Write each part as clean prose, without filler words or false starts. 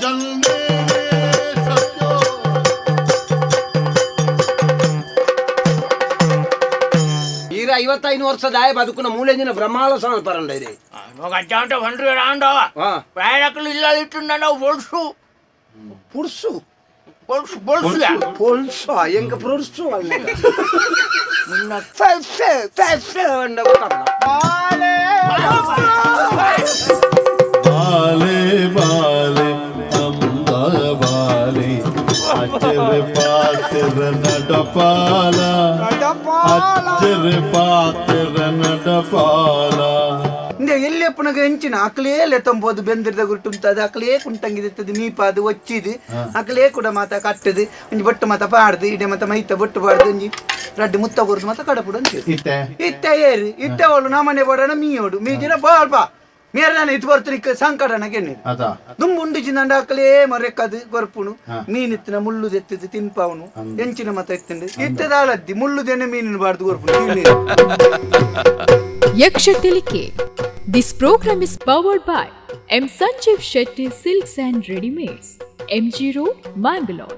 ಜಲ್ನೇ ಸತ್ಯೋ ಈರ 55 ವರ್ಷದ ಆಯ ಬದುಕುನ ಮೂಲೆಂಜಿನ ಬ್ರಹ್ಮಾಲ ಸಮ ಪರಂಡ ಇದೆ ಅಜ್ಜಾಂಟ ಬಂಡ್ರಿ ರಾಂಡ ಪ್ರಾಯಕಲು ಇಲ್ಲ ಇಟ್ಟು ನಾವು ಬೊಳ್ಸು ಪುರ್ಸು ಬೊಳ್ಸು ಬೊಳ್ಸು ಪೊಲ್ಸು ಎಂಕ ಪುರ್ಸು ನಿನ್ನ ಫೆಫೆ ಫೆಫೆ ಅಂಡ ಗೊತ್ತಲ್ಲ ಬಾಲೆ ಬಾಲೆ ಅಂದ ಬಾಲೆ ಅಚ್ಚರ ಪಾತ್ರ ನಡಪಾಲ ಅಚ್ಚರ ಪಾತ್ರ ನಡಪಾಲ ಎಲ್ಲಿ ಅಪ್ಪನಾಗ ಹೆಂಚಿನ ಅಕ್ಲೇ ಲೆತ್ತಂಬೋದು ಬೆಂದಿರ್ದ ಗುರುಟುಂತದ ಅಕ್ಲೇ ಕುಂಟಂಗಿದಿತ್ತದ ಮೀಪಾದು ಒಚ್ಚಿದು ಅಕ್ಲೇ ಕೂಡ ಮಾತ ಕಟ್ಟದು ಒಂಜಿ ಬೊಟ್ಟು ಮಾತ ಪಾಡ್ದು ಇಡೆ ಮಾತ ಮೈತ ಬೊಟ್ಟು ಪಾಡ್ದು ಒಂಜಿ ರಡ್ಡು ಮುತ್ತ ಕೊರ್ದು ಮಾತ ಕಡಪುಡು ಅಂತ ಇತ್ತೆ ಏರು ಇತ್ತೆ ಅವಳು ನಮ್ಮನೆ ಬೋಡಣ ಮೀಯೋಡು ಮೀಜಿನ ಬಾಳ್ಪ ಮೇರೆ ನಾನು ಇದು ಬರ್ತೀನಿ ಸಂಕಟನ ಕೆಣ್ಣೆ ದುಂಬು ಉಂಡು ಚಿಂದಂಡ ಅಕ್ಲೇ ಮರೆಕ್ಕದು ಕೊರ್ಪುಣು ಮೀನಿತ್ತಿನ ಮುಳ್ಳು ತೆತ್ತಿದ್ದು ತಿನ್ಪಾವನು ಹೆಂಚಿನ ಮತ ಎತ್ತಿಂಡು ಇತ್ತದಾಳದ್ದಿ ಮುಳ್ಳುದೇನೆ ಮೀನಿನ ಬಾರ್ದು ಕೊರ್ಪುಣು. Yaksha Tilike. This program is powered by M. Sanjeev Shetty Silks and Readymades, MG Road, Mangalore,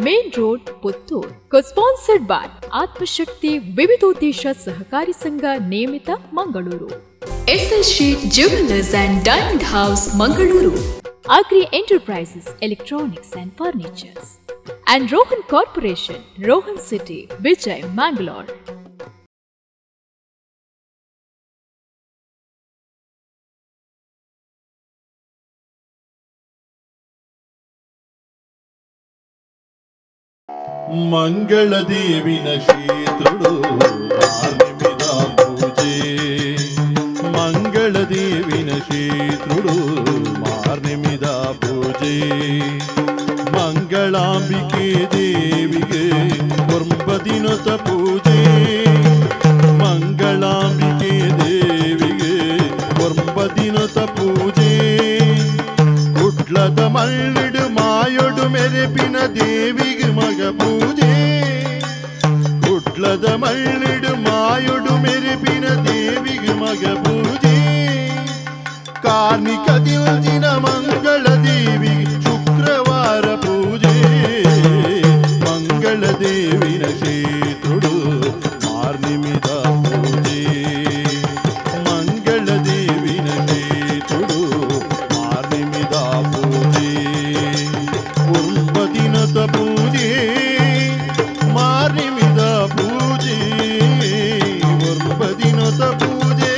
Main Road, Puttur. Co-sponsored by Atmashakti Vividodesha Sahakari Sangha Niyamita, Mangaluru. SL Sheet Jewelers and Diamond House, Mangaluru. Agri Enterprises, Electronics and Furnitures. And Rohan Corporation, Rohan City, Vijay, Mangalore. ಮಂಗಳದೇವಿನ ಕ್ಷೇತ್ರುಡು ಮಾರ್ನಿಮಿದ ಪೂಜೆ ಮಂಗಳದೇವಿನ ಕ್ಷೇತ್ರುಡು ಮಾರ್ನಿಮಿದ ಪೂಜೆ ಮಂಗಳಾಂಬಿಕೆ ದೇವಿಗೆ ಒಂಬದಿನದ ಪೂಜೆ ಮಂಗಳಾಂಬಿಕೆ ದೇವಿಗೆ ಒಂಬದಿನದ ಪೂಜೆ ಕುಡ್ಲದ ಮಳ್ಳಿಡು ಮಾಯೊಡು ಮೆರೆಪಿನ ದೇವಿಗೆ ಮಗ ಪೂಜೆ ಕುಡ್ಲದ ಮಳ್ಳಿಡು ಮಾಯೊಡು ಮೆರೆಪಿನ ದೇವಿಗೆ ಮಗ ಪೂಜೆ ಕಾರ್ಣಿಕ ದಿನ ಮಂಗಳ ದೇವಿ ಶುಕ್ರವಾರ ಪೂಜೆ ಮಂಗಳ ದೇವಿನ ಕ್ಷೇತ್ರುಡು ಮಾರ್ನಿಮಿದ ಪೂಜೆ ಮಂಗಳ ದೇವಿನ ಕ್ಷೇತ್ರುಡು ಮಾರ್ನಿಮಿದ ಪೂಜೆ ಒಂಬದಿನದ ಪೂಜೆ ಮಾರ್ನಿಮಿದ ಪೂಜೆ ಒಂಬದಿನದ ಪೂಜೆ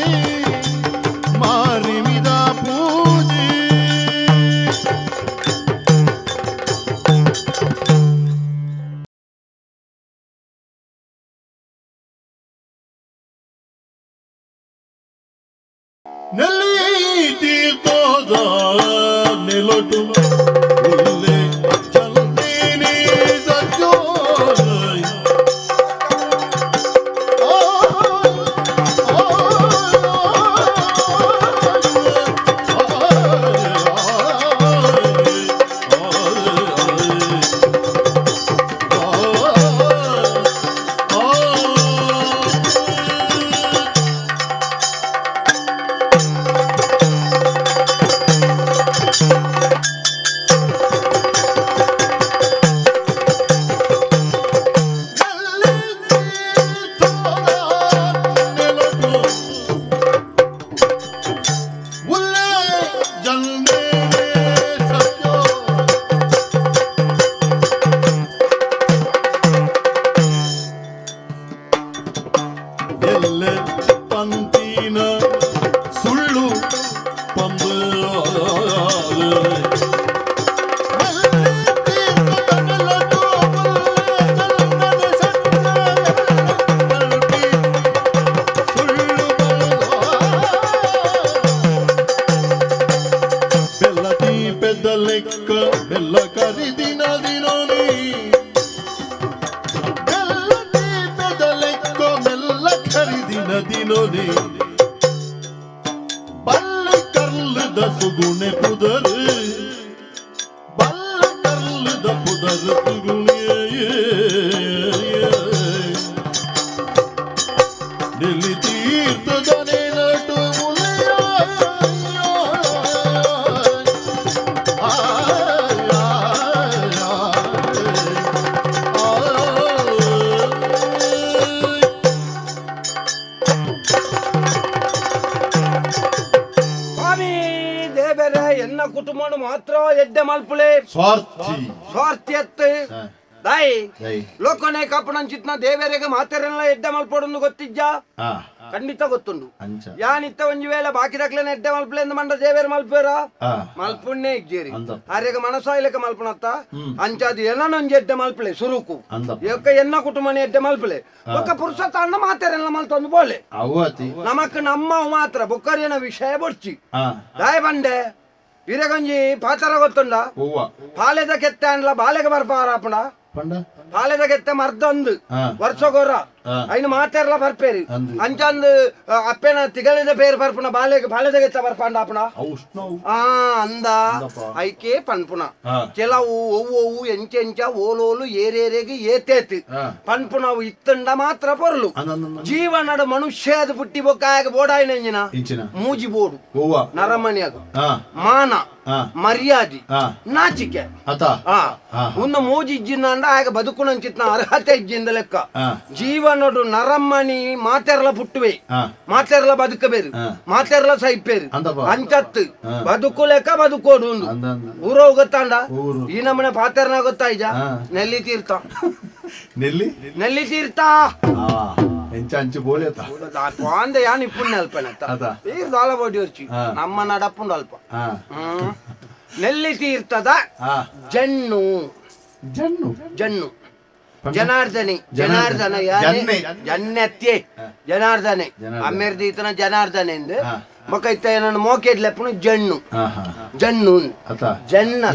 ಮಾರ್ನಿಮಿದ ಪೂಜೆ ನೆಲ್ಲಿ ತೀರ್ಥದ ನೆಲಟು ಉಲ್ಲೆ ಚಲ್ದೇನೆ ಸಜ್ಜೋ ಪಂತಿನ ಸುಳ್ಳು ಪಂಬ ಬೆಲ್ಲ ಲೆಕ್ಕ ಬೆಲ್ಲ ಕರಿದಿನ ದಿನೋನಿ ಬೆಲ್ಲ ದೀಪದ ಲೆಕ್ಕ ಮೆಲ್ಲ ಕರಿದಿನ ದಿನೋನಿ ಬಲ್ಲ ಕರ್ಲದ ಸುಗುಣೆ ಪುದರು ಬಲ್ಲ ಕರ್ಲದ ಪುದರು ಸುಗುಣೆ ನಿಲ್ಲಿ ತೀರ್ಥದನೆ ನಟು ಮುಲೆಯ. ಎನ್ನ ಕುಟುಂಬನು ಮಾತ್ರ ಎಡ್ಡೆ ಮಲ್ಪುಲೆ ಸ್ವಾರ್ಥಿ ಸ್ವಾರ್ಥಿಯತ್ತು ದಾಯಿ ಲೋಕನೆ ಕಾಪುಣಂಚಿತ್ನ ದೇವರಿಗೆ ಮಾತೆರೆಲ್ಲ ಎಡ್ಡೆ ಮಲ್ಪೊಡೊಂದು ಗೊತ್ತಿಜ್ಜಾ ಖಂಡಿತ ಗೊತ್ತುಂಡು ಯಾನಿತ್ತ ಒಂಜಿ ವೇಳೆ ಬಾಕಿ ದಕ್ಲೆನ ಎಡ್ಡೆ ಮಲ್ಪಲೆ ಎಂದು ಮಂಡ ದೇವೇರು ಮಲ್ಪೇರ ಮಲ್ಪುಣ್ಣೆ ಇಜ್ಜೇರಿ ಆರ್ಯಗ ಮನಸಾಯಿಲೆಕ ಮಲ್ಪುಣತ್ತ ಅಂಚಾದು ಏನೊಂಜಿ ಎಡ್ಡೆ ಮಲ್ಪಲೆ ಸುರುಕು యొಕ್ಕ ಎನ್ನ ಕುಟುಂಬನೇ ಎಡ್ಡೆ ಮಲ್ಪಲೆ ಒಕ್ಕ ಪುರುಷ ಅಣ್ಣ ಮಾತೆರೆಲ್ಲ ಮಲ್ತೊಂದು ಬೋಲೆ ನಮಕ್ ನಮ್ಮ ಮಾತ್ರ ಬೊಕ್ಕರಿನ ವಿಷಯ ಬೊಡ್ಚಿ ದಾಯ ಬಂಡೆ ಇರಗೊಂಜಿ ಪಾತರ ಗೊತ್ತುಂಡ ಪಾಲೆದ ಕೆತ್ತೆ ಅಂಡ್ಲ ಬಾಲೆಗ ಬರ್ಪಾರಪ್ಪಣ ಪಾಲೆದ ಕೆತ್ತೆ ಮರ್ದೊಂದು ವರ್ಷಗೋರ ಐನು ಮಾತೆರ್ಲ ಬರ್ಪೇರಿ ಅಂಚಂದು ಅಪ್ಪೆನ ತಿಗಳಿದ ಪೇರು ಬರ್ಪುಣ ಬಾಲೆಗೆ ಪಾಲೆದ ಕೆತ್ತ ಬರ್ಪಾಂಡ ಅಪ್ಪಣ ಆ ಅಂದ ಐಕೆ ಪನ್ಪುಣ ಕೆಲವು ಒವ್ವು ಎಂಚೆಂಚ ಓಲೋಲು ಏರೇರೆಗೆ ಏತೇತು ಪನ್ಪುಣವು ಇತ್ತಂಡ ಮಾತ್ರ ಪೊರ್ಲು ಜೀವನದ ಮನುಷ್ಯ ಅದು ಪುಟ್ಟಿ ಬೊಕ್ಕಾಗ ಬೋಡಾಯಿನ ಮೂಜಿ ಬೋಡು ನರಮಣಿಯಾಗ ಮಾನ ಮರ್ಯಾದೆ ನಾಚಿಕೆ ಒಂದು ಮೂಜಿ ಇಜ್ಜಿಂದ ಆಗ ಬದುಕುನಂಚಿತ್ನ ಅರ್ಹತೆ ಇಜ್ಜಿಂದ ಲೆಕ್ಕ ಜೀವನಡು ನರಮ್ಮಣಿ ಮಾತೆರ್ಲ ಪುಟ್ಟುವೆ ಮಾತೆರ್ಲ ಬದುಕಬೇರು ಮಾತೆರ್ಲ ಸೈಪೇರು ಅಂಚತ್ತು ಬದುಕು ಲೆಕ್ಕ ಬದುಕೋಡು ಒಂದು ಊರೋ ಗೊತ್ತಾಂಡ ಈ ನಮ್ಮನೆ ಪಾತೆರ್ನ ಗೊತ್ತಾಯ್ಜ ನೆಲ್ಲಿ ತೀರ್ಥ ನೆಲ್ಲಿ ನೆಲ್ಲಿ ತೀರ್ಥ ಯಾನ್ ಇಪ್ಪುಣ್ಣ ಅಲ್ಪನತ್ತ ದಾಲ ಬೋಡಿ ವರ್ಚಿ ನಮ್ಮ ನಡಪ್ಪುಂಡು ಅಲ್ಪ ನೆಲ್ಲಿ ತೀರ್ಥದ ಜಣ್ಣು ಜಣ್ಣು ಜಣ್ಣು ಜನಾರ್ದನೆ ಜನಾರ್ದನ ಜನ್ನೆತ್ಯೆ ಜನಾರ್ದನೆ ಅಮ್ಮೆರ್ದೀತನ ಜನಾರ್ದನೆ ಎಂದು ಬೊಕ ಇತ್ತ ಏನನ್ನು ಮೋಕೆಡ್ಲೆಪ್ಪುನು ಜಣ್ಣು ಜಣ್ಣು ಜಣ್ಣ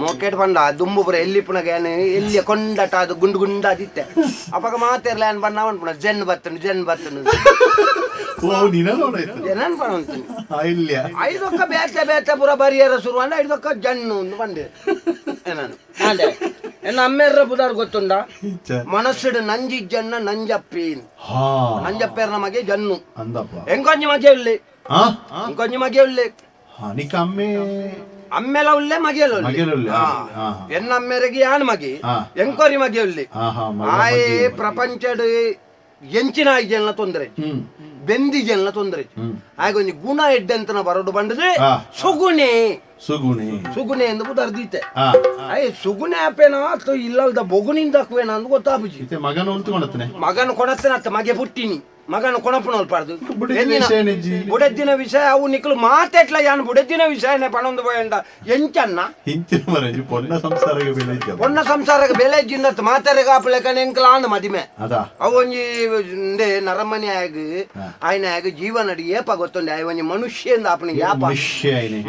ಮೋಕೆಡ್ ಪಂಡ ದುಂಬು ಪುರ ಎಲ್ಲಿಪ್ಪುನಗ ಏನ್ ಎಲ್ಲಿ ಕೊಂಡಟ ಅದು ಗುಂಡು ಗುಂಡಾದಿತ್ತೆ ಅಪಗ ಮಾತೆರ್ಲ ಏನ್ ಬಣ್ಣ ಪನ್ಪುಣ ಜೆನ್ ಬತ್ತನು ಜೆನ್ ಬತ್ತನು ಜನನ್ ಪಣಂತೀನಿ ಐದೊಕ್ಕ ಬೇತೆ ಬೇತೆ ಪುರ ಬರಿಯರ ಶುರು ಅಂಡ ಐದೊಕ್ಕ ಜಣ್ಣು ಒಂದು ಬಂಡೆ ಏನಾನು ಅದೇ ಎನ್ನ ಅಮ್ಮೆರ್ರ ಬುದಾರ್ ಗೊತ್ತುಂಡ ಮನಸ್ಸುಡು ನಂಜಿ ಜನ್ನ ನಂಜಪ್ಪಿ ನಂಜಪ್ಪೇರ್ ನಮಗೆ ಜನ್ನು ಎಂಕೊಂಜಿ ಮಗೆ ಉಳ್ಳಿ ಇಂಕೊಂಜಿ ಮಗೆ ಉಳ್ಳಿ ಅಮ್ಮೆಲ ಉಳ್ಳೆ ಮಗೆಲ ಉಳ್ಳೆ ಎನ್ನ ಅಮ್ಮೆರೆಗೆ ಯಾನ್ ಮಗೆ ಎಂಕೊರಿ ಮಗೆ ಉಳ್ಳಿ ಆಯೇ ಪ್ರಪಂಚಡ್ ಎಂಚಿನ ಜನ ತೊಂದರೆ ಬೆಂದಿ ಜನ ತೊಂದರೆ ಆಗೊಂಜಿ ಗುಣ ಎಡ್ಡೆಂತನ ಬರೋಡು ಬಂಡದೆ ಸುಗುಣೆ ಸುಗುಣೆ ಸುಗುಣೆ ಎಂದು ಬುದರ್ದೀತೆ ಅಯ್ಯ ಸುಗುಣೆ ಆಪೇನ ಅಥವಾ ಇಲ್ಲದ ಬೊಗುಣಿಂದ ಹಾಕುವೇನ ಅಂತ ಗೊತ್ತಾಪುಜಿ ಮಗನ ಉಂಟು ಮಗನ ಕೊಣತ್ತನತ್ತ ಮಗೆ ಪುಟ್ಟಿನಿ ಮಗನ ಕೊಣಪುನಲ್ಪಾರ್ದು ಬುಡದ್ದಿನ ವಿಷಯ ಅವು ನಿಕ್ಲು ಮಾತೆಟ್ಲ ಯಾನ್ ಬುಡದ್ದಿನ ವಿಷಯನೇ ಪಣೊಂದು ಪೋಯಂಡ ಎಂಚನ್ನ ಪೊನ್ನ ಸಂಸಾರಕ್ಕೆ ಬೆಲೆ ಪೊನ್ನ ಸಂಸಾರಕ್ಕೆ ಬೆಲೆ ಇಜ್ಜಿಂದತ್ತು ಮಾತೆರೆಗೆ ಆಪಲೆಕನೆ ಎಂಕ್ಲ ಆಂಡ್ ಮದಿಮೆ ಅವು ಒಂಜಿ ಇಂದೆ ನರಮನೆ ಆಗ ಆಯ್ನ ಆಗ ಜೀವನಡಿ ಏಪ ಗೊತ್ತುಂಡೆ ಆಯ್ ಒಂಜಿ ಮನುಷ್ಯ ಆಪನ ಯಾಪ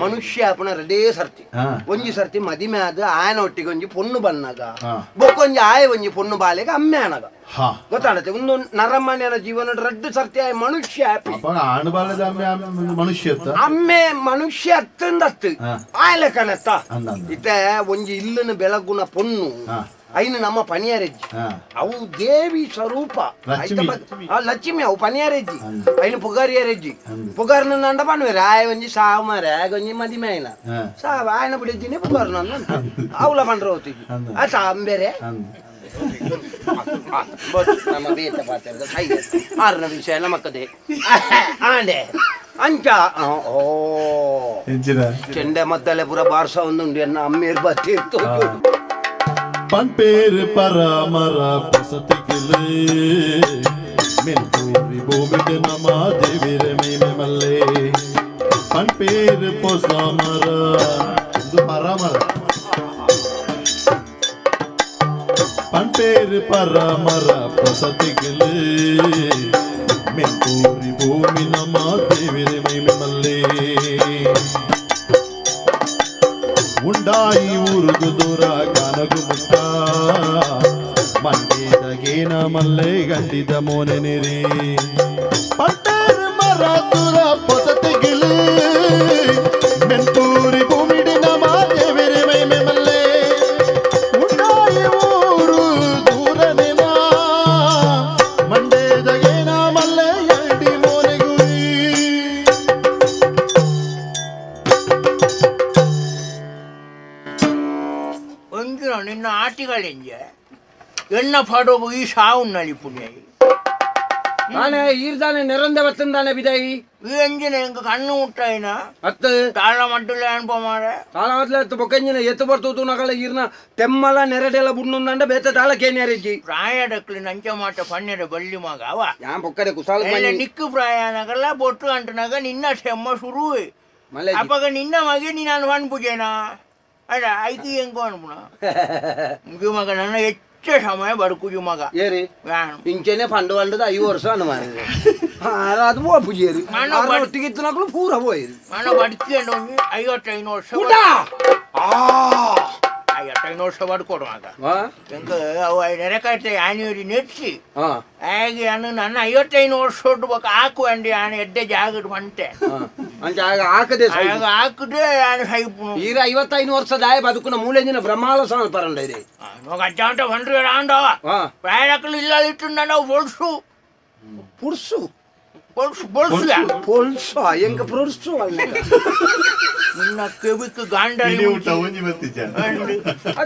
ಮನುಷ್ಯ ಆಪನ ರಡೇ ಸರ್ತಿ ಒಂಜಿ ಸರ್ತಿ ಮದಿಮೆ ಆದ ಆಯನ ಒಟ್ಟಿಗೆ ಒಂಜಿ ಪೊಣ್ಣು ಬನ್ನಾಗ ಬೊಕ್ಕೊಂಜಿ ಆಯ ಒಂಜಿ ಪೊಣ್ಣು ಬಾಲೆಗೆ ಅಮ್ಮೆ ಆನಗ ಗೊತ್ತಾಡತ್ತೆ ಒಂದು ನರಮನೆಯ ಜೀವನ ರಡ್ಡು ಸರ್ತಿ ಆಯ್ ಮನುಷ್ಯ ಮನುಷ್ಯ ಅಮ್ಮೆ ಮನುಷ್ಯ ಅತ್ತಂದತ್ತು ಆಯ್ಲೆ ಕಣತ್ತ ಇತ್ತೆ ಒಂಜಿ ಇಲ್ಲನ ಬೆಳಗುನ ಪೊಣ್ಣು ಐನು ನಮ್ಮ ಪನಿಯಾರೆಜ್ಜಿ ಅವು ದೇವಿ ಸ್ವರೂಪ ಲಕ್ಷ್ಮಿ ಅವು ಪನಿಯಾರೆಜ್ಜಿ ಐನು ಪುಗಾರಿಯರೆಜ್ಜಿ ಪುಗಾರ್ನ ಅಂಡ ಪನ್ವೇರು ಆಯ ಒಂಜಿ ಸಾವು ಮಾರೆ ಆಯ ಒಂಜಿ ಮದಿಮೆ ಆಯ್ನ ಸಾವು ಆಯನ ಬಿಡಿದ್ದೀನಿ ಪುಗಾರ್ನ ಅವಲ ಪಂಡ್ರ ಹೋಗ್ತಿದ್ವಿ ಆತ ಅಂಬೇರೆ ನಮ್ಮ ಬೇತ ಪಾತ್ರದ ಆರನ ವಿಷಯ ನಮಕ್ಕದೆ ಆಂಡೆ ಅಂಚ ಓ ಚೆಂಡೆ ಮದ್ದಲೆ ಪೂರ ಬಾರ್ಸ ಒಂದುಂಡು ಎನ್ನ ಅಮ್ಮೇರ್ ಬತ್ತಿತ್ತು ಪನ್ಪೇರು ಪರಮರ ಪಸತಿಗಿಲೆ ಮೆನ್ಪೂರಿ ಭೂಮಿಗೆ ನಮ ದೇವಿರ ಮೇಮೆ ಮಲ್ಲೆ ಪನ್ಪೇರು ಪೊಸಮರ ಇದು ಪರಮರ ಪನ್ಪೇರು ಪರಮರ ಪೊಸತಿಗಿಲೆ ಮೆನ್ಪೂರಿ ಭೂಮಿ ನಮ ದೇವಿರ ಮೇಮೆ ಮಲ್ಲೆ ಉಂಡಾಯಿ ಊರುಗು ದೂರ ಕನಗು ಮುತ್ತ ಮಂಡಿದಗೇನ ಮಲ್ಲೆ ಗಂಡಿದ ಮೋನೆ ನಿರಿ ಪಟ್ಟರ ಮರ ತುರ ಪೊಸತಿಗಿಲಿ ಮೆಂತೂರಿ ಭೂಮಿಡಿನ ಮಾದೇವಿರಿ ಮೈಮೆ ಮಲ್ಲೆ ಉಂಡಾಯಿ ಊರು ದೂರನಿನ ಮಂಡೇದಗೇನ ಮಲ್ಲೆ ಎಲ್ಡಿ ಮೋನೆ ಗುರಿ. ಒಂದಿನ ನಿನ್ನ ಆಟಿಗಳೆಂಜೆ ಎನ್ನ ಪಾಡೋಗು ಈ ಸಾವು ನಳಿ ಪುಣ್ಯ. ನಾನೇ ಈರ್ದಾನೆ ನೆರಂದೆ ಬತ್ತಂದಾನೆ ಬಿದಾಯಿ ಈ ಎಂಜಿನ ಎಂಕ ಕಣ್ಣು ಮುಟ್ಟಾಯಿನ ಅತ್ತ ತಾಳ ಮಡ್ಡಲೆ ಅನ್ಪ ಮಾರೆ ತಾಳ ಮಡ್ಲೆ ಬೊಕ್ಕಂಜಿನ ಎತ್ತು ಬರ್ತೂತು ನಗಲ ಈರ್ನ ತೆಮ್ಮಲ ನೆರಡೆಲ ಬುಣ್ಣುಂದಂಡ ಬೇತ ತಾಳ ಕೇನ್ಯಾರೆಜ್ಜಿ ಪ್ರಾಯಡಕ್ಲಿ ನಂಚ ಮಾಟ ಪಣ್ಣೆರ ಬಳ್ಳಿ ಮಗ ಅವ ಯಾನ್ ಪೊಕ್ಕಡೆ ಕುಸಾಲ ಎಲ್ಲ ನಿಕ್ಕು ಪ್ರಾಯನಗಲ್ಲ ಬೊಟ್ಟು ಅಂಟನಾಗ ನಿನ್ನ ಸೆಮ್ಮ ಶುರುವೆ ಅಪ್ಪಗ ನಿನ್ನ ಮಗೆ ನೀನು ಅನ್ಪುಜೇನಾ ಅಡ ಐತಿ ಹೆಂಗೋ ಅನ್ಪುಣ ಮುಗಿ ಮಗ ನನ್ನ ಹೆಚ್ಚು ಸಮಯ ಬದುಕುಜು ಮಗ ಏರಿ ಇಂಚೆನೆ ಪಂಡು ಪಂಡದ 5 ವರ್ಷ ಅನುಮಾನ ಅದು ಪೂಜೇರಿ ಒಟ್ಟಿಗೆ ಇತ್ತು ಪೂರ ಪೋಯಿರು ನಾನು ಬದುಕೊಂಡು 55 ವರ್ಷ 55 ವರ್ಷ ಬದುಕೋಡು ಮಗ ಎಂಕ ಅವ ನೆರಕಾಯ್ತೆ ಆನಿಯೂರಿ ನೆಟ್ಸಿ ಹಾಗೆ ಅನ್ನು ನನ್ನ 55 ವರ್ಷ ಹೊಡ್ಬೇಕು ಹಾಕು ಅಂಡಿ ಆನೆ ಎಡ್ಡೆ ಜಾಗಡ್ ಬಂತೆ ಹಾಕದೆ ಹಾಕದೆ ಆನೆ ಸೈಪು ಈಗ 55 ವರ್ಷದ ಆಯ ಬದುಕುನ ಮೂಲೆಂಜಿನ ಬ್ರಹ್ಮಾಲ ಸಾಲ ಪರಂಡ ಇದೆ ಅಜ್ಜ ಅಂತ ಬಂಡ್ರಿ ರಾಂಡವ ಪ್ರಾಯಕಲು ಇಲ್ಲ ಇಟ್ಟು ನಾವು ಬೊಳ್ಸು ಪುರ್ಸು ಬೊಳ್ಸು ಬೊಳ್ಸು ಪೊಲ್ಸು ಎಂಕ ಪುರ್ಸು ನಿನ್ನ ಕೆಬಿಕ್ ಗಾಂಡರಿ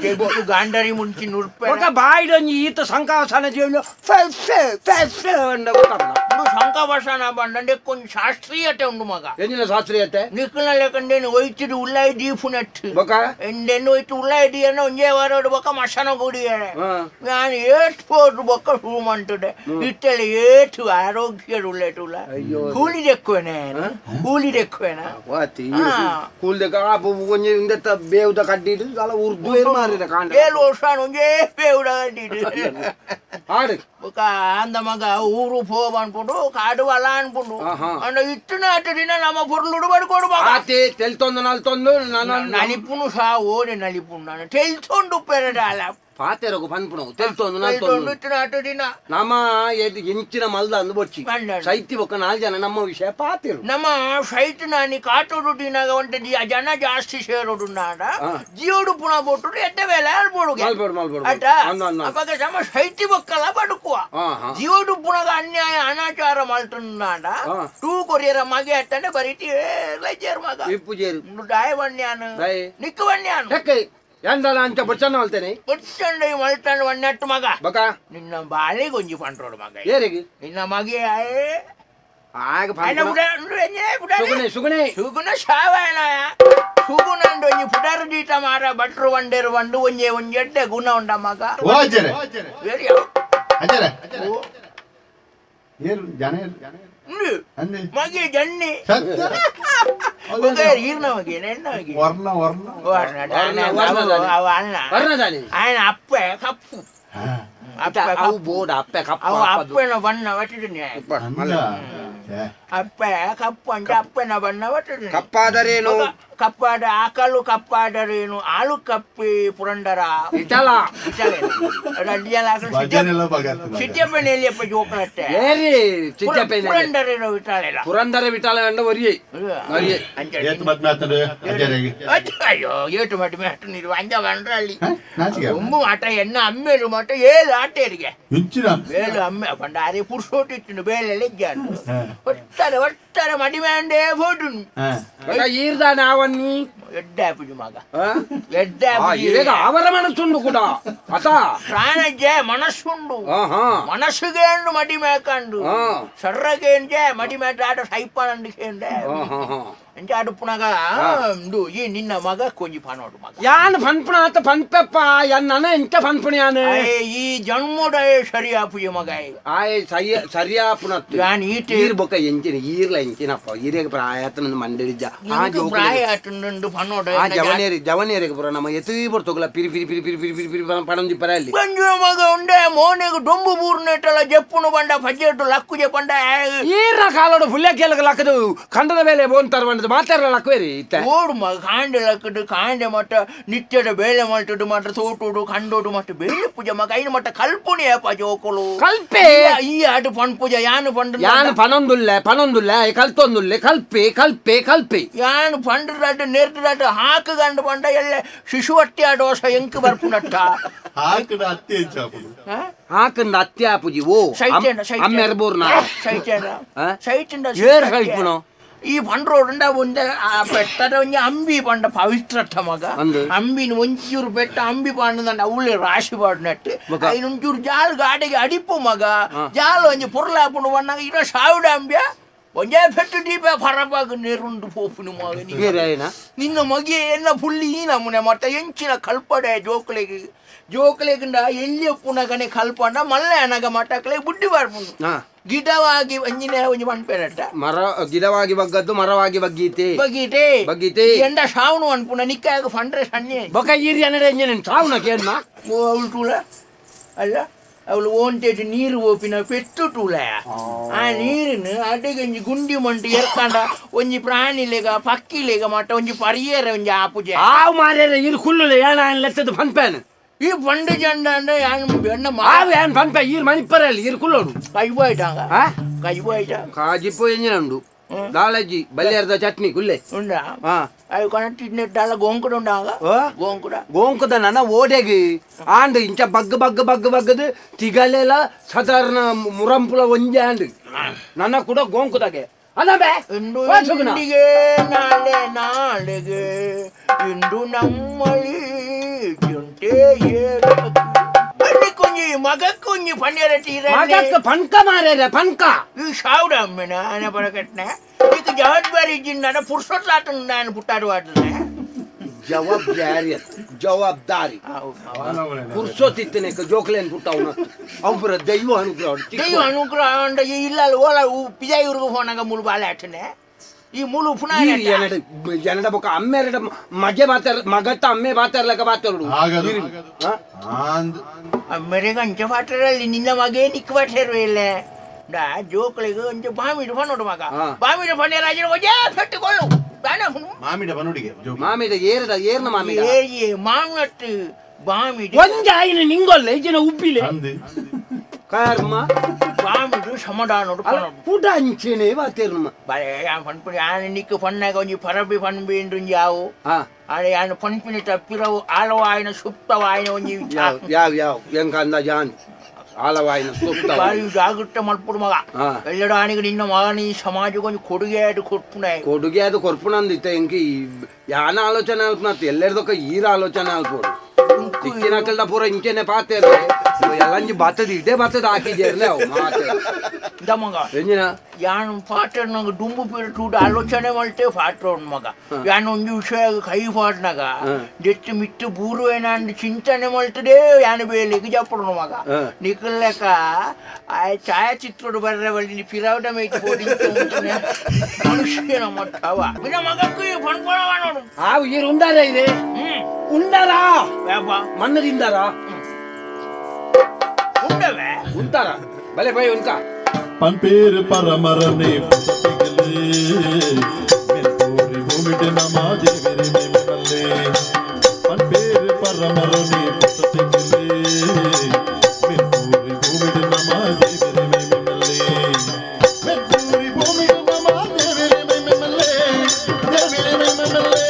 ಕೆಬಿಕ್ ಗಾಂಡರಿ ಮುಂಚಿ ನುರ್ಪೆ ఒక ಬಾಯಿಡೊಂಜಿ ಈತ ಸಂಕಾಸನ ಜೀವನ ಫೆಫೆ ಫೆಫೆ ಅಂಡ ಗೊತ್ತಾಪನ ಸಂಕಾಭಾಷಣ ಬಂಡಂಡೆ ಕೊಂಚ ಶಾಸ್ತ್ರೀಯತೆ ಉಂಡು ಮಗ ಎಂಜಿನ ಶಾಸ್ತ್ರೀಯತೆ ನಿಕ್ಕನ ಲೆಕ್ಕಂಡೇನು ಒಯ್ತಿಡು ಉಲ್ಲಾಯಿ ದೀಪು ನೆಟ್ಟು ಬೊಕ ಎಂಡೆನ್ನು ಒಯ್ತು ಉಲ್ಲಾಯಿ ದೀಯನ ಒಂಜೇ ವಾರೋಡು ಬೊಕ ಮಶನ ಗುಡಿಯರೆ ನಾನು ಏಟ್ ಪೋದು ಬೊಕ್ಕ ಶೂ ಮಂಟುಡೆ ಇಟ್ಟಲೆ ಏಟು ಆರೋಗ್ಯ ಉಲ್ಲೇಟುಲ್ಲ ಕೂಲಿ ದೆಕ್ಕುವೆನೆ ಕೂಲಿ ದೆಕ್ಕುವೆನ ವಾತಿ ಕೂಲಿ ದೆಕ್ಕ ಆ ಒಂಜಿ ಇಂದೆತ್ತ ಬೇವುದ ಕಡ್ಡಿಡು ಅಲ್ಲ ಉರ್ದು ಏರ್ ಮಾರಿದ ಕಾಂಡ 7 ವರ್ಷ ಒಂಜೇ ಬೇವುದ ಕಡ್ಡಿಡು ಆಡು ಬೊಕ ಅಂದ ಮಗ ಊರು ಪೋಬ ಅನ್ಪುಂಡು ಕಾಡು ಅಲ್ಲ ಅನ್ಪುಂಡು ಅಂಡ ಇಟ್ಟು ಆಟ ದಿನ ನಮ್ಮ ಪೊರ್ಲುಡು ಬಡ್ಕೊಡು ಮಗ ಆತೆ ತೆಲ್ತೊಂದು ನಲ್ತೊಂದು ನಾನು ನಲಿಪುನು ಸಾ ಓಡೆ ನಲಿಪುನು ನಾನು ತೆಲ್ತೊಂಡು ಪೆರಡಾಲ ಪಾತೆರಗು ಪನ್ಪುಣವು ತೆಲ್ತೊಂದು ನಲ್ತೊಂದು ಇಟ್ಟು ದಿನ ನಮ್ಮ ಎಂಚಿನ ಮಲ್ದ ಅಂದು ಬೊಚ್ಚಿ ಸೈತಿ ಬೊಕ್ಕ 4 ಜನ ನಮ್ಮ ವಿಷಯ ಪಾತೆರು ನಮ್ಮ ಸೈಟ್ ನಾನಿ ಕಾಟೋಡು ದಿನಾಗ ಒಂಟ ಜನ ಜಾಸ್ತಿ ಸೇರೋಡು ನಾಡ ಜಿಯೋಡು ಪುಣ ಬೊಟ್ಟು ಎಡ್ಡೆ ವೇಳೆ ಅಲ್ಬೋಡು ಮಲ್ಬೋಡು ಮಲ್ಬೋಡು ಆಟ ಅವಾಗ ನಮ್ಮ ಸೈತಿ ಬೊಕ್ಕಲ ಬಡುಕುವ ಜಿಯೋಡು ಪುಣಗ ಅನ್ಯಾಯ ಅನಾಚಾರ ಮಲ್ತುಂಡಾಂಡ ಟೂ ಕೊರಿಯರ ಮಗೆ ಅಟ್ಟಂಡೆ ಬರೀತಿ ಲೈಜೇರು ಮಗ ಇಪ್ಪು ಜೇರು ದಾಯ ಬಣ್ಯಾನು ನಿಕ್ಕು ಬಣ್ಯಾನು ಎಂದಲ್ಲ ಅಂಚ ಬೊಚ್ಚನ್ನ ಮಲ್ತೇನೆ ಬೊಚ್ಚಂಡ ಮಲ್ತಾನ ಒಣ್ಣೆಟ್ಟು ಮಗ ಬಕ ನಿನ್ನ ಬಾಳೆಗೆ ಒಂಜಿ ಪಂಡ್ರೋಡು ಮಗ ಏರಿಗೆ ನಿನ್ನ ಮಗೆ ಆಗ ಸುಗುಣೆ ಸುಗುಣೆ ಸುಗುಣ ಸಾವಣ ಸುಗುಣಂಡು ಒಂಜಿ ಪುಡರು ದೀಟ ಮಾರ ಭಟ್ರು వండేರು వంಡು ಒಂಜೆ ಒಂಜಿ ಎಡ್ಡೆ ಗುಣ ಉಂಡ ಮಗ ಮಗೆ ಜನ್ನಿ ఆయన అప్పే కప్పు అಪ್ಪನ ಬಣ್ಣ ಒಟ್ಟಿದ್ದೀನಿ ಅಪ್ಪೆ ಕಪ್ಪು ಅಂತ ಅಪ್ಪನ ಬಣ್ಣ ಒಟ್ಟಿದ್ದೀನಿ ಕಪ್ಪಾದರೇನು ಕಪ್ಪಾದ ಆಕಳು ಕಪ್ಪಾದರೇನು ಆಳು ಕಪ್ಪಿ ಪುರಂದರ ಇಟಲ ಸಿದ್ದಪ್ಪನೆಲ್ಲಿಯಪ್ಪ ಜೋಕಲತ್ತೆ ಪುರಂದರೇನು ವಿಟಾಲೆಲ್ಲ ಪುರಂದರ ವಿಟಾಲ ಅಂಡ ಒರಿಯೆ ಅಯ್ಯೋ ಏಟು ಮಟ್ಟ ಮೆಟ್ಟು ನೀರು ಅಂಜ ಬಂಡ್ರಲ್ಲಿ ತುಂಬ ಆಟ ಎನ್ನ ಅಮ್ಮೇರು ಮಟ್ಟ 7 ಆಟೇರಿಗೆ 7 ಅಮ್ಮೆ ಪಂಡ ಅರೆ ಪುರುಷೋಟಿಟ್ಟು ಬೇಲೆಲ್ಲ ಇಜ್ಜಾನು ಒಟ್ಟಾರೆ ಒಟ್ಟಾರೆ ಮಡಿಮೇಂಡೇ ಫೋಟುನು ಈರ್ದಾನೆ ಅವನ್ನಿ ಎಡ್ಡೆ ಆಪುಜು ಮಗ ಎಡ್ಡೆ ಅವರ ಮನಸ್ಸುಂಡು ಕೂಡ ಅತ ಪ್ರಾಣಜೆ ಮನಸ್ಸುಂಡು ಮನಸ್ಸುಗೇಂಡು ಮಡಿ ಮೇಕಂಡು ಸರ್ರಗೇಂಜೆ ಮಡಿ ಮೇಟ ಆಟ ಸೈಪನಂಡು ಅಂಚ ಅಡುಪುನಗ ಈ ನಿನ್ನ ಮಗ ಕೊಂಜಿ ಪನೋಡು ಮಗ ಯಾನ್ ಪನ್ಪುಣ ಆತ ಪನ್ಪೆಪ್ಪ ನನ್ನ ಎಂತ ಪನ್ಪುಣ ಯಾನ್ ಈ ಜನ್ಮೋಡ ಸರಿ ಆಪುಜಿ ಮಗ ಆಯ್ ಸರಿ ಆಪುಣ ಯಾನ್ ಈಟೆ ಈರ್ ಬೊಕ್ಕ ಎಂಚಿನ ಈರ್ಲ ಎಂಚಿನಪ್ಪ ಈರೇಗ ಪ್ರಾಯತನ ಮಂಡಳಿಜ ಆ ಪ್ರಾಯ ಆತುಂಡು ಪನೋಡು ಆ ಜವನೇರಿ ಜವನೇರಿಗೆ ಪುರ ನಮ್ಮ ಎತ್ತು ಬರ್ತೋಗಲ ಪಿರಿ ಪಿರಿ ಪಿರಿ ಪಿರಿ ಪಿರಿ ಪಿರಿ ಪಿರಿ ಪಣಂಜಿ ಪರ ಅಲ್ಲಿ ಬಂಜು ಮಗ ಉಂಡೆ ಮೋನೆಗೆ ಡೊಂಬು ಬೂರ್ನೆಟಲ ಜಪ್ಪುನು ಬಂಡ ಫಜ್ಜೆಟ್ಟು ಲಕ್ಕುಜೆ ಬಂಡ ಈರ್ನ ಕಾಲೋಡು ಫುಲ್ಯ ಕೇಳಗ ಲಕ್ಕದು ಖಂಡದ ಮೇಲೆ ಬೋಂತಾರ ಬಂಡದ ಮಾತಾಡಲ್ಲ ಲಕ್ಕವೇರಿ ಇತ್ತ ಓಡು ಮಗ ಕಾಂಡೆ ಲಕ್ಕದು ಕಾಂಡೆ ಮಟ್ಟ ನಿತ್ಯದ ಬೇಳೆ ಮಲ್ಟುಡು ಮಟ್ಟ ತೋಟುಡು ಕಂಡೋಡು ಮಟ್ಟ ಬೇಳೆ ಪೂಜೆ ಮಗ ಐನು ಮಟ್ಟ ಕಲ್ಪುಣಿ ಅಪ್ಪ ಜೋಕುಲು ಕಲ್ಪೆ ಈ ಆಟ ಪಣ್ ಪೂಜೆ ಯಾನು ಪಂಡು ಯಾನು ಪನೊಂದುಲ್ಲೆ ಪನೊಂದುಲ್ಲೆ ಕಲ್ತೊಂದುಲ್ಲೆ ಕಲ್ಪೆ ಕಲ್ಪೆ ಕಲ್ಪೆ ಯಾನು ಪಂಡು ನೆರ್ದು ಹಾಕು ಗಂಡು ಪಂಡ ಎಲ್ಲ ಶಿಶುವಟ್ಟಿ ಆಡೋಸ ಎಂಕು ಬರ್ಪುನಟ್ಟ ಹಾಕದ ಅತ್ತೆ ಹೆಚ್ಚಾಪುದು ಹಾಕಂದ ಅತ್ತೆ ಆಪುಜಿ ಓ ಅಮ್ಮೆರ್ ಬೋರ್ನ ಸೈಟೇನ ಸೈಟೇನ ಏರ್ ಕಲ್ಪುನೋ ಈ ಪಂಡ್ರೋಡುಂಡ ಒಂದೆ ಆ ಪೆಟ್ಟದ ಒಂಜಿ ಅಂಬಿ ಪಂಡ ಪವಿತ್ರಟ್ಟ ಮಗ ಅಂಬಿನ ಒಂಚೂರು ಬೆಟ್ಟ ಅಂಬಿ ಪಾಂಡ ಅವಳೆ ರಾಶಿ ಪಾಡ್ನಟ್ಟು ಐನ ಒಂಚೂರು ಜಾಲ್ ಗಾಡಿಗೆ ಅಡಿಪು ಮಗ ಜಾಲ್ ಒಂಜಿ ಪೊರ್ಲಾಪುಂಡು ಬಣ್ಣಾಗ ಇರೋ ಸಾವಿರ ಅಂಬ್ಯ ಒಂಜೇ ಪೆಟ್ಟು ದೀಪ ಪರಬಾಗ ನೀರುಂಡು ಪೋಪುನು ಮಗ ನಿನ್ನ ಮಗೆ ಎನ್ನ ಪುಳ್ಳಿ ಈ ನಮೂನೆ ಮತ್ತೆ ಎಂಚಿನ ಕಲ್ಪಡೆ ಜೋಕ್ಲೆಗ್ ಜೋಕ್ಲೆಗುಂಡ ಎಲ್ಲಿ ಪುನಗನೆ ಕಲ್ಪಂಡ ಮಲ್ಲ ಅನಗ ಮಟ್ಟಕ್ಲೆ ಬುಡ್ಡಿ ಬಾರ್ಪುಂಡು ಗಿಡವಾಗಿ ಒಂಜಿನ ಒಂಜಿ ಪನ್ಪೇರಟ್ಟ ಮರ ಗಿಡವಾಗಿ ಬಗ್ಗದ್ದು ಮರವಾಗಿ ಬಗ್ಗೀತೆ ಬಗ್ಗೀತೆ ಬಗ್ಗೀತೆ ಎಂಡ ಸಾವನು ಅನ್ಪುನ ನಿಕ್ಕಾಗ ಫಂಡ್ರೆ ಸಣ್ಣ ಬೊಕ ಈರಿ ಅನ್ನಡೆ ಎಂಜಿನ ಸಾವನ ಕೇಳ್ಮ ಅವಳು ಟೂಲ ಅಲ್ಲ ಅವಳು ಓಂಟೇಜ್ ನೀರು ಓಪಿನ ಪೆಟ್ಟು ಟೂಲ ಆ ನೀರಿನ ಅಡಿಗೆ ಗುಂಡಿ ಮಂಟು ಎರ್ಕಂಡ ಒಂಜಿ ಪ್ರಾಣಿಲೆಗ ಪಕ್ಕಿಲೆಗ ಮಟ್ಟ ಒಂಜಿ ಪರಿಯೇರ ಒಂಜಿ ಆಪುಜೆ ಆವು ಮಾರ್ಯಾರ ಇರು ಕುಳ್ಳುಲೆ ಏನ ಲೆತ್ತದ ಫನ್ಪೇನು ಈ ಪಂಡು ಜಂಡ ಯಾನ್ ಪನ್ಪೆ ಈರ್ ಮಣಿಪರಲ್ಲಿ ಈರ್ ಕುಳ್ಳೋಡು ಕೈಬೋಯ್ಟಾಂಗ ಕೈಬೋಯ್ಟ ಕಾಜಿಪ್ಪು ಎಂಜಿನ ಉಂಡು ದಾಳಜ್ಜಿ ಬಲ್ಯಾರ್ದ ಚಟ್ನಿ ಕುಲ್ಲೆ ಉಂಡಾ ಅವು ಕಣಟ್ಟಿನ ದಾಳ ಗೋಂಕುಡ ಉಂಡಾಗ ಗೋಂಕುಡ ಗೋಂಕುದ ನನ್ನ ಓಡೆಗೆ ಆಂಡ್ ಇಂಚ ಬಗ್ಗ ಬಗ್ಗ ಬಗ್ಗ ಬಗ್ಗದು ತಿಗಲೆಲ ಸಾಧಾರಣ ಮುರಂಪುಲ ಒಂಜೆ ಆಂಡ್ ನನ್ನ ಕೂಡ ಗೋಂಕುದಾಗೆ ಅಲ್ಲಬೇ ಇಂದು ಇಂದಿಗೆ ನಾಳೆ ನಾಳೆಗೆ ಇಂದು ನಮ್ಮಳಿ ಕೊಂಜಿ ಮಗಕ್ಕೊಂಜಿ ಪನ್ನೆರಟಿ ಮಗಕ್ಕೆ ಪನ್ಕ ಮಾರ್ಯಾರ ಪನ್ಕ ಈ ಸಾವಿರ ಅಮ್ಮೆನ ಆನೆ ಬರಕಟ್ನೆ ಈಗ ಜವಾಬ್ದಾರಿ ಜಿನ್ನ ಪುರ್ಸೊತ್ಲಾಟ ನಾನು ಪುಟ್ಟಾಡು ಆಡ್ದೆ ಜವಾಬ್ದಾರಿ ಜವಾಬ್ದಾರಿ ಪುರ್ಸೊತ್ತಿತ್ತನೆ ಜೋಕ್ಲೇನ್ ಪುಟ್ಟವನ ಅವ್ರ ದೈವ ಅನುಗ್ರಹ ದೈವ ಅನುಗ್ರಹ ಇಲ್ಲ ಓಲ ಪಿಜಾಯಿವ್ರಿಗೂ ಫೋನಾಗ ಮುಳು ಬಾಳೆ ಆಟನೆ ಈ ಮುಳು ಪುನಃ ಜನಡ ಬೊಕ ಅಮ್ಮೆರಡ ಮಗೆ ಬಾತಾರ ಮಗತ್ತ ಅಮ್ಮೆ ಬಾತಾರ್ಲಕ ಬಾತಾರು ಅಮ್ಮೆರೆಗೆ ಅಂಚೆ ಬಾತಾರಲ್ಲಿ ನಿನ್ನ ಮಗೆ ನಿಕ್ಕ ಬಾತಾರು ಇಲ್ಲ ಡಾ ಜೋಕ್ಳಿಗೆ ಅಂಚೆ ಬಾಮಿಡು ಪನ್ನೋಡು ಮಗ ಬಾಮಿಡು ಪನ್ನೆ ರಾಜನ ಒಜೇ ಪೆಟ್ಟುಕೊಳ್ಳು ಮಾಮಿಡ ಬನುಡಿಗೆ ಮಾಮಿಡ ಏರದ ಏರ್ನ ಮಾಮಿಡ ಏ ಮಾಮಿನಟ್ಟು ಬಾಮಿಡು ಒಂಜಾಯಿನ ನಿಂಗೊಲ್ಲ ಇಜಿನ ಉಬ್ಬಿಲೆ ಕರ್ಮ ಬಾಮಿಡು ಸಮದಾನೋಡು ಪುಟ ಅಂಚೆನೆ ಬಾತೇರ್ಮ ಬಲೆ ಯಾನ್ ಪನ್ಪಿನ ಯಾನ್ ನಿಕ್ಕು ಪನ್ನಾಗ ಒಂಜಿ ಪರಬಿ ಪನ್ಬಿ ಇಂದುಂಜಿ ಆವು ಆಡೆ ಯಾನ್ ಪನ್ಪಿನ ತಪ್ಪಿರವು ಆಲವಾಯಿನ ಸುಪ್ತವಾಯಿನ ಒಂಜಿ ಯಾವ ಯಾವ ಎಂಕ ಅಂದಾಜಾನ್ ಆಲವಾಯಿನ ಸುಪ್ತ ಬಾರಿ ಜಾಗೃತ ಮಲ್ಪುಡು ಮಗ ಎಲ್ಲಡಾನಿಗೆ ನಿನ್ನ ಮಗನ ಈ ಸಮಾಜಕ್ಕೆ ಒಂಜಿ ಕೊಡುಗೆ ಆಯ್ತು ಕೊರ್ಪುನ ಕೊಡುಗೆ ಅದು ಕೊರ್ಪುನಂದಿತ್ತ ಎಂಕ ಯಾನ ಆಲೋಚನೆ ಅಲ್ಪನತ್ತು ಎಲ್ಲೆರ್ದೊಕ್ಕ ಈರ ಆಲೋಚನೆ ಅಲ್ಪೋಡು ಇಕ್ಕಿನ ಪೂರ ಇಂಚೆನೆ ಪಾತೇರೆ ಎಲ್ಲಂಜಿ ಬತ್ತದ ಇದೇ ಬತ್ತದ ಹಾಕಿದ್ದೇರ್ಲೆ ಅವು ಮಾತೆ ಮಗ ಎಂಜಿನ ಯಾನು ಪಾತ್ರ ನಂಗೆ ಡುಂಬು ಪೀರ ಆಲೋಚನೆ ಮಲ್ತೆ ಪಾತ್ರ ಮಗ ಯಾನು ಒಂಜಿ ವಿಷಯ ಕೈ ಪಾಟ್ನಾಗ ಜೆಟ್ಟು ಮಿಟ್ಟು ಬೂರು ಏನಾಂಡ್ ಚಿಂತನೆ ಮಲ್ತದೆ ಯಾನು ಬೇಲಿಗೆ ಜಪ್ಪಡು ಮಗ ನಿಕ್ಕಲೆಕ್ಕ ಆ ಛಾಯಾಚಿತ್ರೋಡು ಬರ್ರೆ ಬಳ್ಳಿ ಫಿರಾವ್ಡ ಮೇಟ್ ಮನುಷ್ಯನ ಮಟ್ಟವ ಮಗಕ್ಕೂ ಪಣ್ಕೊಳವ ನೋಡು ಆವು ಈರು ಉಂಡಾರ ಇದೆ ಉಂಡಾರಾ ಮಣ್ಣು ತಿಂದಾರಾ ಉಂಡವೇ ಉಂಟಾರ ಬಲೆ ಬೈ ಉಂಟ ಪಂಪೇರು ಪರಮರನೆ ಪುಸತಿಗಲೇ ಮೆಲ್ಪೂರಿ ಭೂಮಿಟೆ ನಮ ದೇವಿರಿ ಮೇಮಲ್ಲೇ ಪಂಪೇರು ಪರಮರನೆ ಪುಸತಿಗಲೇ ಮೆಲ್ಪೂರಿ ಭೂಮಿಟೆ ನಮ ದೇವಿರಿ ಮೇಮಲ್ಲೇ ಮೆಲ್ಪೂರಿ ಭೂಮಿಟೆ ನಮ ದೇವಿರಿ ಮೇಮಲ್ಲೇ ದೇವಿರಿ ಮೇಮಲ್ಲೇ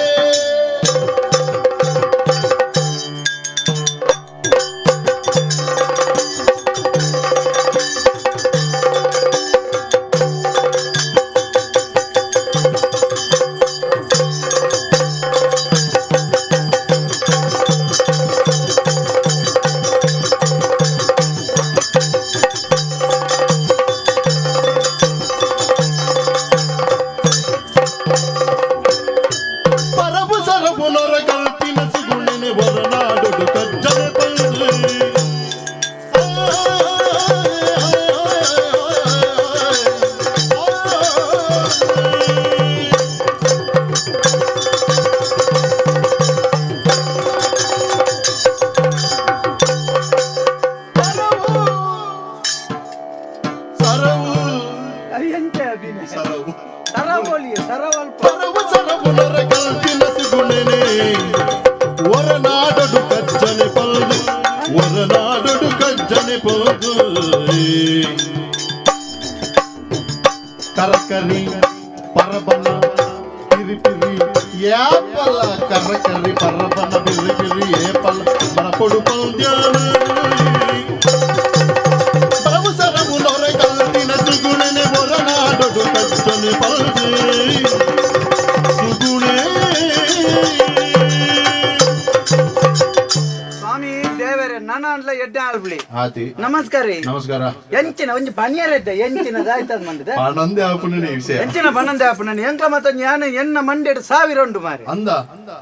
ಕರಕರಿ ಪರಬನ ಪಿರಿ ಏಪಲ ಕರಕರಿ ಪರಬನ ಪಿರಿ ಪಿರಿ ಏಪಲ ಬರಪೊಡು ಪಲ್ದ್ಯಾನ ಬರವು ಸರವು ನೊರೆ ಕಲ್ತಿನ ಸುಗುಣನೆ ಹೊರನಾಡೊಡು ಕಚ್ಚನೆ ಪಲ್ದಿ. ಅಂಡ್ಲ ಎಡ್ಡೆ ಆಲ್ಬಿಳಿ. ನಮಸ್ಕಾರ ನಮಸ್ಕಾರ. ಎಂಚಿನ ಒಂಜಿ ಪನಿಯರ ಇದ್ದ ಎಂಚಿನ ದಾಯ್ತದ ಮಂಡದ ಪಣಂದೆ ಆಪುನನೆ ವಿಷಯ ಎಂಚಿನ ಪಣಂದೆ ಆಪುನನೆ ಎಂಕ ಮತ ಜ್ಞಾನ ಎನ್ನ ಮಂಡೆಡ್ ಸಾವಿರ ಉಂಡು ಮಾರೆ ಅಂದ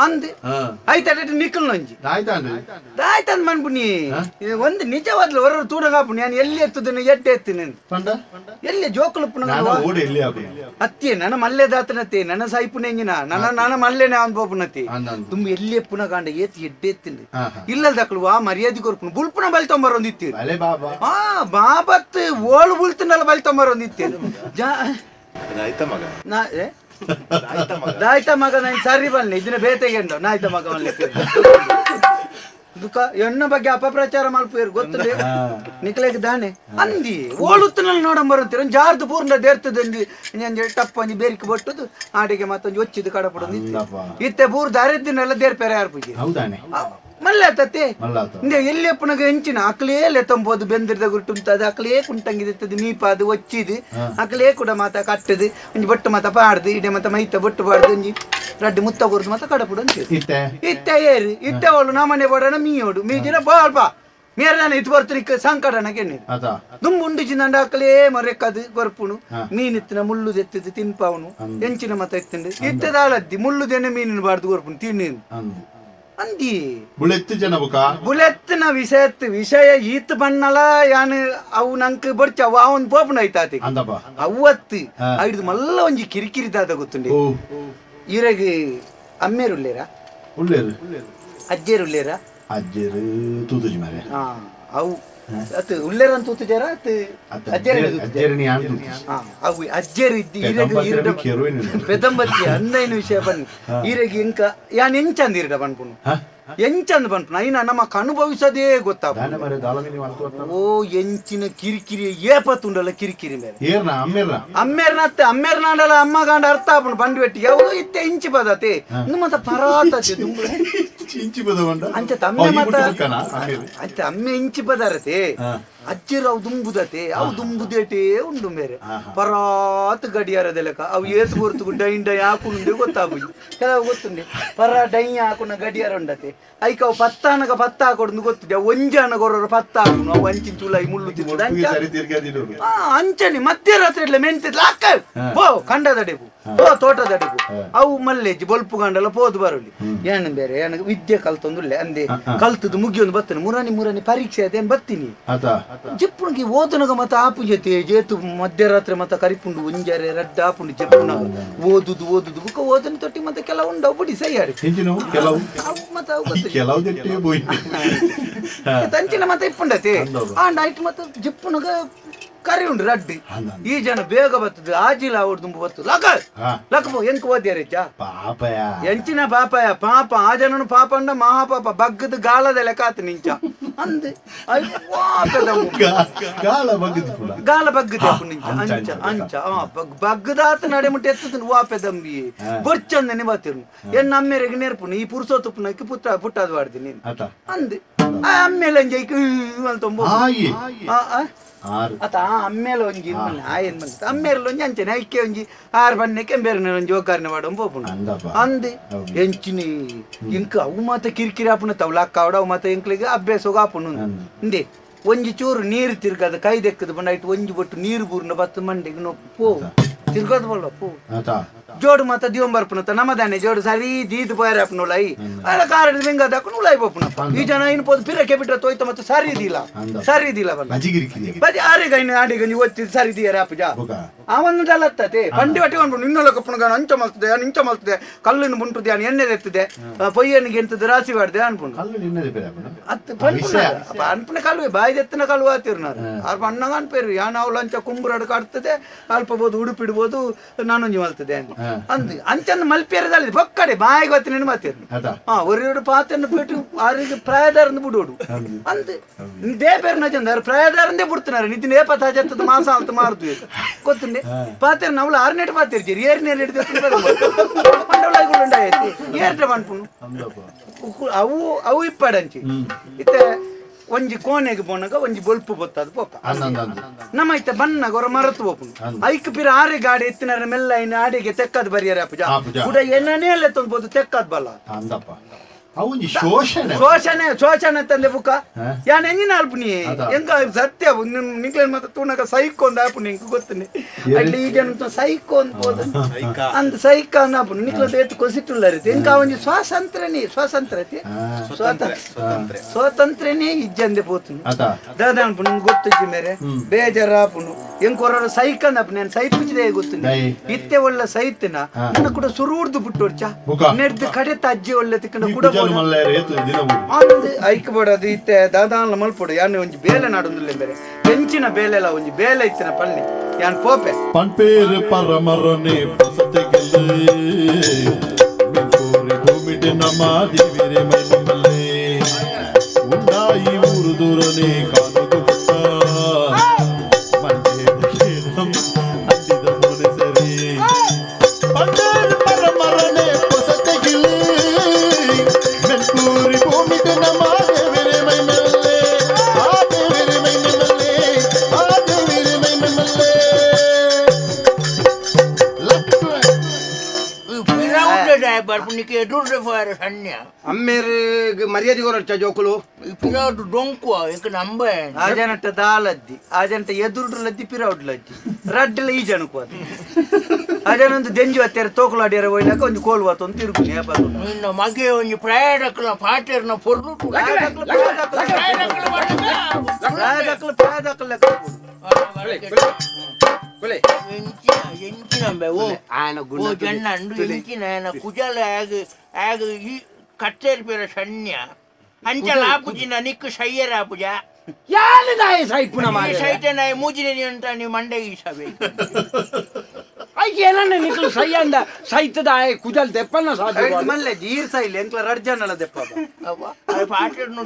ಅಂದ್ ಆಯ್ತಾಟ ನಿಕ್ಕಲ್ ಒಂಜಿ ದಾಯ್ತಾಂಡ್ ದಾಯ್ತಂದ್ ಮನ್ಪುನಿ ಒಂದು ನಿಜವಾದ್ಲು ಹೊರ ತೂಡಗಾಪುನಿ ನಾನು ಎಲ್ಲಿ ಎತ್ತುದನ್ನು ಎಡ್ಡೆ ಎತ್ತಿನ ಪಂಡ ಎಲ್ಲಿ ಜೋಕುಲುಪ್ಪುನ ನಾನು ಓಡಿ ಎಲ್ಲಿ ಆಪುನ ಅತ್ತೆ ನನ್ನ ಮಲ್ಲೆದಾತನತ್ತೆ ನನ್ನ ಸೈಪುನೆಂಜಿನ ನನ್ನ ನನ್ನ ಮಲ್ಲೆನೆ ಅವನ್ ಪೋಪುನತಿ ತುಂಬ ಎಲ್ಲಿ ಎಪ್ಪುನ ಕಾಂಡ ಏತ್ ಎಡ್ಡೆ ಎತ್ತಿನ ಇಲ್ಲದಕ್ಕಳು ಆ ಮರ್ಯಾದೆ ಕೊರ್ಪುನು ಬುಲ್ಪುನ ಬಲಿ ತೊಂಬರೊಂದಿತ್ತಿ ಆ ಬಾಬತ್ ಓಳು ಬುಲ್ತನಲ್ಲ ಬಲಿ ತೊಂಬರೊಂದಿತ್ತಿ ದಾಯ್ತ ಮಗ ನಾನು ಸರಿ ಬನ್ನಿ ಇದನ್ನ ಬೇತೆಗೆಂಡು ನಾಯ್ತ ಮಗ ದುಃಖ ಎಣ್ಣ ಬಗ್ಗೆ ಅಪಪ್ರಚಾರ ಮಲ್ಪೇರು ಗೊತ್ತಿಲ್ಲ ನಿಕ್ಲೇಗ್ ದಾನೆ ಅಂದಿ ಓಳುತ್ತನಲ್ಲಿ ನೋಡಂಬರಂತೀರ ಜಾರ್ದು ಪೂರ್ಣ ದೇರ್ತದಂದು ಟಪ್ಪ ಒಂಜಿ ಬೇರಿಕೆ ಬಟ್ಟುದು ಆಡಿಗೆ ಮತ್ತೊಂದು ಒಚ್ಚಿದು ಕಡಪಡೊಂದು ಇತ್ತೆ ಬೂರ್ದ ಅರಿದ್ದಿನೆಲ್ಲ ದೇರ್ಪೇರೆ ಯಾರು ಪೂಜೆ ಮಲ್ಲೆ ಆತತ್ತೆ ಇಂದೆ ಎಲ್ಲಿ ಅಪ್ಪನಗ ಎಂಚಿನ ಅಕ್ಲೇ ಲೆತ್ತಂಬೋದು ಬೆಂದಿರ್ದ ಗುಟ್ಟುಂತದ ಅಕ್ಲೇ ಕುಂಟಂಗಿದಿತ್ತದು ಮೀಪಾದು ಒಚ್ಚಿದು ಅಕ್ಲೇ ಕೂಡ ಮಾತ ಕಟ್ಟದು ಒಂಜಿ ಬೊಟ್ಟು ಮಾತ ಪಾಡ್ದು ಇಡೆ ಮಾತ ಮೈತ ಬೊಟ್ಟು ಪಾಡ್ದು ಒಂಜಿ ರಡ್ಡು ಮುತ್ತ ಕೊರ್ದು ಮಾತ ಕಡಪುಡು ಅಂತ ಇತ್ತೆ ಏರು ಇತ್ತೆ ಅವಳು ನಮ್ಮನೆ ಬೋಡಣ ಮೀಯೋಡು ಮೀಜಿನ ಬಾಳ್ಪ ಮೇರೆ ಇದು ಬರ್ತರಿಕ್ಕ ಸಂಕಟನ ಕೆಣ್ಣೆ ದುಂಬು ಉಂಡು ಚಿನ್ನಂಡ ಅಕ್ಲೇ ಮರೆಕ್ಕದು ಕೊರ್ಪುನು ಮೀನಿತ್ತಿನ ಮುಳ್ಳು ತೆತ್ತಿದ್ದು ತಿನ್ಪಾವನು ಎಂಚಿನ ಮತ ಇತ್ತಂಡು ಇತ್ತದಾಳದ್ದಿ ಮುಳ್ಳುದೇನೆ ಮೀನಿನ ಬಾರ್ದು ಕೊರ್ಪುನು ತಿನ್ನೇನು ಅಂದಿ ಬುಳೆತ್ತು ಜನ ಬುಕ ಬುಲೆತ್ತಿನ ವಿಷಯತ್ ವಿಷಯ ಈತ್ ಬಣ್ಣಲ ಯಾನು ಅವು ನಂಕ್ ಬೊರ್ಚ ಅವು ಅವನ್ ಪೋಪುನ ಐತಾತಿ ಅವ್ವತ್ತು ಐದು ಮಲ್ಲ ಒಂಜಿ ಕಿರಿಕಿರಿ ದಾದ ಗೊತ್ತುಂಡಿ ಇರಗ್ ಅಮ್ಮೇರು ಉಲ್ಲೇರಾ ಉಲ್ಲೇರು ಅಜ್ಜೇರು ಉಲ್ಲೇರಾ ಅಜ್ಜೇರು ತೂತುಜಿ ಮಾರೆ ಹಾ ಅವು ಅತ್ ಉಲ್ಲೇರ ಅಂತ ತೂತುಜಾರ ಅತ್ ಅಜ್ಜೇರು ಅವು ಅಜ್ಜೇರು ಇದ್ದಿ ಇರಗ್ ಇರಡ ಪೆದಂಬತ್ತಿ ಅಂದೈನ ವಿಷಯ ಬನ್ನಿ ಇರಗ್ ಇಂಕ ಯಾನ್ ಎಂಚಂದ ಇರಡ ಪನ್ಪುನು ಎಂಚಂದ ಪನ್ಪುನು ಐನ ನಮಕ್ ಅನುಭವಿಸದೇ ಗೊತ್ತಾಗ ಓ ಎಂಚಿನ ಕಿರಿಕಿರಿ ಏಪತ್ತುಂಡಲ್ಲ ಕಿರಿಕಿರಿ ಮೇಲೆ ಅಮ್ಮೇರ್ನ ಅತ್ತೆ ಅಮ್ಮೇರ್ನಾಂಡಲ ಅಮ್ಮ ಗಾಂಡ ಅರ್ಥ ಆಪುಂಡು ಬಂಡಿ ಬೆಟ್ಟಿ ಯಾವುದು ಇತ್ತೆ ಇಂಚಿ ಪದತೆ ಮತ್ತ ಪರಾತತೆ ಅಂಚ ತಮ್ಮೆ ಮತ ಅಂಚ ಅಮ್ಮೆ ಇಂಚಿ ಪದಾರತೆ ಅಜ್ಜಿರು ಅವು ದುಂಬುದತೆ ಅವು ದುಂಬುದೇಟೇ ಉಂಡು ಮೇರೆ ಪರಾತ್ ಗಡಿಯಾರದೆಲಕ ಅವು ಏತು ಹೊರ್ತು ಡೈನ್ ಡೈ ಹಾಕುಂಡೆ ಗೊತ್ತಾಗುದು ಕೆಲವು ಗೊತ್ತುಂಡೆ ಪರ ಡೈ ಹಾಕುನ ಗಡಿಯಾರ ಉಂಡತೆ ಐಕ ಅವು ಪತ್ತಾನಗ ಪತ್ತ ಹಾಕೊಡು ಗೊತ್ತಿದೆ ಅವು ಒಂಜಾನ ಕೊರೋರು ಪತ್ತ ಹಾಕುನು ಅವು ಅಂಚಿನ ಚುಲಾಯಿ ಮುಳ್ಳು ತಿಂದು ಅಂಚನೆ ಮಧ್ಯರಾತ್ರಿ ಎಲ್ಲ ಮೆಂತ ಲಾಕ ಪೋ ಕಂಡದಡೆಪು ಪೋ ತೋಟದಡೆಪು ಅವು ಮಲ್ಲೆಜ್ಜಿ ಬೊಲ್ಪು ಗಂಡಲ ಪೋದು ಬರಲಿ ಏನು ಬೇರೆ ಏನಕ್ಕೆ ವಿದ್ಯೆ ಕಲ್ತೊಂದುಲ್ಲೆ ಅಂದೆ ಕಲ್ತದ್ದು ಮುಗಿಯೊಂದು ಬರ್ತೇನೆ ಮುರಾನಿ ಮುರಾನಿ ಪರೀಕ್ಷೆ ಅದೇನು ಬರ್ತೀನಿ ಜಪ್ಪುನಿಗೆ ಓದನಗ ಮತ್ತ ಆಪು ಜೊತೆ ಜೇತು ಮಧ್ಯರಾತ್ರಿ ಮತ್ತ ಕರಿಪುಂಡು ಒಂಜಾರೆ ರಡ್ಡ ಆಪುಂಡು ಜಪ್ಪುನಗ ಓದುದು ಓದುದು ಬುಕ್ಕ ಓದನ ತೊಟ್ಟಿ ಮತ್ತೆ ಕೆಲವು ಉಂಡು ಬಿಡಿ ಸೈಯಾಡಿ ತಂಚಿನ ಮತ್ತೆ ಇಪ್ಪುಂಡತೆ ಆಂಡ ಆಯ್ತು ಮತ್ತೆ ಜಿಪ್ಪುನಗ ಕರಿ ಉಂಡು ರಡ್ಡಿ ಈ ಜನ ಬೇಗ ಬರ್ತದೆ ಆಜಿಲ ಅವ್ರು ತುಂಬ ಬರ್ತದೆ ಲಕ ಲಕಬೋ ಎಂಕ ಓದ್ಯಾರ ಪಾಪಯ ಎಂಚಿನ ಪಾಪಯ ಪಾಪ ಆ ಜನನು ಪಾಪ ಅಂಡ ಮಹಾಪಾಪ ಬಗ್ಗದ ಗಾಳದ ಲೆಕ್ಕಾತ ನಿಂಚ ಅಂದ್ ಗಾಲ ಬಗ್ಗದ ನಿಂಚ ಅಂಚ ಅಂಚ ಬಗ್ಗದಾತ ನಡೆ ಮುಟ್ಟೆ ಎತ್ತದ ವಾಪೆ ದಂಬಿ ಬೊರ್ಚಂದನೆ ಬಾತಿರ್ನು ಎನ್ನ ಅಮ್ಮೇರೆಗೆ ನೇರ್ಪುನು ಈ ಪುರುಷೋತ್ತಪ್ಪನಕ್ಕೆ ಪುಟ್ಟ ಪುಟ್ಟಾದ ವಾಡ್ದಿ ನೀನು ಅಂದ್ ಆ ಅಮ್ಮೇಲೆ ಅಂಜೈಕ್ ಅಂತ ಅತ ಆ ಅಮ್ಮೇಲೆ ಒಂಜಿ ಆಯನ್ ಬಂತ ಅಮ್ಮೇಲೆ ಒಂಜಿ ಅಂಚನೆ ಐಕೆ ಒಂಜಿ ಆರು ಬಣ್ಣಕ್ಕೆ ಬೇರೆ ಒಂಜಿ ಒಗ್ಗರಣೆ ಮಾಡೋ ಪೋಪುಂಡು ಅಂದ್ ಎಂಚಿನಿ ಇಂಕ ಅವು ಮಾತ ಕಿರಿಕಿರಿ ಆಪುನ ತವು ಲಕ್ಕ ಅವು ಮಾತ ಎಂಕ್ಲಿಗೆ ಅಭ್ಯಾಸ ಆಪುನು ಇಂದೆ ಒಂಜಿ ಚೂರು ನೀರು ತಿರ್ಗದ ಕೈ ದೆಕ್ಕದ ಬಂಡ ಐಟ್ ಒಂಜಿ ಬೊಟ್ಟು ನೀರು ಬೂರ್ನ ಬತ್ತು ಮಂಡೆಗೆ ನೋ ಪೋ ತಿರ್ಗದ ಬಲ್ಲ ಪೋ ಜೋಡು ಮಾತ ದಿವಂ ಬರ್ಪುನತ ನಮ್ಮದಾನೆ ಜೋಡು ಸರಿ ದೀದ್ ಪೋಯರ್ I ಅಲ್ಲ ಕಾರಣ ಲಿಂಗ ದಾಕೊಂಡು ಉಲಾಯ್ ಪೋಪುನಪ್ಪ ಈ ಜನ ಇನ್ ಪೋದು ಪಿರಕ್ಕೆ ಬಿಟ್ರೆ ತೋಯ್ತ ಮತ್ತೆ ಸರಿ ಇದಿಲ್ಲ ಸರಿ ಇದಿಲ್ಲ ಬಲ್ಲ ಬದಿ ಆರೆಗ ಇನ್ನು ಆಡಿಗ ನೀವು ಒತ್ತಿದ್ ಸರಿ ಇದೆಯಾ ರಾಪುಜ ಅವನು ದಲತ್ತದೆ ಬಂಡಿ ಒಟ್ಟಿ ಕೊಂಡು ಇನ್ನೊಲ್ಲ ಕಪ್ಪುನಗ ಅಂಚ ಮಲ್ತದೆ ಇಂಚ ಮಲ್ತದೆ ಕಲ್ಲನ್ನು ಮುಂಟುದೆ ಎಣ್ಣೆ ಎತ್ತದೆ ಪೊಯ್ಯನಿಗೆ ಎಂತದ ರಾಸಿ ಮಾಡಿದೆ ಅನ್ಪುಂಡು ಅತ್ ಅನ್ಪುನ ಕಲ್ವೆ ಬಾಯಿ ಎತ್ತಿನ ಕಲ್ವ ಆತಿರ್ನಾರು ಆರ್ ಅಣ್ಣಗ ಅನ್ಪೇರು ಯಾನ್ ಅವಳು ಅಂಚ ಕುಂಬುರಡು ಕಾಡ್ತದೆ ಅಲ್ಪ ಬೋದು ಉಡುಪಿಡ್ಬೋದು ನಾನೊಂಜಿ ಮಲ್ತದೆ ಅಂದ್ ಅಂಚಂದು ಮಲ್ಪೇರದಲ್ಲಿ ಬೊಕ್ಕಡೆ ಬಾಯಿಗೆ ಗೊತ್ತಿನ ಮಾತಿರ್ನು ಹಾ ಒರಿಯೋಡು ಪಾತೆನ್ನು ಬಿಟ್ಟು ಆರಿಗೆ ಪ್ರಾಯದಾರಂದು ಬಿಡೋಡು ಅಂದ್ ಇದೇ ಪೇರು ನಜಂದ ಪ್ರಾಯದಾರಂದೇ ಬಿಡ್ತಿನಾರೆ ನಿತಿನ ಏಪ ತಾಜತ್ತದ ಮಾಸ ಅಂತ ಮಾರುದು ಗೊತ್ತುಂಡೆ ಪಾತೆರ್ ನವಳು ಆರ್ನೇಟ್ ಪಾತಿರ್ಜಿ ಏರ್ನೇರ್ ಹಿಡಿದು ಏರ್ಟ ಪನ್ಪುನು ಅವು ಅವು ಇಪ್ಪಾಡಂಚಿ ಇತ್ತೆ ಒಂಜಿ ಕೋಣೆಗೆ ಪೋನಾಗ ಒಂಜಿ ಬೊಲ್ಪು ಬೊತ್ತದ ಪೋಪ ನಮ್ಮ ಇತ್ತ ಬಣ್ಣಗ ಹೊರ ಮರತು ಪೋಪುನು ಐಕ್ ಪಿರ ಆರೆ ಗಾಡಿ ಎತ್ತಿನಾರ ಮೆಲ್ಲ ಇನ್ನು ಆಡಿಗೆ ತೆಕ್ಕದ್ ಬರಿಯರ ಅಪ್ಪುಜ ಕೂಡ ಏನನೇ ಅಲ್ಲ ತೊಂದ್ಬೋದು ತೆಕ್ಕದ್ ಬಲ್ಲ ಶೋಷಣೆ ಶೋಷಣೆ ಶೋಷಣೆ ತಂದೆ ಬುಕ್ಕ ಯಾನ್ ಎಂಜಿನ ಅಲ್ಪುನಿ ಎಂಕ ಸತ್ಯ ನಿಕ್ಲೇನ್ ಮತ್ತೆ ತೂನಕ ಸೈಕೋ ಅಂದ ಆಪುನಿ ಎಂಕ ಗೊತ್ತನೆ ಅಲ್ಲಿ ಈ ಜನ ಸೈಕೋ ಅಂತ ಹೋದ ಅಂದ್ ಸೈಕ ಅಂದ ಆಪುನಿ ನಿಕ್ಲ ಏತ್ ಕೊಸಿಟ್ಟುಲ್ಲರಿ ಎಂಕ ಒಂಜಿ ಸ್ವಾತಂತ್ರ್ಯನೇ ಸ್ವಾತಂತ್ರ್ಯ ಸ್ವಾತಂತ್ರ್ಯನೇ ಇಜ್ಜಂದೆ ಪೋತುನು ದಾದ ಅನ್ಪುನಿ ಗೊತ್ತಿಜ್ಜಿ ಮೇರೆ ಬೇಜಾರ ಆಪುನು ಎಂಕ ಹೊರ ಸೈಕ ಅಂದ ಆಪುನಿ ನಾನು ಸೈಪುಜಿದೆ ಗೊತ್ತುನಿ ಇತ್ತೆ ಒಳ್ಳೆ ಸೈತನ ನನ್ನ ಕೂಡ ಸುರೂರ್ದು ಬಿಟ್ಟೋರ್ಚ ನೆಡ್ದು ಕಡೆತ ಅಜ್ಜಿ ಒಳ್ಳೆ ತಿಕ್ಕಂಡ ಕೂಡ ಐಕ್ ಬೋಡದು ಇತ್ತೆ ದಾದಾನ್ಲ ಮಲ್ಪೊಡು ಯಾನ್ ಒಂಜಿ ಬೇಲೆ ನಾಡೊಂದುಲ್ಲೆ ಬೇರೆ ಹೆಂಚಿನ ಬೇಲೆಲ ಒಂಜಿ ಬೇಲೆ ಇತ್ತಿನ ಪಳ್ಳಿ ಯಾನ್ ಪೋಪೆ ಪನ್ಪೇರು ಪರಮರನೆ ಪಸತೆಗೆಲ್ಲೆ ಮಿಂಪೂರಿ ಭೂಮಿಟೆ ನಮ್ಮ ದೇವಿರೆ ಮೈಮಲ್ಲೇ ಉಂಡಾಯಿ ಊರು ದೂರನೆ ಕಾನುಗು ಪುಟ್ಟ ಮಂಡೆ ಬುಷೇನಂ ಅಂದಿದ ಮೋನೆ ಸರಿ ಪನ್ಪೇರು ಪರಮರನೆ ಪಸತೆಗೆಲ್ಲೆ ಮೆಂಪೂರಿ ಭೂಮಿಟೆ ನಮ್ಮ ದೇವಿರೆ ಮೈಮಲ್ಲೇ ಆ ದೇವಿರೆ ಮೈಮಲ್ಲೇ ಆ ದೇವಿರೆ ಮೈಮಲ್ಲೇ ಅಮ್ಮೇರು ಮರ್ಯಾದೆ ಕೊರಚ ಜೋಕುಲು ಪಿರೌಡ್ ಡೊಂಕು ಎಂಕ ನಂಬ ಆಜನಟ್ಟ ದಾಲದ್ದಿ ಆಜನಟ ಎದುರುಡ್ಲದ್ದಿ ಪಿರೌಡ್ಲದ್ದಿ ರಡ್ಡಲ ಈ ಜನಕು ಅದು ಆಜನೊಂದು ದೆಂಜು ಹತ್ತಿರ ತೋಕುಲಾಡಿಯರ ಒಯ್ಲಾಕ ಒಂಜಿ ಕೋಲು ವಾತೊಂದು ತಿರುಗುನಿ ನಿನ್ನ ಮಗೆ ಒಂಜಿ ಪ್ರಾಯಡಕ್ಲ ಪಾಟೇರ್ನ ಪೊರ್ಲು ಪ್ರಾಯದಕ್ಲ ಪ್ರಾಯದಕ್ಲ ಕಟ್ಟೇರ್ ಸಣ್ಣ ಅಂಚಲ ಆಪುಜಿನ ನಿಕ್ಕು ಸೈಯರ್ ಆಪುಜ ಯಾಲದಾಯ ಸೈಪುನ ಮಾರೆ ಸೈತನಾಯ ಮೂಜಿನೆ ಅಂತ ನೀ ಮಂಡೆ ಈಸಬೇಕು ಏನನ್ನ ನಿಕ್ಲು ಸೈಯಂದ ಸೈತದಾಯ ಕುಜಲ್ ದೆಪ್ಪನ ಸಾಧ್ಯ ಮಲ್ಲೆ ಈರ್ ಸೈಲ್ ಎಂಕ್ಲ ರಡ್ಜನಲ ದೆಪ್ಪ ಪಾಟೇರ್ನ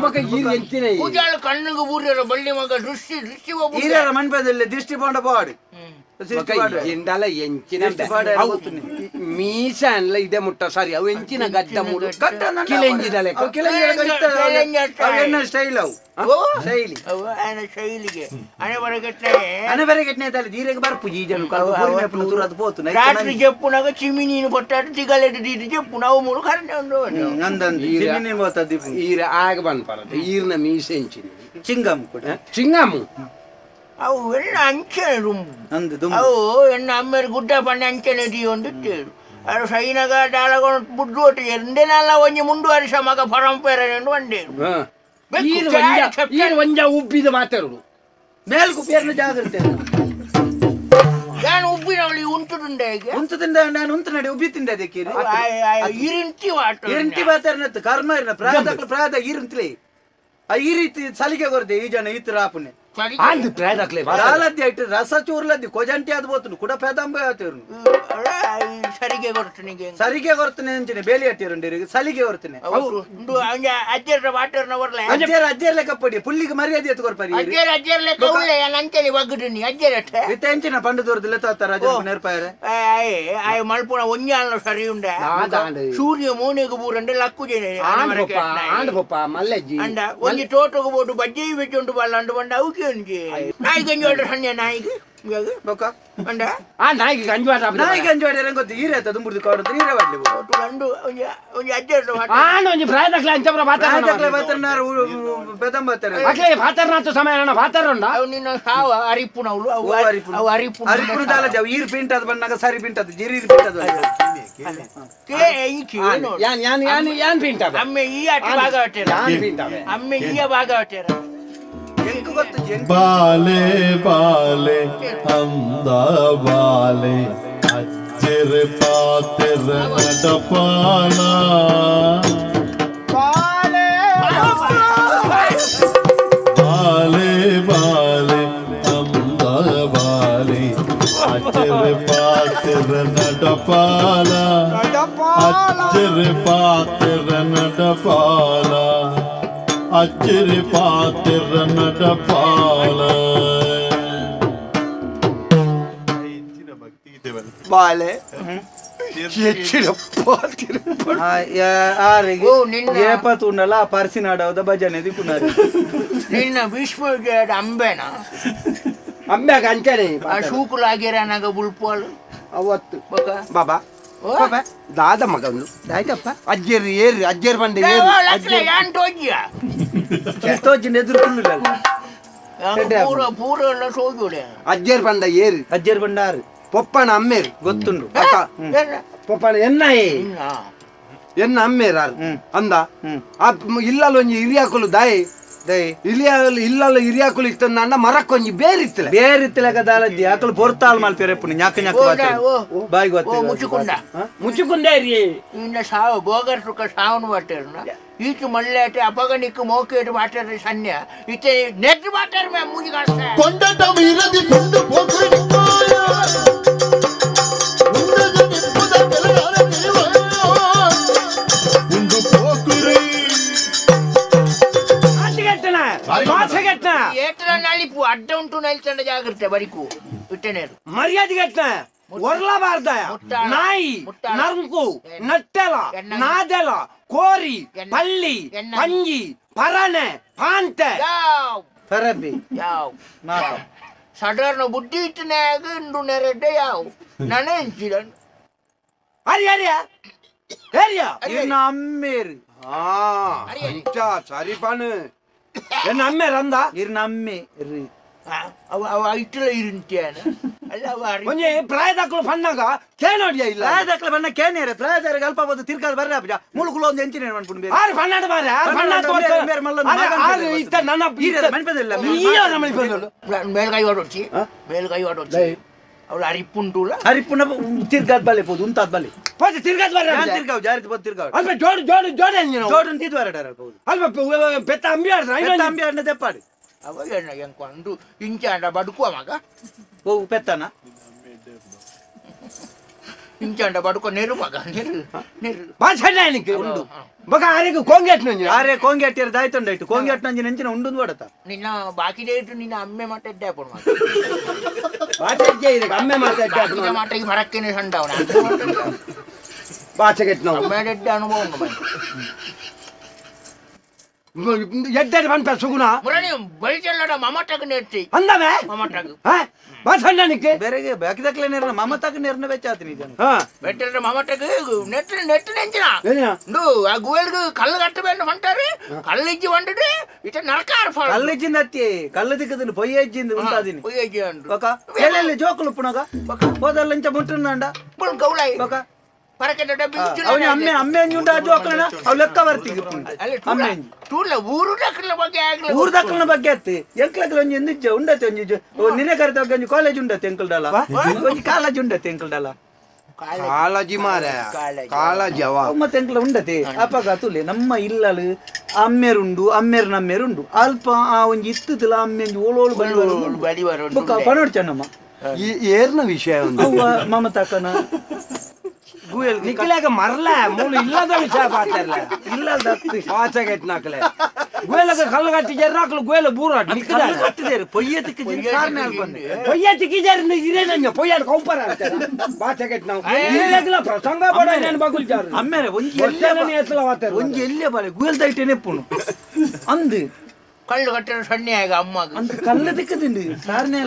ಮಗ ಈರ್ ಎಂತಿನ ಕುಜಲ್ ಕಣ್ಣುಗು ಬೂರ್ಯರ ಬಳ್ಳಿ ಮಗ ದೃಷ್ಟಿ ದೃಷ್ಟಿ ಈರರ ಮನ್ಪದಲ್ಲಿ ದೃಷ್ಟಿ ಪೋಂಡ ಬಾಡು ಎಂಡಲ ಎಂಚಿನ ಮೀಸನ್ಲ ಇದೆ ಮುಟ್ಟ ಸಾರಿ ಅವು ಎಂಚಿನ ಗದ್ದ ಮೂಡು ಕಿಲೆಂಜಿದಲೆ ಸ್ಟೈಲ್ ಅವು ಶೈಲಿ ಶೈಲಿಗೆ ಹಣೆ ಬರಗೆಟ್ನೆ ಧೀರೆಗೆ ಬರ್ಪು ಈ ಜನ ಪೋತು ರಾತ್ರಿ ಜಪ್ಪುನಾಗ ಚಿಮಿನೀನು ಪಟ್ಟಾಟ ತಿಗಲೆಡ್ ದೀದು ಜಪ್ಪು ನಾವು ಮೂರು ಕರೆಂಟ್ ಅಂದಂದು ಚಿಮಿನಿ ಹೋತದ್ದು ಈರ ಆಗ ಬಂದ್ಪಾರದು ಈರ್ನ ಮೀಸೆ ಎಂಚಿನ ಚಿಂಗಮ್ ಕೂಡ ಚಿಂಗಮು ಅವು ಎಣ್ಣ ಅಂಚನೆ ರುಂಬು ಅವು ಎಣ್ಣ ಅಮ್ಮೇರು ಗುಡ್ಡ ಪಣ್ಣೆ ಅಂಚನೆ ದೀಯೊಂದಿತ್ತೇಳು ಅದು ಸೈನಗ ಡಾಲಗೊಂಡು ಬುಡ್ಡು ಒಟ್ಟು ಎಂದೇನಲ್ಲ ಒಂಜಿ ಮುಂದುವರಿಸ ಮಗ ಪರಂಪರೆ వండేರು ಈರು ಒಂಜ ಉಬ್ಬಿದ ಮಾತಾಡುದು ಮೇಲ್ಕು ಪೇರ್ನ ಜಾಗ್ರತೆ ನಾನು ಉಬ್ಬಿನವಳಿ ಉಂಟುಂಡೆ ಉಂಟುದಿಂದ ನಾನು ಉಂಟು ನಡಿ ಉಬ್ಬಿ ತಿಂದೆ ಅದಕ್ಕೆ ಇರಿಂಟಿ ವಾಟ ಇರಿಂಟಿ ವಾತಾರನತ್ತು ಕರ್ಮ ಇರನ ಪ್ರಾದ ಪ್ರಾದ ಇರಿಂತ್ಲೇ ಆ ಈ ರೀತಿ ಸಲಿಗೆ ಕೊರತೆ ಈ ಜನ ಈ ಆಪುನೆ ಅಂದ್ ಪ್ರಾದಕ್ಲೆ ದಾಲದ್ದಿ ಐಟ್ ರಸ ಚೂರ್ಲದ್ದಿ ಕೊಜಂಟಿ ಅದು ಬೋತುನು ಕೂಡ ಪೆದಂಬ ಆತೇರು ಸರಿಗೆ ಕೊರ್ತನಿಗೆ ಸರಿಗೆ ಕೊರ್ತನೆ ಅಂಚನೆ ಬೇಲಿ ಅಟ್ಟಿರುಂಡಿರಿಗೆ ಸಲಿಗೆ ಕೊರ್ತನೆ ಅಜ್ಜರ ವಾಟರ್ನ ವರ್ಲೆ ಅಜ್ಜರ ಅಜ್ಜರ ಲೆಕ್ಕ ಪಡಿ ಪುಲ್ಲಿಗೆ ಮರ್ಯಾದೆ ಎತ್ತು ಕೊರ್ಪರಿ ಅಜ್ಜರ ಅಜ್ಜರ ಲೆಕ್ಕ ಉಳ್ಳೆ ಅಂಚನೆ ಒಗ್ಗದಿನಿ ಅಜ್ಜರ ಇತ್ತ ಅಂಚಿನ ಪಂಡು ದೂರದಲ್ಲ ತಾತ ರಾಜ ನೆರ್ಪಾಯರೆ ಆಯ್ ಮಲ್ಪುಣ ಒಂಜಾಲ ಸರಿ ಉಂಡ ಸೂರ್ಯ ಮೋನೆಗೆ ಬೂರಂಡೆ ಲಕ್ಕುಜನೆ ಆಂಡ್ ಪಪ್ಪ ಮಲ್ಲಜ್ಜಿ ಅಂಡ ಒಂಜಿ ತೋಟಗೆ ಬೋಡು ಬಜ್ಜಿ ಬೆಚ್ಚುಂಡು ಬಲ್ಲ ಅಂಡು ಬಂಡ ಅವಕ್ಕೆ ನಾಯಿಗೆ ಅಂಜೋಡ ಸಣ್ಣ ನಾಯಿಗೆ ಅಂಡ ಆ ನಾಯಿಗೆ ಅಂಜುವಾಟ ನಾಯಿಗೆ ಅಂಜುವಾಟ ಗೊತ್ತು ಈರೆ ಆತ ದುಂಬುರ್ದು ಕಾಡು ಈರೆ ವಾಡ್ಲಿ ಅಂಡು ಒಂಜಿ ಒಂಜಿ ಅಜ್ಜರ ಆಂಡ್ ಒಂಜಿ ಪ್ರಾಯದಕ್ಲೆ ಅಂಚಬ್ರ ಪ್ರಾಯದಕ್ಲೆ ಬಾತರ್ನಾರು ಬೆದಂಬತ್ತಾರೆ ಅಕ್ಲೆ ಬಾತರ್ನಾತು ಸಮಯ ಅಣ್ಣ ಬಾತರುಂಡ ಅವು ನಿನ್ನ ಸಾವ ಅರಿಪುನವಳು ಅವು ಅರಿಪುನ ಅರಿಪುನ ಅರಿಪುನ ದಾಲಜ ಅವು ಈರ್ ಪಿಂಟ್ ಅದು ಬಂದಾಗ ಸರಿ ಪಿಂಟ್ ಅದು ಜೀರಿ ಪಿಂಟ್ ಅದು ಯಾನ್ ಯಾನ್ ಯಾನ್ ಯಾನ್ ಪಿಂಟ್ ಅದು ಅಮ್ಮೆ ಈ ಅಟ್ಟ ಭಾಗವಟೇರ ಯಾನ್ ಪಿಂಟ್ ಅವೆ ಅಮ್ಮೆ ಈಯ ಭಾಗವಟೇರ ಬಾಲೆ ಬಾಲೆ ಅಂದ ಬಾಲೆ ಅಜ್ಜರ ಪಾತೆರ ನಡಪಾಲ ಬಾಲೆ ಬಾಲೆ ಅಂದ ಬಾಲೆ ಅಜ್ಜರ ಪಾತೆರ ನಡಪಾಲ ಅಜ್ಜರ ಪಾತೆರ ನಡಪಾಲ ಅಜ್ಜರ ಪಾತೆರ ನಡಪಾಲ ಬಾಲೆ ಏಪ ತೂಂಡಲ ಪರ್ಸಿನಾಡವದ ಭಜನೆ ದಿಕ್ಕುನಾರು ನಿನ್ನ ಭೀಷ್ಮ ಅಂಬೆನ ಅಂಬ್ಯಾಗ ಅಂಚನೆ ಆ ಶೂಕುಲಾಗಿರ ನಾಗ ಬುಲ್ಪೋಲು ಅವತ್ತು ಬಾಬಾ ದಾದ ಮಗನು ದಾಯ್ತಪ್ಪ ಅಜ್ಜೇರು ಏರು ಅಜ್ಜೇರು ಬಂಡೆ ಏರು ತೋಜಿನ ಎದುರು ಪೂರ ಎಲ್ಲ ಸೋಜುಡೆ ಅಜ್ಜೇರು ಬಂಡ ಏರು ಅಜ್ಜೇರು ಬಂಡಾರು ಪೊಪ್ಪನ ಅಮ್ಮೇರು ಗೊತ್ತುಂಡು ಪೊಪ್ಪನ ಎನ್ನ ಎನ್ನ ಅಮ್ಮೇರು ಅಂದ ಇಲ್ಲಲ್ಲ ಒಂಜಿ ಹಿರಿಯಾಕುಲು ದಾಯಿ ಇಲಿಯಾಗಲು ಇಲ್ಲಲ್ಲ ಹಿರಿಯಾಕುಲು ಇತ್ತಂದ ಮರಕ್ಕೊಂಜಿ ಬೇರಿತ್ತಲೆ ಬೇರಿತ್ತಲಕ ದಾಲದ್ದಿ ಆಕಲು ಪೊರ್ತಾಲ್ ಮಲ್ಪೆರೆಪ್ಪುನಿ ಞಾಕ ಞಾಕ ಬಾಯಿ ಗೊತ್ತ ಮುಚ್ಚಿಕೊಂಡ ಮುಚ್ಚಿಕೊಂಡ ರೀ ಇನ್ನ ಸಾವು ಬೋಗರ್ ಸುಖ ಸಾವನು ಬಾಟೇರ್ನ ಈಚು ಮಲ್ಲೇಟೆ ಅಪಗಣಿಕ್ಕು ಮೋಕೇಟು ಬಾಟೇರು ಸನ್ಯ ಇತ್ತೆ ನೆಟ್ ಬಾಟೇರು ಮೇ ಮೂಜಿ ಕಾಸ್ತ ಕೊಂಡಟ ಮೀರದಿ ತುಂಡು ಪೋಕುರಿ ಉಂಡು ಪೋಕುರಿ ನಲಿಪು ಅಡ್ಡ ಉಂಟು ನಲಿತಂಡ ಜಾಗ್ರತೆ ಬರಿಕು ಇಟ್ಟನೇರು ಮರ್ಯಾದೆ ಗಟ್ಟ ಒರ್ಲಬಾರ್ದ ನಾಯಿ ನರ್ಕು ನಟ್ಟೆಲ ನಾದೆಲ ಕೋರಿ ಪಲ್ಲಿ ಪಂಜಿ ಪರನೆ ಪಾಂತೆ ಪರಬಿ ಯಾವ ಸಡರ್ನ ಬುದ್ಧಿ ಇಟ್ಟನಾಗ ಇಂಡು ನೆರೆಡ್ಡೆ ಯಾವ ನನೆ ಎಂಚಿದನ್ ಅರಿ ಅರಿಯ ಅರಿಯ ಇನ್ನ ಅಮ್ಮೇರು ಸರಿ ಪಾನು ಎನ್ನ ಅಮ್ಮೆ ರಂದ ಇರ್ನ ಅಮ್ಮೆ ರಿ ಅವ ಅವ ಇಟ್ಟಲ ಇರಂತಿಯಾನ ಅಲ್ಲ ಅವ ಒಂಜಿ ಪ್ರಾಯದಾಕಲು ಪನ್ನಾಗ ಕೇನೋಡಿಯ ಇಲ್ಲ ಪ್ರಾಯದಾಕಲು ಬಣ್ಣ ಕೇನೇರೆ ಪ್ರಾಯದಾರ ಅಲ್ಪ ಬೋದು ತಿರ್ಗಾದ ಬರ್ರೆ ಅಪ್ಪ ಮುಳುಕುಲು ಒಂದು ಎಂಚಿನ ಮನ್ಪುಂಡು ಬೇರೆ ಆರು ಪನ್ನಾಡ ಬಾರೆ ಆರು ಪನ್ನಾಡ ಬೇರೆ ಮಲ್ಲ ಆರು ಇತ್ತ ನನ್ನ ಈರ ಮನ್ಪದಿಲ್ಲ ಈಯ ಮನ್ಪದಿಲ್ಲ ಮೇಲ್ಗೈ ಓಡೋಚಿ ಮೇಲ್ಗೈ ಓಡೋಚಿ ಅವಳು ಅರಿಪುಂಟುಲ ಅರಿಪುನ ತಿರ್ಗಾದ ಬಲೆ ಪೋದು ಉಂತಾದ ಬಲೆ ಪೋದು ತಿರ್ಗಾದ ಬರ್ರೆ ನಾನು ತಿರ್ಗಾವ್ ಜಾರಿದ ಪೋದು ತಿರ್ಗಾವ್ ಅಲ್ಪ ಜೋಡು ಜೋಡು ಜೋಡು ಅಂಜಿನ ಜೋಡು ಅಂತಿದ್ದು ವರಡಾರ ಪೋದು ಅಲ್ಪ ಪೆತ್ತ ಅಂಬಿ ಆಡ್ರ ಪೆತ್ತ ಅಂಬಿ ಆಡ್ನ ತೆಪ್ಪಾಡು ಅವ ಎಣ್ಣ ಎಂಕೊಂಡು ಇಂಚಾಂಡ ಬಡುಕುವ ಮಗ ಓ ಪೆತ್ತನ ಇಂಚಾಂಡ ಬಡುಕೋ ನೆರು ಮಗ ನೆರು ನೆರು ಬಾಸಣ್ಣ ನಿಕ್ಕೆ ಉಂಡು ಬಗ ಆರೆಗೆ ಕೋಂಗೆಟ್ ನಂಜಿ ಆರೆ ಕೋಂಗೆಟ್ಟಿರ ದಾಯ್ತೊಂಡಾಯ್ತು ಕೋಂಗೆಟ್ ನಂಜಿ ನಂಚಿನ ಉಂಡುಂದು ಬಡತ ನಿನ್ನ ಬಾಕಿ ದೇಟು ನಿನ್ನ ಅಮ್ಮೆ ಮಾತಾಡ್ದೆ ಅಪ್ಪಣ ಮಗ ಬಾಚೆ ಇದೆ ಅಮ್ಮೆ ಮಾತಾಡ್ದೆ ಅಪ್ಪಣ ಮಾತಾಗಿ ಬರಕ್ಕೇನೆ ಸಂಡವನ ಬಾಚೆಗೆಟ್ ನಾವು ಅಮ್ಮೆ ಎಡ್ಡೆ ಅನುಭವ ಉಂಡು ಮಗ ಎಡ್ಡೆ ಬಂತ ಸುಗುಣ ಮುರಣಿ ಬಳಿಚಲ್ಲಡ ಮಮಟಗ ನೆಟ್ಟಿ ಅಂದಮೆ ಮಮಟಗ ಬಾಸಣ್ಣ ನಿಕ್ಕೆ ಬೇರೆಗೆ ಬಾಕಿ ದಕ್ಲೆ ನೇರ್ನ ಮಮತಗ ನೇರ್ನ ಬೆಚ್ಚಾತಿನಿ ಜನ ಹಾ ಬೆಟ್ಟರ ಮಮಟಗ ನೆಟ್ ನೆಟ್ ನೆಂಚಿನ ಉಂಡು ಆ ಗುವೆಲ್ಗೆ ಕಲ್ಲು ಕಟ್ಟಬೇಡ ಹೊಂಟಾರೆ ಕಲ್ಲಿಜ್ಜಿ ಹೊಂಟಿದ್ರೆ ಇಟ ನರಕಾರ ಫಲ ಕಲ್ಲಿಜ್ಜಿಂದ ಅತ್ತಿ ಕಲ್ಲು ದಿಕ್ಕದಿನ ಪೊಯ್ಯಜ್ಜಿಂದ ಉಂಟಾದಿನಿ ಪೊಯ್ಯಜ್ಜಿ ಅಂಡು ಬಕ ಎಲ್ಲೆಲ್ಲಿ ಜೋಕುಲು ಪುಣಗ ಹೋದಲ್ಲ ಇಂಚ ಮುಟ್ಟುಂಡ ಬುಲ್ ಗೌಳಾಯಿ ಬಕ ಅವನ ಅಮ್ಮೆ ಅಮ್ಮೆ ಅಂಜುಂಡ ಜೋಕಲನ ಅವ್ ಲೆಕ್ಕ ಬರ್ತಿಗೆ ಅಮ್ಮೆ ಟೂರ್ಲ ಊರು ದಕ್ಕಲ ಬಗ್ಗೆ ಆಗಲ ಊರು ದಕ್ಕಲನ ಬಗ್ಗೆ ಅತ್ತಿ ಎಂಕ್ಲಕಲ ಒಂಜಿ ನಿಜ್ಜ ಉಂಡತೆ ಒಂಜಿ ನಿನ್ನೆ ಕರೆತ ಒಂಜಿ ಕಾಲೇಜ್ ಉಂಡತೆ ಎಂಕಲ್ಡಲ ಒಂಜಿ ಕಾಲೇಜ್ ಉಂಡತೆ ಎಂಕಲ್ಡಲ ಕಾಲೇಜಿ ಮಾರೆ ಕಾಲೇಜ್ ಅವ ಮತ್ತೆ ಎಂಕ್ಲ ಉಂಡತೆ ಅಪಗ ತುಲೆ ನಮ್ಮ ಇಲ್ಲಲು ಅಮ್ಮೇರುಂಡು ಅಮ್ಮೇರು ನಮ್ಮೇರುಂಡು ಅಲ್ಪ ಆ ಒಂಜಿ ಇತ್ತುಲ ಅಮ್ಮೆ ಒಂಜಿ ಓಳೋಳು ಬಳಿ ಬೊಕ್ಕ ಪನೋಡ್ ಚೆನ್ನಮ್ಮ ಏರ್ನ ವಿಷಯ ಅವ್ವ ಮಮತಾಕನ ನಿಖಿಲಾಗ ಮರಲ ಮೂಲು ಇಲ್ಲದ ವಿಷಯ ಪಾತಿರ್ಲ ಇಲ್ಲದ ಪಾಚಗೆಟ್ ನಾಕಲೆ ಗುವೆಲಗ ಕಲ್ಲು ಕಟ್ಟಿಜಾರ ನಾಕಲು ಗುವೆಲ ಬೂರ ನಿಖಿಲ ಕಟ್ಟಿದೇರು ಪೊಯ್ಯತಿಕ್ಕೆ ಜಿನ್ಸಾರ್ನೆ ಅಲ್ಪಂದೆ ಪೊಯ್ಯತಿಕ್ಕೆ ಜಾರ ಇರೇನಂಜ ಪೊಯ್ಯಾಡ ಕೌಪರ ಪಾಚಗೆಟ್ ನಾವು ಇರೇಗಲ ಪ್ರಸಂಗ ಬಡ ನಾನು ಬಗುಲ್ ಜಾರು ಅಮ್ಮೇರೆ ಒಂಜಿ ಎಲ್ಲನೇ ಎತ್ತಲ ವಾತಾರ ಒಂಜಿ ಎಲ್ಲೇ ಬಾಲೆ ಗುವೆಲ್ ದೈಟೇನೆ ಪುಣು ಅಂದು ಕಲ್ಲು ಕಟ್ಟಡ ಸಣ್ಣ ಆಗ ಅಮ್ಮಗ ಅಂದು ಕಲ್ಲು ದಿಕ್ಕದಿಂಡು ಸಾರ್ನೆ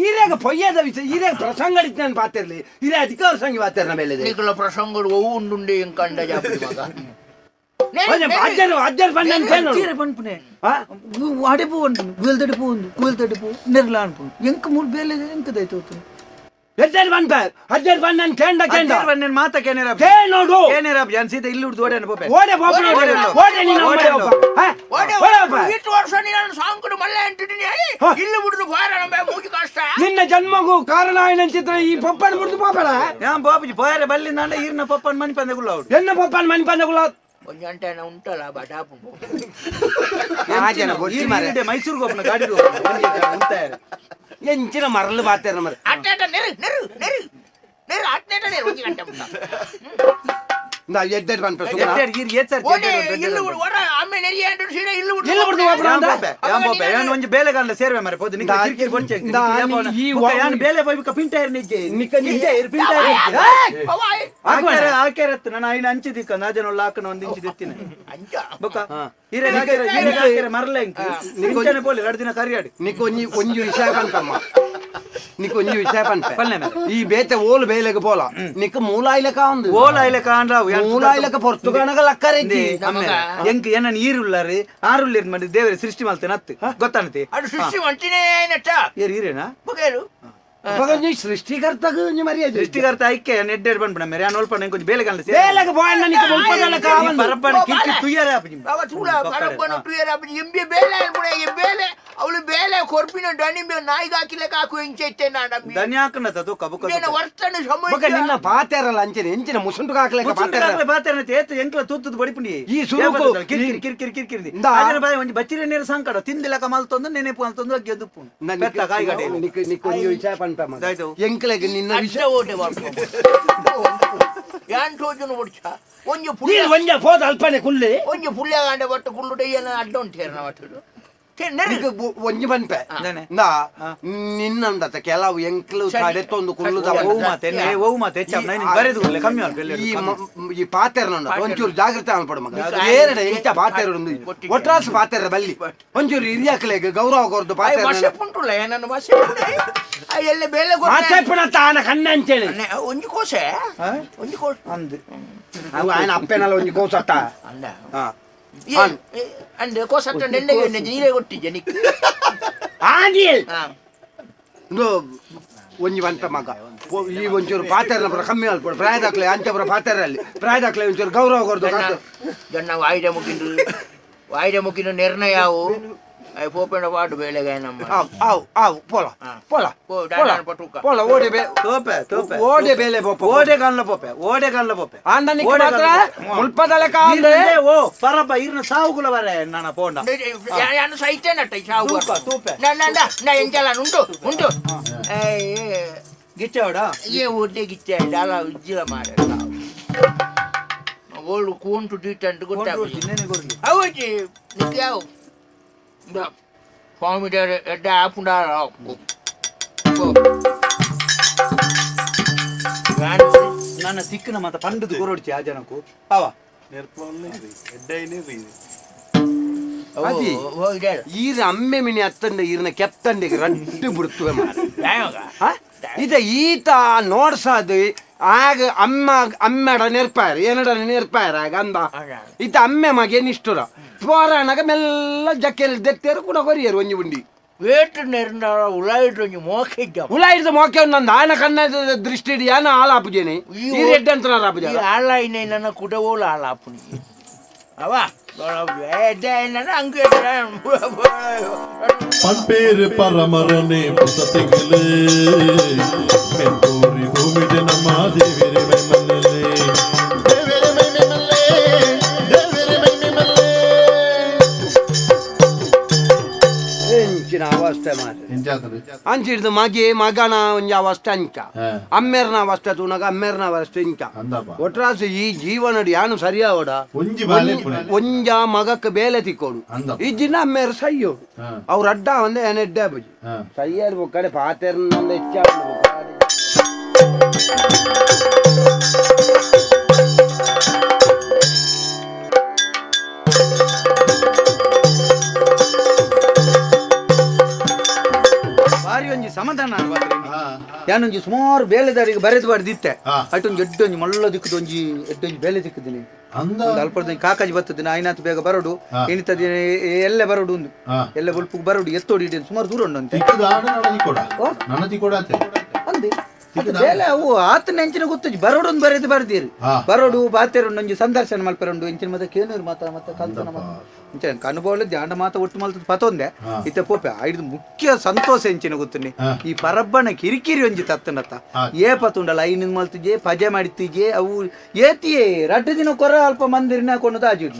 ಈರೇಗ ಪೊಯ್ಯದ ವಿಷಯ ಈರೇಗ ಪ್ರಸಂಗ ನಾನು ಪಾತಿರ್ಲಿ ಇರೇ ಅಧಿಕಾರ ಸಂಗಿ ಪಾತಿರ್ನ ಮೇಲೆ ನಿಖಲ ಪ್ರಸಂಗಡು ಒವು ಉಂಡುಂಡೆ ಇಂಕಂಡ ಜಾಪಡಿ ಮಗ ಅಜ್ಜರು ಅಜ್ಜರು ಬಂದ ಚೀರೆ ಪನ್ಪುನೆ ಅಡೆಪು ಉಂಟು ಗುವೆಲ್ ತಡಿಪು ಉಂಡು ಗುವೆಲ್ ತಡಿಪು ನೆರ್ಲ ಅನ್ಪುಂಡು ಎಂಕ ಮೂರು ಬೇಲೆ ಎಂಕ ದೈತು ಎಜ್ಜರು ಬಂದ ಅಜ್ಜರು ಬಂದ ಕೇಂಡ ಕೇಂಡ ಬಂದ ಮಾತ ಕೇನೇರ ಕೇನೋಡು ಕೇನೇರ ಜನ್ ಸೀದಾ ಇಲ್ಲಿ ಉಡ್ದು ಓಡೇನ ಪೋಪೆ ಓಡೆ ಪೋಪೆ ಓಡೆ ನೀನು ಓಡೆ ಓಡೆ ಇಟ್ಟು ವರ್ಷ ನೀನು ಸಾಂಕುಡು ಮಲ್ಲ ಅಂಟಿದ್ದೀನಿ ಇಲ್ಲಿ ಬಿಡುದು ಬಾರ ನಮ್ಮ ಮೂಗಿ ಕಷ್ಟ ನಿನ್ನ ಜನ್ಮಗೂ ಕಾರಣ ಏನಂತಿದ್ರೆ ಈ ಪಪ್ಪನ ಬಿಡುದು ಪಾಪಡ ಯಾನ್ ಬಾಪುಜಿ ಪೋಯರೆ ಬಲ್ಲಿ ನಾಂಡ ಈರ್ನ ಪಪ್ಪನ ಮನಿ ಪಂದೆ ಗುಲ್ಲ ಎನ್ನ ಪಪ್ಪನ ಮನಿ ಪಂದೆ ಗುಲ್ಲ ಒಂಜಿ ಗಂಟೆ ಉಂಟಲ್ಲ ಬಡಾಪು ಮೈಸೂರಿಗೆ ಹೋಗ್ನ ಗಾಡಿ ಎಂಚಿನ ಮರಳು ಬಾತೇರ ಮರ ಅಟ್ಟೇಟ ನೆರು ನೆರು ನೆರು ನೆರು ಅಟ್ಟೇಟ ನೆರು ಒಂಜಿ ಗಂಟೆ ಉಂಟ ಇಂದ ಎಡ್ಡೆಡ್ ಬಂತ ಸುಗುಣ ಎಡ್ಡೆಡ್ ಗಿರ್ ಏತ್ ಸರ್ ಓಡೆ ಇಲ್ಲ ಬಿಡು ಒರ ಅಮ್ಮೆ ನೆರಿಯ ಅಂಟು ಸೀದಾ ಇಲ್ಲ ಬಿಡು ಇಲ್ಲ ಬಿಡು ಯಾನ್ ಬೋಪೆ ಯಾನ್ ಬೋಪೆ ಯಾನ್ ಒಂಜಿ ಬೇಲೆ ಗಂಡ ಸೇರ್ವೆ ಮರೆ ಪೋದು ನಿಕ್ಕ ಕಿರಿಕಿರಿ ಬೊಡ್ಚೆ ಈ ಯಾನ್ ಬೇಲೆ ಪೋಯ್ಬಿಕ ಪಿಂಟೈರ್ ನಿಜ್ಜೆ ನಿಕ್ಕ ನಿಜ್ಜೆ ಇರ್ ಪಿಂಟೈರ್ ಆಕೆರೆ ಆಕೆರತ್ತು ನಾನು ಐನ ಅಂಚಿ ದಿಕ್ಕ ನಾಜನ ಲಾಕನ ಒಂದು ಇಂಚಿ ದಿತ್ತಿನ ಅಂಚ ಬೊಕ್ಕ ಹಿರೇ ಹಿರೇ ಆಕೆರೆ ಮರಲೆ ಇಂಕ ನಿಂಚನೆ ಪೋಲಿ ಎರಡು ದಿನ ಕರಿಯಾಡಿ ನಿಕ್ಕ ಒಂಜಿ ಒಂಜಿ ವಿಷಯ ಬಂತಮ್ಮ నీకు ಒಂಜಿ ವಿಷಯ ಪನ್ಪೆ ಈ ಬೇತೆ ಓಲು ಬೇಲೆಗೆ ಪೋಲ ನಿಕ್ ಮೂಲಾಯಿಲಕ ಉಂದು ಓಲಾಯಿಲಕ ಅಂದ್ರಾವು ಮೂಲಾಯಿಲಕ ಪೊರ್ತುಗಾನಗ ಲಕ್ಕರೆಜ್ಜಿ ಎಂಕ್ ಏನ ನೀರುಳ್ಳಾರು ಆರುಳ್ಳೇರು ಮಾಡಿ ದೇವರ ಸೃಷ್ಟಿ ಮಾಡ್ತೇನೆ ಅತ್ತು ಗೊತ್ತಾನತೆ ಅದು ಸೃಷ್ಟಿ ಮಾಡ್ತೀನಿ ಏನಟ್ಟ ಏರು ಈರೇನಾ ಬೊಕೇರು ಸೃಷ್ಟಿಕರ್ತಗ ಮರ್ಯಾದೆ ಸೃಷ್ಟಿಕರ್ತ ಐಕೆ ನೆಡ್ಡೆಡ್ ಬಂದ್ಬಿಡ ಮೇರೆ ನಾನು ಒಲ್ಪ ನಂಗೆ ಕೊಂಚ ಬೇಲೆ ಕಾಣ ಬೇಲೆಗೆ ಬೋಯಣ್ಣ ನಿಕ್ ಮುಲ್ಪದಲ ಕಾವಂದು ಪರಬ್ಬನ ಕಿಕ್ಕಿ ತುಯ್ಯರ ಅವ ತೂಲ ಪರಬ್ಬನ ತುಯ್ಯರ ಇಂಬೆ ಬೇಲೆ ಅನ್ಬಿಡ ಈ ಬೇಲೆ ಅವಳು ಬೇಲೆ ಕೊರ್ಪಿನ ಡನಿಂಬೆ ನಾಯಿಗೆ ಹಾಕಿಲಕ ಹಾಕು ಎಂಚೈತೆ ನಾನು ದನಿ ಹಾಕಣದ ಅದು ಕಬಕ ನಿನ್ನ ವರ್ತನೆ ಸಮಯ ಬೊಕ ನಿನ್ನ ಪಾತೆರಲ್ಲ ಅಂಚನೆ ಎಂಚಿನ ಮುಸುಂಟು ಹಾಕ್ಲಕ ಪಾತೆರ ಪಾತೆರನ ತೇತ ಎಂಕ್ಲ ತೂತದ ಬಡಿಪುಂಡಿ ಈ ಸುರುಕು ಕಿರ್ಕಿರಿ ಕಿರ್ಕಿರಿ ಕಿರ್ಕಿರಿ ಆಜನ ಬಾಯಿ ಒಂಜಿ ಬಚ್ಚಿರೆ ನೀರು ಸಂಕಡ ತಿಂದಿಲಕ ಮಲ್ತೊಂದು ನೆನೆಪು ಅಂತಂದು ಅಗ್ಗೆದುಪ್ಪು ಪೆತ್ತ ಕಾಯಿಗಡೆ ನಿಕ್ ನಿಕ್ ಒಂಜಿ ವಿಷಯ ಪನ್ಪೆ ಮಗ ಎಂಕ್ಲೆಗ್ ನಿನ್ನ ವಿಷಯ ಓಟೆ ಬರ್ಪು ಯಾನ್ ತೋಜುನು ಬುಡ್ಚ ಒಂಜಿ ಪುಳ್ಳ ಒಂಜ ಪೋದ ಅಲ್ಪನೆ ಕುಲ್ಲೆ ಒಂಜಿ ಪುಳ್ಳ ಗಾಂಡ ಬಟ್ಟು ಕುಳ್ಳುಡೆ ಏನ ಅಡ್ಡ ಉಂಟೇರ್ನ ಬಟ್ಟುಡು ಒಂಜಿ ಪನ್ಪೆ ನಾ ನಿನ್ನಂದತ ಕೆಲವು ಎಂಕ್ಲು ತಡೆತೊಂದು ಕುಳ್ಳುದ ಓ ಮಾತೆ ಓ ಮಾತೆ ಹೆಚ್ಚ ನೈನ್ ಬರೆದು ಕುಲ್ಲೆ ಕಮ್ಮಿ ಅಲ್ಪ ಈ ಈ ಪಾತೆರನ ಒಂಚೂರು ಜಾಗೃತಿ ಅನ್ಪಡು ಮಗ ಏರಡ ಎಂಚ ಪಾತೆರ ಉಂದು ಒಟ್ರಾಸು ಪಾತೆರ ಬಲ್ಲಿ ಒಂಚೂರು ಹಿರಿಯಕ್ಲೆಗ್ ಗೌರವ ಕೊರ್ದು ಪಾತೆರ ಮಸೆಪುಂಟುಲ್ಲ ಏನನ್ನ ಮಸೆಪುಂಡೆ ಎಲ್ಲ ಬೇಲೆ ಮಸೆಪುಣ ತಾನ ಕಣ್ಣ ಅಂಚೇಳಿ ಒಂಜಿ ಕೋಸೆ ಒಂಜಿ ಕೋಸೆ ಅಂದು ಅವು ಆಯನ ಅಪ್ಪೆನಲ್ಲ ಒಂಜಿ ಕೋಸತ್ತ ಅಂದ ಅಂದೆ ಕೋಸತ್ತ ನೆಲ್ಲೆ ನೀರೇ ಕೊಟ್ಟಿದ್ದೆ ನಿಕ್ ಆದಿಯಲ್ ಒಂಜಿ ಬಂತ ಮಗ ಈ ಒಂಚೂರು ಪಾತೆರನ ಪುರ ಕಮ್ಮಿ ಅಲ್ಪ ಪ್ರಾಯದಾಕ್ಲೆ ಅಂಚಪುರ ಪಾತೆರಲ್ಲಿ ಪ್ರಾಯದಾಕ್ಲೆ ಒಂಚೂರು ಗೌರವ ಕೊರ್ದು ಜನ ವಾಯ್ದೆ ಮುಗಿಂದು ವಾಯ್ದೆ ಮುಗಿಂದು ನಿರ್ಣಯ ಅವು ಪೋಪೆಂಡ ಪಾಡು ಬೇಳೆಗಾಯ ನಮ್ಮ ಆವ್ ಆವ್ ಆವ್ ಪೋಲ ಪೋಲ ಪೋಲ ಪೋಲ ಓಡೆ ಬೇ ತೋಪೆ ತೋಪೆ ಓಡೆ ಬೇಲೆ ಪೋಪ ಓಡೆ ಗಲ್ಲ ಪೋಪೆ ಓಡೆ ಗಲ್ಲ ಪೋಪೆ ಆಂದ ನಿಕ್ ಮಾತ್ರ ಮುಲ್ಪದಲ ಕಾಂದೆ ಓ ಪರಬ್ಬ ಇರ್ನ ಸಾವುಗುಲ ಬರೆ ನಾನ ಪೋಂಡ ಯಾನು ಸೈತೇನಟ್ಟ ಸಾವು ತೂಪೆ ನಾ ನಾ ಎಂಚಲ ಉಂಟು ಉಂಟು ಗಿಚ್ಚವಡ ಏ ಓಡೆ ಗಿಚ್ಚ ಡಾಲ ಉಜ್ಜಿಲ ಮಾರೆ ಓಳು ಕೂಂಟು ಡೀಟಂಟು ಗೊತ್ತಾಗ ಅವಜಿ ನಿಕ್ ಯಾವ ಸ್ವಾಮಿ ಎಡ್ಡ ಆಪುಂಡಾರ ನನ್ನ ಸಿಕ್ಕನ ಮಾತ ಪಂಡದು ಕೊರೊಡ್ಚಿ ಆ ಜನಕ್ಕೂ ಅವ ಈರ ಅಮ್ಮೆ ಮಿನಿ ಅತ್ತಂದೆ ಈರನ ಕೆತ್ತಂಡಿಗೆ ರಡ್ಡು ಬಿಡ್ತುವೆ ಇದ ಈತ ನೋಡ್ಸಾದು ಆಗ ಅಮ್ಮ ಅಮ್ಮೆಡ ನೆರ್ಪಾರ ಏನಡ ನೆರ್ಪಾರ ಆಗ ಅಂದ ಈತ ಅಮ್ಮೆ ಮಗೆ ನಿಷ್ಠುರ ಪೋರಾಣಗ ಮೆಲ್ಲ ಜಕ್ಕೆಲ್ ದೆತ್ತೇರು ಕೂಡ ಕೊರಿಯರು ಒಂಜಿ ಉಂಡಿ ವೇಟ್ ನೆರ್ನಾಳ ಉಳಾಯಿಡು ಒಂಜಿ ಮೋಕೆ ಇದ್ದ ಉಳಾಯಿಡ್ದು ಮೋಕೆ ನಂದು ಆಯನ ಕಣ್ಣ ದೃಷ್ಟಿ ಯಾನ ಆಳಾಪುಜೇನೆ ಈ ರೆಡ್ಡಿ ಅಂತ ಆಪುಜ ಆಳಾಯಿನ ನನ್ನ ಕುಡವೋಲು ಆಳಾಪುನಿ ಅವ ಪಂಪೇರು ಪರಮರನೆ ಪುಸತೆಗಲೇ ಮೆಂಪೂರಿ ಭೂಮಿಡೆ ನಮ್ಮ ದೇವಿರೆ ಮೈಮಲ್ಲೇ ದೇವಿರೆ ಮೈಮಲ್ಲೇ ದೇವಿರೆ ಮೈಮಲ್ಲೇ ಎಂಚಿನ ಅವಸ್ಥೆ ಮಾತ್ರ ಅಂಚಿಡ್ದು ಮಗೆ ಮಗನ ಒಂಜಿ ಅವಸ್ಥೆ ಅಂಚ ಅಮ್ಮೇರ್ನ ಅವಸ್ಥೆ ತೂನಗ ಅಮ್ಮೇರ್ನ ಅವಸ್ಥೆ ಇಂಚ ಒಟ್ರಾಸು ಈ ಜೀವನಡು ಯಾನು ಸರಿಯಾವಡ ಒಂಜ ಮಗಕ್ಕೆ ಬೇಲೆ ತಿಕ್ಕೋಡು ಈ ದಿನ ಅಮ್ಮೇರ್ ಸೈಯೋಡು ಅವ್ರ ಅಡ್ಡ ಒಂದೇ ಏನೆಡ್ಡೆ ಬುಜಿ ಸೈಯರ್ ಬೊಕ್ಕಡೆ ಪಾತೆರ್ನ ಹೆಚ್ಚ ಬಾರಿ ಒಂಜಿ ಸಮಾಧಾನ ಯಾನೊಂಜಿ ಸುಮಾರು ಬೇಲೆದಾರಿಗೆ ಬರೆದು ಬಾರ್ದಿತ್ತೆ ಅಟೊಂಜಿ ಎಡ್ಡೊಂಜಿ ಮಲ್ಲ ದಿಕ್ಕದ ಒಂಜಿ ಎಡ್ಡೊಂಜಿ ಬೇಲೆ ದಿಕ್ಕದಿನಿ ಅಲ್ಪದ ಕಾಕಾಜಿ ಬರ್ತದೆ ಐನಾತ್ ಬೇಗ ಬರೋಡು ಎಣಿತದ ಎಲ್ಲೆ ಬರೋಡು ಒಂದು ಎಲ್ಲ ಬೊಲ್ಪುಗ್ ಬರೋಡು ಎತ್ತೋಡಿ ಇಡಿ ಸುಮಾರು ದೂರ ಉಂಟು ಅಂತೆ ಅಂದೆ ಬೇಲೆ ಅವು ಆತನ ಎಂಚಿನ ಗೊತ್ತುಜಿ ಬರೋಡು ಒಂದು ಬರೆದು ಬರ್ದಿರಿ ಬರೋಡು ಬಾತೆರುಂಡು ಒಂಜಿ ಸಂದರ್ಶನ ಮಲ್ಪೆರುಂಡು ಎಂಚಿನ ಮತ್ತೆ ಕೇನೂರು ಮಾತ ಮತ್ತೆ ಕಲ್ತನ ಮಾತ ಇಂಚ ಕನುಬೋಳು ಧ್ಯಾನ ಮಾತ ಒಟ್ಟು ಮಲ್ತದ ಪತೊಂದೆ ಇತ್ತ ಪೋಪೆ ಐದು ಮುಖ್ಯ ಸಂತೋಷ ಎಂಚಿನ ಗೊತ್ತುನಿ ಈ ಪರಬ್ಬನ ಕಿರಿಕಿರಿ ಒಂಜಿ ತತ್ತನತ್ತ ಏ ಪತುಂಡಲ್ಲ ಐನಿಂದ ಮಲ್ತಿಜೆ ಪಜೆ ಮಾಡಿತ್ತಿಜೆ ಅವು ಏತಿಯೇ ರಡ್ಡು ದಿನ ಕೊರ ಅಲ್ಪ ಮಂದಿರಿನ ಕೊಂಡು ತಾಜಿಡ್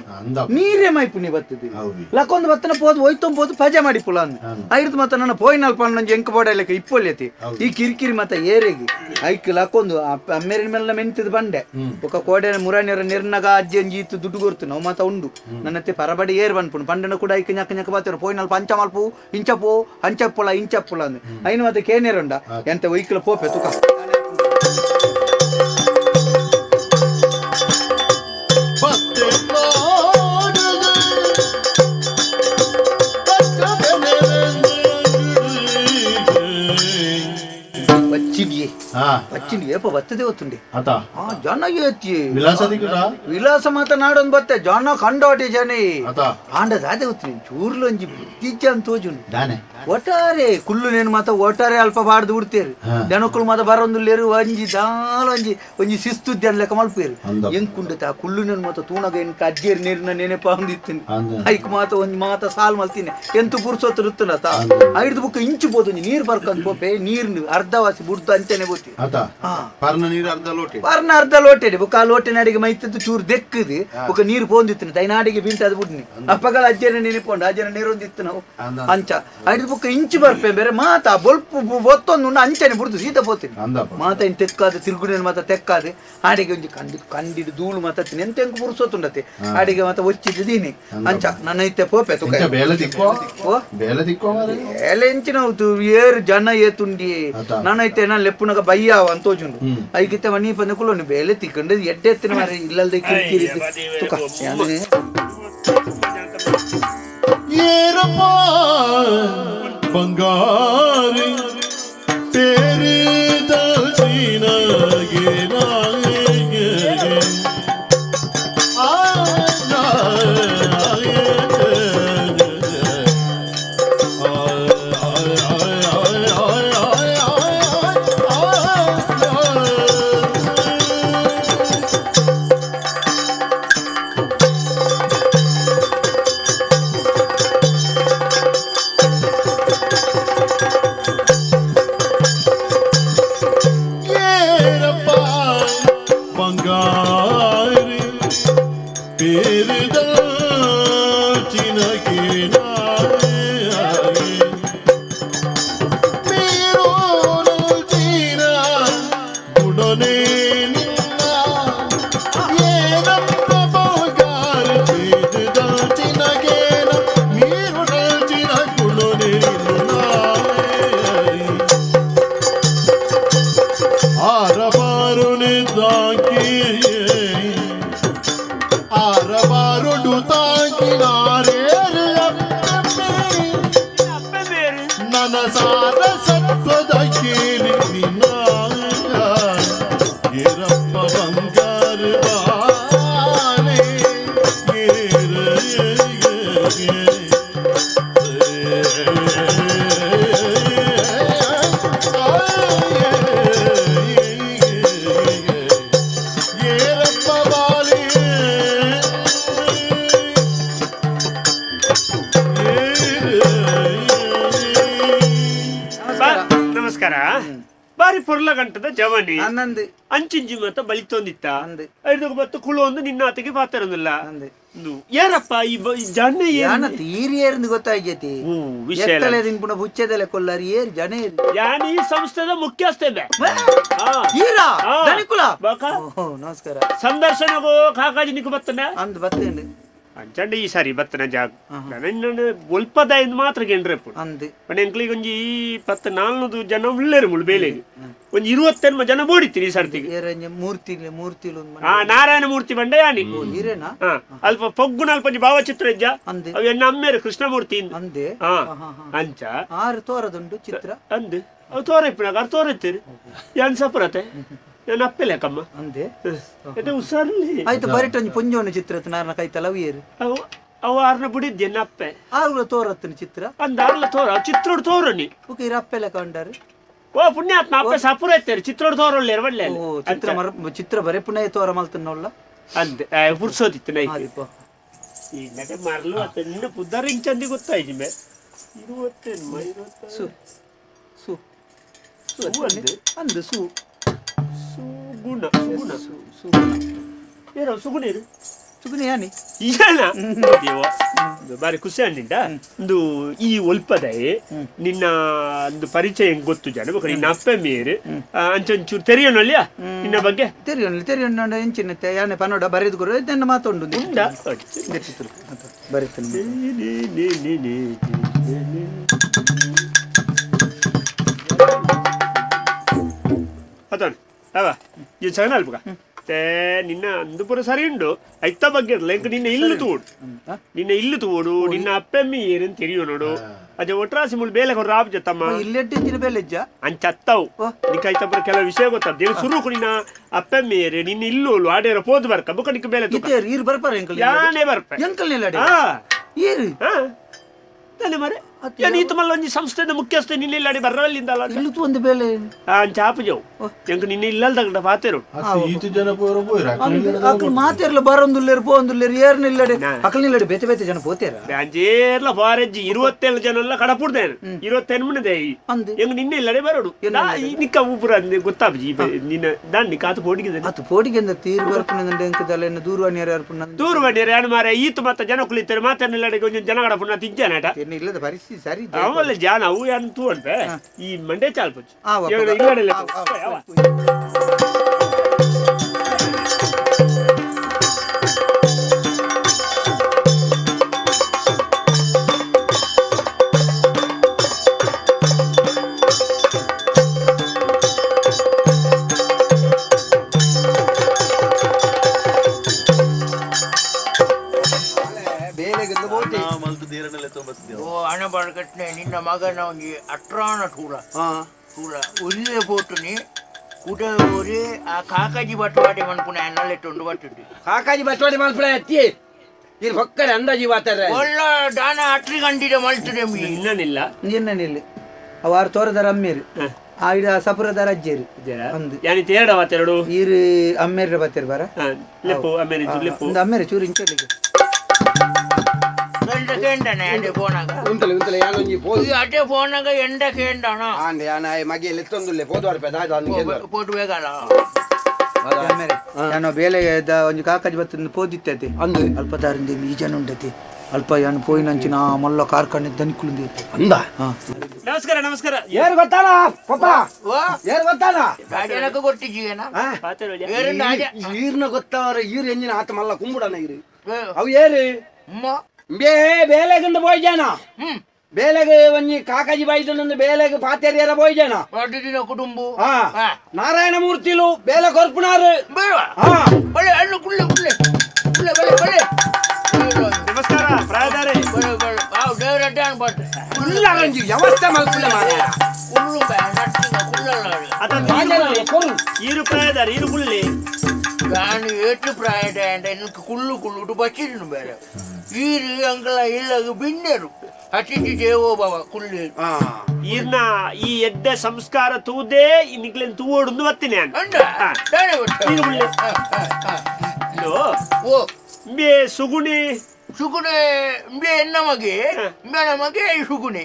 ನೀರೇ ಮೈಪುನಿ ಬತ್ತಿದ್ವಿ ಲಕ್ಕೊಂದು ಬತ್ತನ ಪೋದು ಒಯ್ತೊಂಬೋದು ಪಜೆ ಮಾಡಿ ಪುಲ ಅಂದ್ ಐದು ಮತ್ತ ನನ್ನ ಪೋಯಿನ ಅಲ್ಪ ನಂಜಿ ಎಂಕ ಬೋಡಲೆಕ್ಕ ಇಪ್ಪೊಲ್ಯತಿ ಈ ಕಿರಿಕಿರಿ ಮತ್ತ ಏರೆಗಿ ಐಕ್ ಲಕ್ಕೊಂದು ಅಮ್ಮೇರಿನ ಮೇಲೆ ಮೆಂತಿದ್ ಬಂಡೆ ಒಕ್ಕ ಕೋಡೆ ಮುರಾಣಿಯರ ನಿರ್ನಗ ಅಜ್ಜಿ ಅಂಜಿ ಇತ್ತು ದುಡ್ಡು ಕೊರ್ತು ನಾವು ಮಾತ ಉಂಡು ನನ್ನತ್ತೆ ಪರಬಡಿ ಏರ್ ಬಂದ್ಪುಂಡು ಪಂಡನ ಕೂಡ ಐಕ್ ñಕ್ಕ ñಕ್ಕ ಬಾತಿರು ಪೋಯಿನಲ್ಪ ಅಂಚ ಮಲ್ಪು ಇಂಚಪು ಅಂಚಪ್ಪುಲ ಇಂಚಪ್ಪುಲ ಅಂದ್ ಐನು ಮತ್ತೆ ಕೇನೇರುಂಡ ಎಂತ ಒಯ್ಕಲ ಪೋಪೆ ತುಕ ಬಚ್ಚಿನ ಏಪ ಬತ್ತದೆ ಗೊತ್ತುಂಡಿ ಆ ಜನ ಏತಿ ವಿಲಾಸ ಮಾತ ನಾಡೊಂದು ಬತ್ತೆ ಜನ ಕಂಡೋಟಿ ಜನ ಆಂಡ ದಾದೆ ಗೊತ್ತು ಚೂರ್ಲು ಒಂಜಿ ಬುದ್ಧಿಜ್ಜ ಅಂತ ತೋಜುಂಡು ಒಟ್ಟಾರೆ ಕುಲ್ಲು ನೇನು ಮಾತ ಒಟ್ಟಾರೆ ಅಲ್ಪ ಬಾಡ್ದು ಬಿಡ್ತೇರು ಜನಕ್ಕಳು ಮಾತ ಬರೊಂದುಲ್ಲೇರು ಒಂಜಿ ದಾಲ ಒಂಜಿ ಒಂಜಿ ಶಿಸ್ತು ಲೆಕ್ಕ ಮಲ್ಪೇರು ಎಂಕುಂಡತೆ ಆ ಕುಲ್ಲು ನೇನು ಮಾತ ತೂಣಗ ಎನ್ಕ ಅಜ್ಜೇರು ನೀರಿನ ನೆನಪ ಹೊಂದಿತ್ತೀನಿ ಐಕ್ ಮಾತ ಒಂಜಿ ಮಾತ ಸಾಲ್ ಮಲ್ತೀನಿ ಎಂತು ಪುರ್ಸೊತ್ತು ರುತ್ತುನ ತಾ ಐದು ಬುಕ್ಕ ಇಂಚು ಪೋತು ಒಂಜಿ ನೀರು ಬರ್ಕಂದ್ ಪೋಪೆ ನೀರು ಅರ್ಧವಾಸಿ ಬುಡ್ದು ಅಂಚನೆ ಬೋತಿ ಪರ್ನ ಅರ್ಧ ಲೋಟೆ ಬುಕ್ಕ ಆ ಲೋಟೆ ನಾಡಿಗೆ ಮೈತದ್ದು ಚೂರು ದೆಕ್ಕದು ಬುಕ್ಕ ನೀರು ಪೋಂದಿತ್ತು ದೈನಾಡಿಗೆ ಬೀಂತ ಅದು ಬುಡ್ನಿ ಅಪ್ಪಗಳ ಅಜ್ಜನ ನೆನಪೊಂಡು ಅಜ್ಜನ ನೀರೊಂದಿತ್ತು ನಾವು ಅಂಚ ಐದು ಬುಕ್ಕ ಇಂಚು ಬರ್ಪೆ ಬೇರೆ ಮಾತಾ ಬೊಲ್ಪು ಒತ್ತೊಂದು ಅಂಚನೆ ಬುಡ್ದು ಸೀತ ಪೋತೀನಿ ಮಾತ ಇನ್ ತೆಕ್ಕಾದ ತಿರುಗುನೇನು ಮಾತ ತೆಕ್ಕಾದೆ ಆಡಿಗೆ ಒಂಜಿ ಕಂಡಿ ಕಂಡಿಡು ಧೂಳು ಮಾತ ಎಂತ ಎಂಕ ಪುರುಸೊತ್ತುಂಡತೆ ಆಡಿಗೆ ಮಾತ ಒಚ್ಚಿದ್ದೀನಿ ಅಂಚ ನನ್ನ ಇತ್ತೆ ಪೋಪೆ ಬೇಲೆ ಎಂಚಿನ ಏರು ಜನ ಏತುಂಡಿ ನನ್ನ ಇತ್ತೆ ನಾನು ಲೆಪ್ಪುನಗ ಬಯ್ಯಾವ ಅಂತ ತೋಜುಂಡು ಐಕಿತ್ತೆ ಮನಿ ಪಂದ ಕುಲೋನು ಬೇಲೆ ತಿಕ್ಕೊಂಡು ಎಡ್ಡೆ ಎತ್ತಿನ ಮಾರೆ ಇಲ್ಲಲ್ದೆ ಕಿರಿಕಿರಿ ತುಕ ಏರಪ್ಪ ಬಂಗಾರಿ ತೇರೆ ದಲ್ಚಿನಗೆ ನಾಗೆ ಆ ಜವನಿ ಅಂಚಿಂಜಿ ಮತ್ತ ಬಲಿತೊಂದಿತ್ತ ಐದು ಕುಳು ನಿನ್ನ ಆತಗೆ ಪಾತರೊಂದಿಲ್ಲ ಏನಪ್ಪ ಈ ಜನ ಯಾನ ತೀರಿಯೇರ್ಂದು ಗೊತ್ತಾಗೈತಿ ಎತ್ತಲೆ ತಿನ್ಪುಣ ಬುಚ್ಚದಲೆ ಕೊಲ್ಲಾರಿ ಏರ್ ಜನ ಯಾನ್ ಈ ಸಂಸ್ಥೆದ ಮುಖ್ಯಸ್ಥ ಈರಾ ದನಿಕುಲ ನಮಸ್ಕಾರ ಸಂದರ್ಶನಗೋ ಕಾಕಾಜಿ ನಿಕ್ಕು ಬತ್ತನ ಅಂದ್ ಬತ್ತೇನೆ ಅಂಚಂಡ ಈ ಸಾರಿ ಬತ್ತನ ಜಾಗ ನನ್ನ ಒಲ್ಪದ ಮಾತ್ರ ಗೆಂಡ್ರೆಪ್ಪು ಅಂದ್ ಪಂಡ ಎಂಕ್ಲಿಗೆ ಒಂಜಿ 14 ಜನ ಉಳ್ಳೇರು ಮುಳು ಬೇಲೆಗೆ ಒಂಜಿ 28 ಜನ ಬೋಡಿತ್ತೀರಿ ಈ ಸರ್ತಿಗೆ ಮೂರ್ತಿ ಮೂರ್ತಿ ನಾರಾಯಣ ಮೂರ್ತಿ ಬಂಡ ಯಾನಿ ಅಲ್ಪ ಪೊಗ್ಗುನ ಅಲ್ಪ ಭಾವಚಿತ್ರ ಇಜ್ಜ ಅವು ಎನ್ನ ಅಮ್ಮೇರು ಕೃಷ್ಣಮೂರ್ತಿ ಅಂದೆ ಅಂಚ ಆರು ತೋರದುಂಟು ಚಿತ್ರ ಅಂದ್ ಅವು ತೋರಪ್ಪಿನಾಗ ಅರು ತೋರತ್ತೀರಿ ಯಾನ್ ಸಪುರತೆ ನಾನು ಅಪ್ಪೆಲೆ ಕಮ್ಮ ಅಂದೆ ಹುಷಾರಲ್ಲಿ ಆಯ್ತು ಬರಿಟೊಂಜಿ ಪೊಂಜೋನ ಚಿತ್ರ ನಾರನ ಕೈತಲ ಅವು ಏರು ಅವು ಅವು ಆರ್ನ ಬುಡಿದ್ದೆ ಎನ್ನ ಅಪ್ಪೆ ಆರ್ಲ ತೋರತ್ತಿನ ಚಿತ್ರ ಅಂದ ಆರ್ಲ ತೋರ ಚಿತ್ರೋಡು ತೋರನಿ ಓಕೆ ಇರ ಅಪ್ಪೆಲೆ ಕಂಡಾರು ಓ ಪುಣ್ಯಾತ್ಮ ಅಪ್ಪೆ ಸಪುರ ಎತ್ತೇರು ಚಿತ್ರೋಡು ತೋರೊಳ್ಳೆ ಒಳ್ಳೆ ಓ ಚಿತ್ರ ಮರ ಚಿತ್ರ ಬರೆ ಪುಣ್ಯ ತೋರ ಮಲ್ತನ್ನೊಳ್ಳ ಅಂದೆ ಪುರ್ಸೋದಿತ್ತು ನೈಕ್ ಈ ನಡೆ ಮರಲು ಅತ್ತ ನಿನ್ನ ಪುದ್ದಾರ ಇಂಚಂದಿ ಗೊತ್ತಾಯ್ತು ಮೇ 28 ಸು ಸು ಸು ಅಂದೆ ಅಂದು ಸು ಸುಗುಣ ಸುಗುಣ ಸುಗುಣ ಏನೋ ಸುಗುಣೇರು ಸುಗುಣ ಯಾನಿ ಈಶಾನ ದೇವ ಬಾರಿ ಖುಷಿ ಅಂದಿಂಡ ಒಂದು ಈ ಒಲ್ಪದಾಯಿ ನಿನ್ನ ಒಂದು ಪರಿಚಯ ಹೆಂಗ್ ಗೊತ್ತು ಜನ ಬೇಕಾದ್ರೆ ನಿನ್ನ ಅಪ್ಪೆ ಮೇರು ಅಂಚೊಂಚೂರು ತೆರೆಯೋನಲ್ಲಿಯ ನಿನ್ನ ಬಗ್ಗೆ ತೆರೆಯೋನಲ್ಲಿ ತೆರೆಯೋಣ ಎಂಚಿನ ಯಾನೆ ಪನ್ನೋಡ ಬರೆದು ಗುರು ಇದನ್ನ ಮಾತುಂಡು ಬರೀತಾನೆ ಅದಾನೆ ಅವ ಇದು ಸಗನ ಅಲ್ಪಗ ನಿನ್ನ ಅಂದು ಪೂರ ಸರಿ ಉಂಡು ಐತ ಬಗ್ಗೆ ಇರಲ್ಲ ನಿನ್ನ ಇಲ್ಲು ತೋಡು ನಿನ್ನ ಇಲ್ಲು ತೋಡು ನಿನ್ನ ಅಪ್ಪೆಮ್ಮಿ ಏನೇನು ತೆರೆಯೋ ನೋಡು ಅದೇ ಒಟ್ರಾಸಿ ಮುಳು ಬೇಲೆ ಕೊರ ರಾಬ್ ತಮ್ಮ ಇಲ್ಲೆಡ್ಡಿನ ಬೇಲೆಜ್ಜ ಅಂಚತ್ತವು ನಿಕೈತಪುರ ಕೆಲವು ವಿಷಯ ಗೊತ್ತಾಗ ಸುರುಕು ನಿನ್ನ ಅಪ್ಪ ಮೇರೆ ನಿನ್ನ ಇಲ್ಲೋಲು ಆಡೇರ ಪೋದು ಬರ್ಕ ಬುಕ್ಕ ನಿಕ್ಕ ಬೇಲೆ ಈರು ಬರ್ಪಾರ ಎಂಕಲ್ ಯಾನೇ ಬರ್ಪ ಎಂಕಲ್ ನಿಲ್ಲಡೆ ಈರು ತಾನೆ ಮರೆ ಈತ ಮಲ್ಲ ಒಂಜಿ ಸಂಸ್ಥೆದ ಮುಖ್ಯಸ್ಥ ನಿನ್ನ ಇಲ್ಲಾಡಿ ಬರ್ರಲ್ಲಿಂದ ಇಲ್ಲತು ಒಂದು ಬೇಲೆ ಅಂಚ ಆಪುಜವು ಎಂಕ ನಿನ್ನ ಇಲ್ಲಲ್ದ ಪಾತೆರು ಈತ ಜನ ಪೋರ ಪೋಯ್ರ ಅಕಲ್ ಮಾತೇರ್ಲ ಬರೊಂದುಲ್ಲೇರು ಪೋಂದುಲ್ಲೇರು ಏರ್ನ ಇಲ್ಲಡೆ ಅಕಲ್ ನಿಲ್ಲಡೆ ಬೇತೆ ಬೇತೆ ಜನ ಪೋತೇರ ಅಂಜೇರ್ಲ ಫಾರೆಜ್ಜಿ 27 ಜನ ಎಲ್ಲ ಕಡಪುಡ್ದೇನು 28 ಮುನ್ನದೆ ಎಂಗ ನಿನ್ನ ಇಲ್ಲಡೆ ಬರೋಡು ನಿಕ್ಕ ಊಪುರ ಗೊತ್ತಾಪುಜಿ ನಿನ್ನ ದಾನ್ ನಿಕ್ಕ ಆತು ಪೋಡಿಗೆ ಆತು ಪೋಡಿಗೆ ಅಂದ ತೀರ್ ಬರ್ಪುನ ಎಂಕದಲ್ಲ ಎನ್ನ ದೂರವಾಣಿಯರು ಯಾರು ದೂರವಾಣಿಯರು ಯಾರು ಮಾರೆ ಈತ ಮತ್ತೆ ಜನ ಕುಳಿತಾರೆ ಮಾತೇರ್ನಿಲ್ಲಡೆ ಕೊಂಚ ಜನ ಕಡಪುಣ್ಣ ತಿಜ್ಜಾನಾಟ ಇಲ್ಲದ ಪರಿಸ್ಥಿತಿ ಸರಿ ಅವಲ್ಲ ಜಾನ ಅವು ಯಾರು ತೂ ಅಂತ ಈ ಮಂಡೆ ಚಾಲ್ಪುಜಿ ನಿನ್ನ ಮಗನ ಒಂಜಿ ಅಟ್ರಾಣ ಟೂಲ ಟೂಲ ಒರಿಯೇ ಪೋತುನಿ ಕುಡ ಒರಿ ಆ ಕಾಕಾಜಿ ಬಟ್ವಾಡಿ ಮನ್ಪುನ ಅನ್ನಲೆಟ್ಟುಂಡು ಬಟ್ಟಿದ್ದು ಕಾಕಾಜಿ ಬಟ್ವಾಡಿ ಮನ್ಪುನ ಅತ್ತಿ ಇರ್ ಹೊಕ್ಕಡೆ ಅಂದಾಜಿ ವಾತಾರ ಒಳ್ಳ ದಾನ ಅಟ್ರಿ ಗಂಡಿದ ಮಲ್ತದೆ ಇನ್ನನಿಲ್ಲ ಇನ್ನನಿಲ್ಲ ಅವಾರು ತೋರದರ ಅಮ್ಮೇರು ಆ ಇಡ ಸಪುರದರ ಅಜ್ಜೇರು ಒಂದು ಯಾನಿ ತೇರಡ ವಾತೆರಡು ಈರು ಅಮ್ಮೇರ ಬತ್ತೆರ್ ಬಾರ ಲೆಪ್ಪು ಅಮ್ಮೇರಿ ಲೆಪ್ಪು ಒಂದು ಅಮ್ಮೇರಿ ಚೂರು ಇಂಚಲಿಗೆ ನಾನು ಬೇಲೆ ಒಂಜಿ ಕಾಕಾಜಿ ಬತ್ತ ಪೋದಿತ್ತತೆ ಅಂದು ಅಲ್ಪ ದಾರಿಂದ ಈ ಜನ ಉಂಡತೆ ಅಲ್ಪ ಯಾನು ಪೋಯಿನಂಚಿನ ಮಲ್ಲ ಕಾರ್ಖಾನೆ ದನಿಕುಲುಂದಿ ಅಂದ ನಮಸ್ಕಾರ ನಮಸ್ಕಾರ ಏರು ಗೊತ್ತಾನ ಪಪ್ಪ ಏರು ಗೊತ್ತಾನ ಜನಕ್ಕೆ ಗೊತ್ತಿದ್ದೀಯೇನ ಈರ್ನ ಗೊತ್ತವರ ಈರ್ ಎಂಜಿನ ಆತ ಮಲ್ಲ ಕುಂಬುಡನ ಈರು ಅವು ಏರು ಬೇ ಬೇಲೆಗಿಂದ ಬೋಯ್ಜಾನ ಬೇಲೆಗೆ ಒಂಜಿ ಕಾಕಾಜಿ ಬಾಯ್ದು ಬೇಲೆಗೆ ಪಾತೇರಿಯರ ಬೋಯ್ಜಾನ ಕುಟುಂಬ ನಾರಾಯಣ ಮೂರ್ತಿಲು ಬೇಲೆ ಕೊರ್ಪುನಾರು ನಮಸ್ಕಾರ ಪ್ರಾಯದಾರೆ ವ್ಯವಸ್ಥೆ ಮಲ್ಪುಲ್ಲ ಈರು ಪ್ರಾಯದಾರೆ ಈರು ಕುಳ್ಳಿ ನಾನು ಏಟು ಪ್ರಾಯದ எனக்கு ಕುಳ್ಳು ಕುಳ್ಳುಡು ಬಚ್ಚಿದ್ದು ಬೇರೆ ಈರು ಅಂಕಲ ಇಲ್ಲಗ ಬಿನ್ನೆರು ಅತಿಥಿ ದೇವೋ ಭವ ಕುಳ್ಳಿ ಈರ್ನ ಈ ಎಡ್ಡೆ ಸಂಸ್ಕಾರ ತೂದೇ ನಿಕ್ಲೆನ್ ತೂವೋಡುಂದು ಬತ್ತಿನಿ ಓ ಬೇ ಸುಗುಣಿ ಸುಗುಣೆ ಬೇ ಎನ್ನ ಮಗೆ ಮೇನ ಮಗೆ ಸುಗುಣೆ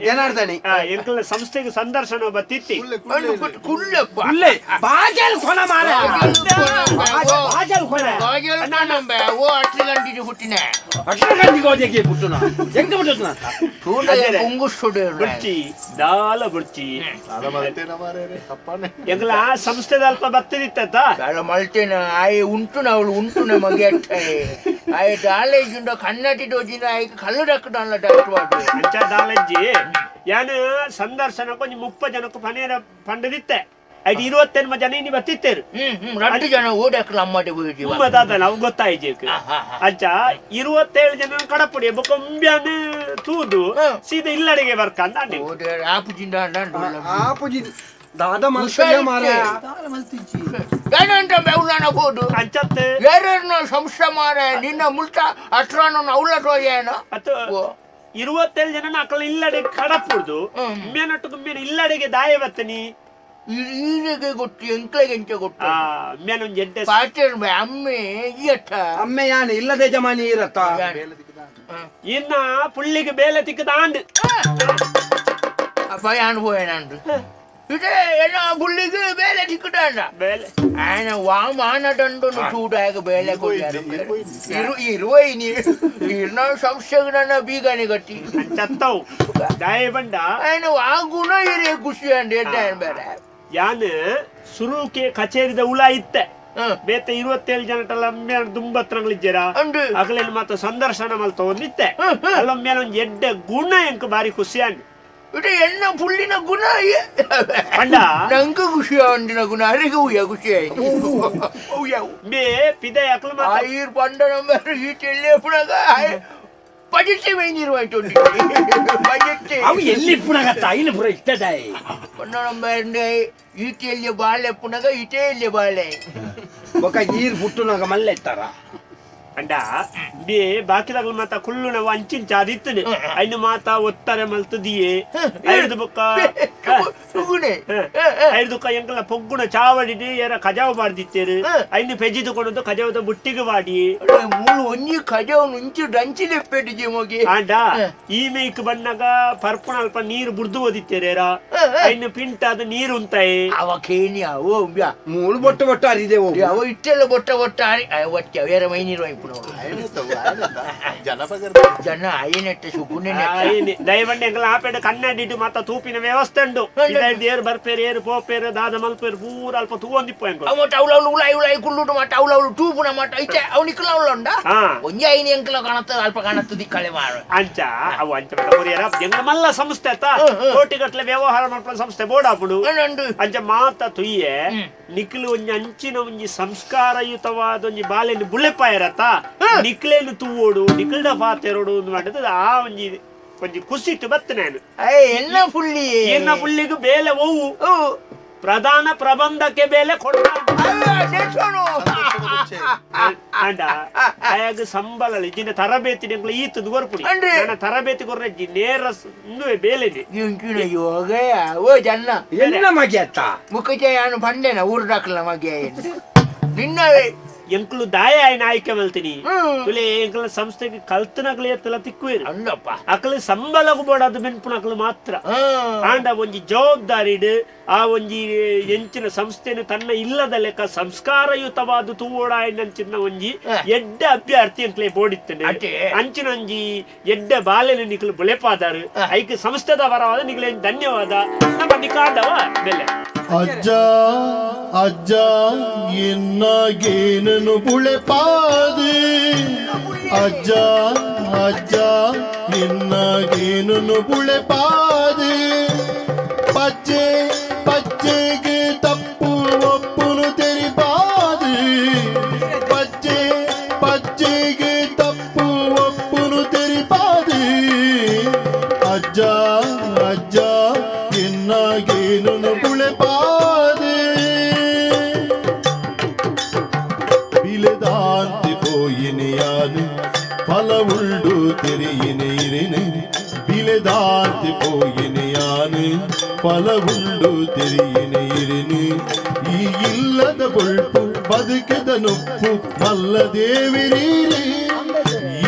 ಜನಾರ್ದನೆ ಎಂಕಲ್ನ ಸಂಸ್ಥೆಗೆ ಸಂದರ್ಶನ ಬತ್ತಿತ್ತಿ ಕುಳ್ಳೆಪ್ಪ ಕುಳ್ಳೆ ಬಾಜಲ್ ಕೊನ ಮಾರ ಬಾಜಲ್ ಕೊನ ಬಾಜಲ್ ಕೊನಂಬೆ ಓ ಅಟ್ರಿ ಗಂಟಿಗೆ ಹುಟ್ಟಿನೆ ಅಟ್ರಿ ಗಂಟಿಗೆ ಓದಕ್ಕೆ ಪುಟ್ಟುನ ಎಂಕ ಪುಟ್ಟುನ ತೂಂಡ ಉಂಗುಸುಡೆ ಬುರ್ಚಿ ದಾಲ ಬುರ್ಚಿ ಎಂಕಲ ಆ ಸಂಸ್ಥೆದ ಅಲ್ಪ ಬತ್ತಿದಿತ್ತ ದಾಲ ಮಲ್ತೇನ ಆಯ್ ಉಂಟುನ ಅವಳು ಉಂಟುನ ಮಗೆ ಆಯ್ ದಾಲೇಜುಂಡ ಕನ್ನಡಿ ದೋಜಿನ ಆಯ್ ಕಲ್ಲು ಡಕ್ಕಡಲ್ಲ ಡಾಕ್ಟರ್ ಅಂಚ ದಾಲಜ್ಜಿ ಯಾನು ಸಂದರ್ಶನ ಕೊಂಚ 30 ಜನಕ್ಕೆ ಪನೇರ ಪಂಡದಿತ್ತೆ ಐದು 28 ಜನ ಇನಿ ಬತ್ತಿತ್ತೇರು ರಟ್ಟು ಜನ ಓಡಕ್ಕಲ ಅಮ್ಮಡೆ ಹೋಗಿ ದಾದ ನಾವು ಗೊತ್ತಾಯ್ತು ಅಂಚ 27 ಜನ ಕಡಪುಡಿ ಬೊಕೊಂಬ್ಯಾನ ತೂದು ಸೀದಾ ಇಲ್ಲಡೆಗೆ ಬರ್ಕ ಅಂತ ಆಪುಜಿಂದ ಆಪುಜಿ ದಾದ ಮಲ್ತಯ್ಯ ಮಾರ ದಾನಂತ ಬೆವುಲಾನ ಹೋದು ಅಂಚತ್ತೆ ಯಾರನ್ನ ಸಂಸ್ಥೆ ಮಾರ ನಿನ್ನ ಮುಲ್ತ ಅಟ್ರಾನ ಅವಳ ತೋಯೇನ ಅತ್ತ 27 ಜನ ಅಕಲ ಇಲ್ಲಡೆ ಕಡಪುಡ್ದು ಮೇನಟ್ಟು ಮೇನ ಇಲ್ಲಡೆಗೆ ದಾಯ ಬತ್ತನಿ ಈರಿಗೆ ಗೊತ್ತು ಎಂಕ್ಲೆಗೆ ಎಂಚ ಗೊತ್ತು ಮೇನೊಂದು ಎಡ್ಡೆ ಪಾಚರ್ ಅಮ್ಮೆ ಈಯಟ್ಟ ಅಮ್ಮೆ ಯಾನೆ ಇಲ್ಲದೆ ಜಮಾನಿ ಇರತ್ತ ಇನ್ನ ಪುಳ್ಳಿಗೆ ಬೇಲೆ ತಿಕ್ಕದ ಆಂಡ್ ಅಪ್ಪ ಯಾನ್ ಹೋಯೇನಂದು ಇದೇ ಎಲ್ಲ ಬುಳ್ಳಿಗೆ ಬೇಲೆ ತಿಕ್ಕುದಾಂಡ ಬೇಲೆ ಆಯನ ವಾಮಾನದಂಡನು ಚೂಡಾಗ ಬೇಲೆ ಕೊಡ್ಯಾರ ಇರುವೈನಿ ಇರ್ನ ಸಂಸ್ಥೆಗೆ ನನ್ನ ಬೀಗನೆ ಗಟ್ಟಿ ಚತ್ತವು ದಾಯ ಬಂಡ ಆಯನ ವಾಗುಣ ಇರೇ ಖುಷಿ ಅಂಡ್ ಎಡ್ಡ ಬೇರೆ ಯಾನ್ ಸುರುಕೆ ಕಚೇರಿದ ಉಳ ಇತ್ತೆ ಬೇತೆ 27 ಜನಟಲ್ಲ ಮೇನ ದುಂಬತ್ರಗಳಿಜ್ಜರ ಅಗಲೇನು ಮಾತ್ರ ಸಂದರ್ಶನ ಮಲ್ತ ಒಂದಿತ್ತೆ ಅಲ್ಲೊಮ್ಮೆ ಒಂಜಿ ಎಡ್ಡೆ ಗುಣ ಎಂಕ್ ಬಾರಿ ಖುಷಿ ಅಂಡ್ ಇದು ಎನ್ನ ಪುಳ್ಳಿನ ಗುಣ ಪಂಡ ನಂಗೆ ಖುಷಿ ಅಂದಿನ ಗುಣ ಅರಿಗೆ ಉಯ್ಯ ಖುಷಿ ಆಯ್ತು ಬೇ ಪಿದೆ ಅಕ್ಲು ಮಾತ ಆಯಿರ್ ಪಂಡ ನಂಬರ್ ಈ ತೆಲ್ಲೆ ಪುನಗ Budget ಮೈನೀರು ಆಯ್ತು ಬಜೆಟ್ ಅವು ಎಲ್ಲಿ ಪುನಗತ್ತ ಐನು ಪುರ ಇಟ್ಟದಾಯಿ ಪನ್ನೊಂಬ ಈಟೆಯಲ್ಲಿ ಬಾಳೆ ಪುನಗ ಇಟೆಯಲ್ಲಿ ಬಾಳೆ ಬೊಕ ಈರ್ ಪುಟ್ಟುನಾಗ ಮಲ್ಲೆತ್ತಾರ ಅಂಡ ಬೇ ಬಾಕಿದಾಗಲ ಮಾತ ಕುಲ್ಲು ನಾವು ಅಂಚಿನ ಚಾದಿತ್ತನೆ ಐನು ಮಾತ ಒತ್ತಾರೆ ಮಲ್ತದಿಯೇ ಐದು ಬೊಕ್ಕ ಐದು ಎಂಕಲ ಪೊಗ್ಗುಣ ಚಾವಡಿದು ಏರ ಕಜಾವು ಬಾರ್ದಿತ್ತೇರು ಐನು ಪೆಜಿದು ಕೊಡೋದು ಕಜಾವದ ಬುಟ್ಟಿಗೆ ಬಾಡಿ ಮೂಳು ಒಂಜಿ ಕಜಾವು ಮುಂಚೆ ರಂಚಿಲೆ ಪೆಟ್ಟಿಗೆ ಮೋಗಿ ಅಂಡ ಈ ಮೇಕ್ ಬಣ್ಣಗ ಪರ್ಪುಣ ಅಲ್ಪ ನೀರು ಬುಡ್ದು ಓದಿತ್ತೇರೇರ ಐನು ಪಿಂಟಾದ ನೀರು ಉಂತಾಯಿ ಅವ ಕೇನಿ ಅವು ಮೂಳು ಬೊಟ್ಟು ಬೊಟ್ಟು ಅರಿದೆ ಅವ ಇಟ್ಟೆಲ್ಲ ಬೊಟ್ಟ ಬೊಟ್ಟ ಅರಿ ಒತ್ತೆ ಬೇರೆ ಮೈ ನೀರು ಜನ ಅಯ್ಯನೆಟ್ಟ ಸುಗುಣೆ ದಯವಂಡಿ ಎಂಕಲ ಆಪೆಡ್ ಕನ್ನಡಿಟ್ಟು ಮಾತ ತೂಪಿನ ವ್ಯವಸ್ಥೆ ಉಂಡು ಏರು ಬರ್ಪೇರು ಏರು ಪೋಪೇರು ದಾದ ಮಲ್ಪೇರು ಪೂರ ಅಲ್ಪ ತೂವೊಂದಿಪ್ಪ ಎಂಕಲ ಅವ ಅವಳು ಉಳಾಯಿ ಉಳಾಯಿ ಕುಳ್ಳುಡು ಮಾಟ ಅವಳು ಅವಳು ತೂಪುನ ಮಾಟ ಇತ್ತೆ ಅವನಿಕ್ಕಲ ಅವಳುಂಡ ಒಂಜಿ ಐನಿ ಎಂಕಲ ಕಾಣತ್ತ ಅಲ್ಪ ಕಾಣತ್ತ ದಿಕ್ಕಳೆ ಮಾಡು ಅಂಚ ಅವು ಅಂಚ ಕೊರಿಯರ ಎಂಗ್ಲ ಮಲ್ಲ ಸಂಸ್ಥೆ ಆತ ಕೋಟಿಗಟ್ಟಲೆ ವ್ಯವಹಾರ ಮಾಡ್ಕೊಳ್ಳೋ ಸಂಸ್ಥೆ ಬೋಡಾಪುಡು ಅಂಚ ಮಾತ ತುಯ್ಯೆ ನಿಕ್ಲು ಒಂಜಿ ಅಂಚಿನ ಒಂಜಿ ಸಂಸ್ಕಾರಯುತವಾದ ಒಂಜಿ ಬಾಲೆನ್ ಬುಳೆಪಾಯರತ ನಿಕ್ಲೇನು ತೂವೋಡು ನಿಕ್ಲ್ದ ಪಾತೆರೋಡು ಮಾಡಿದ ಆ ಒಂಜಿ ಒಂಜಿ ಖುಷಿಟ್ಟು ಬತ್ತ ನಾನು ಎನ್ನ ಪುಳ್ಳಿ ಎನ್ನ ಪುಳ್ಳಿಗೂ ಬೇಲೆ ಓವು ಪ್ರಧಾನ ಪ್ರಬಂಧಕ್ಕೆ ಬೇಲೆ ಕೊಡ್ತ ಅಂಡ ಆಯಾಗ ಸಂಬಳ ಇಜಿನ ತರಬೇತಿ ನಿಂಗ್ಲ ಈತದ ಗೊರ್ಪುಡಿ ನನ್ನ ತರಬೇತಿ ಕೊರ್ರೆಜ್ಜಿ ನೇರ ಇನ್ನುವೆ ಬೇಲೆನೆ ಯೋಗ ಓ ಜನ್ನ ಎನ್ನ ಮಗೆಯತ್ತ ಮುಖಜ ಯಾನು ಪಂಡೆನ ಊರು ದಾಖಲ ಮಗೆ ನಿನ್ನವೇ ಎಂಕ್ಲು ದಾಯ ಆಯ್ನ ಆಯ್ಕೆ ಮಲ್ತೀನಿ ತುಲೆ ಎಂಕ್ಲ ಸಂಸ್ಥೆಗೆ ಕಲ್ತನಕ್ಲು ಎತ್ತಲ ತಿಕ್ಕುವೇರು ಅಂಡಪ್ಪ ಅಕ್ಲು ಸಂಬಳకు ಬೋಡಾದ ಮೆನ್ಪುನಕ್ಲು ಮಾತ್ರ ಆಂಡ ಒಂಜಿ ಜವಾಬ್ದಾರಿಡು ಆ ಒಂಜಿ ಎಂಚಿನ ಸಂಸ್ಥೆನ ತನ್ನ ಇಲ್ಲದ ಲೆಕ್ಕ ಸಂಸ್ಕಾರಯುತವಾದ ತೂವೋಡ ಅಂಚಿನ ಒಂಜಿ ಎಡ್ಡ ಅಭ್ಯರ್ಥಿ ಎಂಕ್ಲೆ ಬೋಡಿತ್ತನೆ ಅಂಚಿನ ಒಂಜಿ ಎಡ್ಡ ಬಾಲೆನ ನಿಕ್ಲು ಬುಳೆಪಾದಾರು ಐಕ್ ಸಂಸ್ಥೆದ ಪರವಾದ ನಿಕ್ಲೆ ಧನ್ಯವಾದ ನಮ್ಮ ನಿಕಾಂಡವ ಬೆಲೆ ಅಜ್ಜ ಅಜ್ಜ ಎನ್ನಾಗೇನನು ಬುಳೆಪಾದೆ ಅಜ್ಜ ಅಜ್ಜ ಎನ್ನಾಗೇನನು ಬುಳೆಪಾದೆ ಪಜ್ಜೆ ಪಜ್ಜೆಗೆ ತಪ್ಪು ಒಪ್ಪುನು ತೆರಿಪಾದೆ ಪಜ್ಜೆ ಪಜ್ಜೆಗೆ ತಪ್ಪು ಒಪ್ಪುನು ತೆರಿಪಾದೆ ಅಜ್ಜ ಅಜ್ಜ ಎನ್ನಾಗೇನನು ಬುಳೆಪಾದೆ ಬಿಲೆದಾಂತಿ ಪೋಯಿನಿಯಾನು ಫಲವುಂಡು ತೆರಿಯಿನೇರಿನೆ ಬಿಲೆದಾಂತಿ ಪೋಯಿನಿಯಾನು ಫಲವುಂಡು ತೆರಿಯಿನೇರಿನೆ ಈ ಇಲ್ಲದ ಬೊಳ್ಪು ಬದುಕಿದ ನುಪ್ಪು ಮಲ್ಲ ದೇವಿರೀರಿ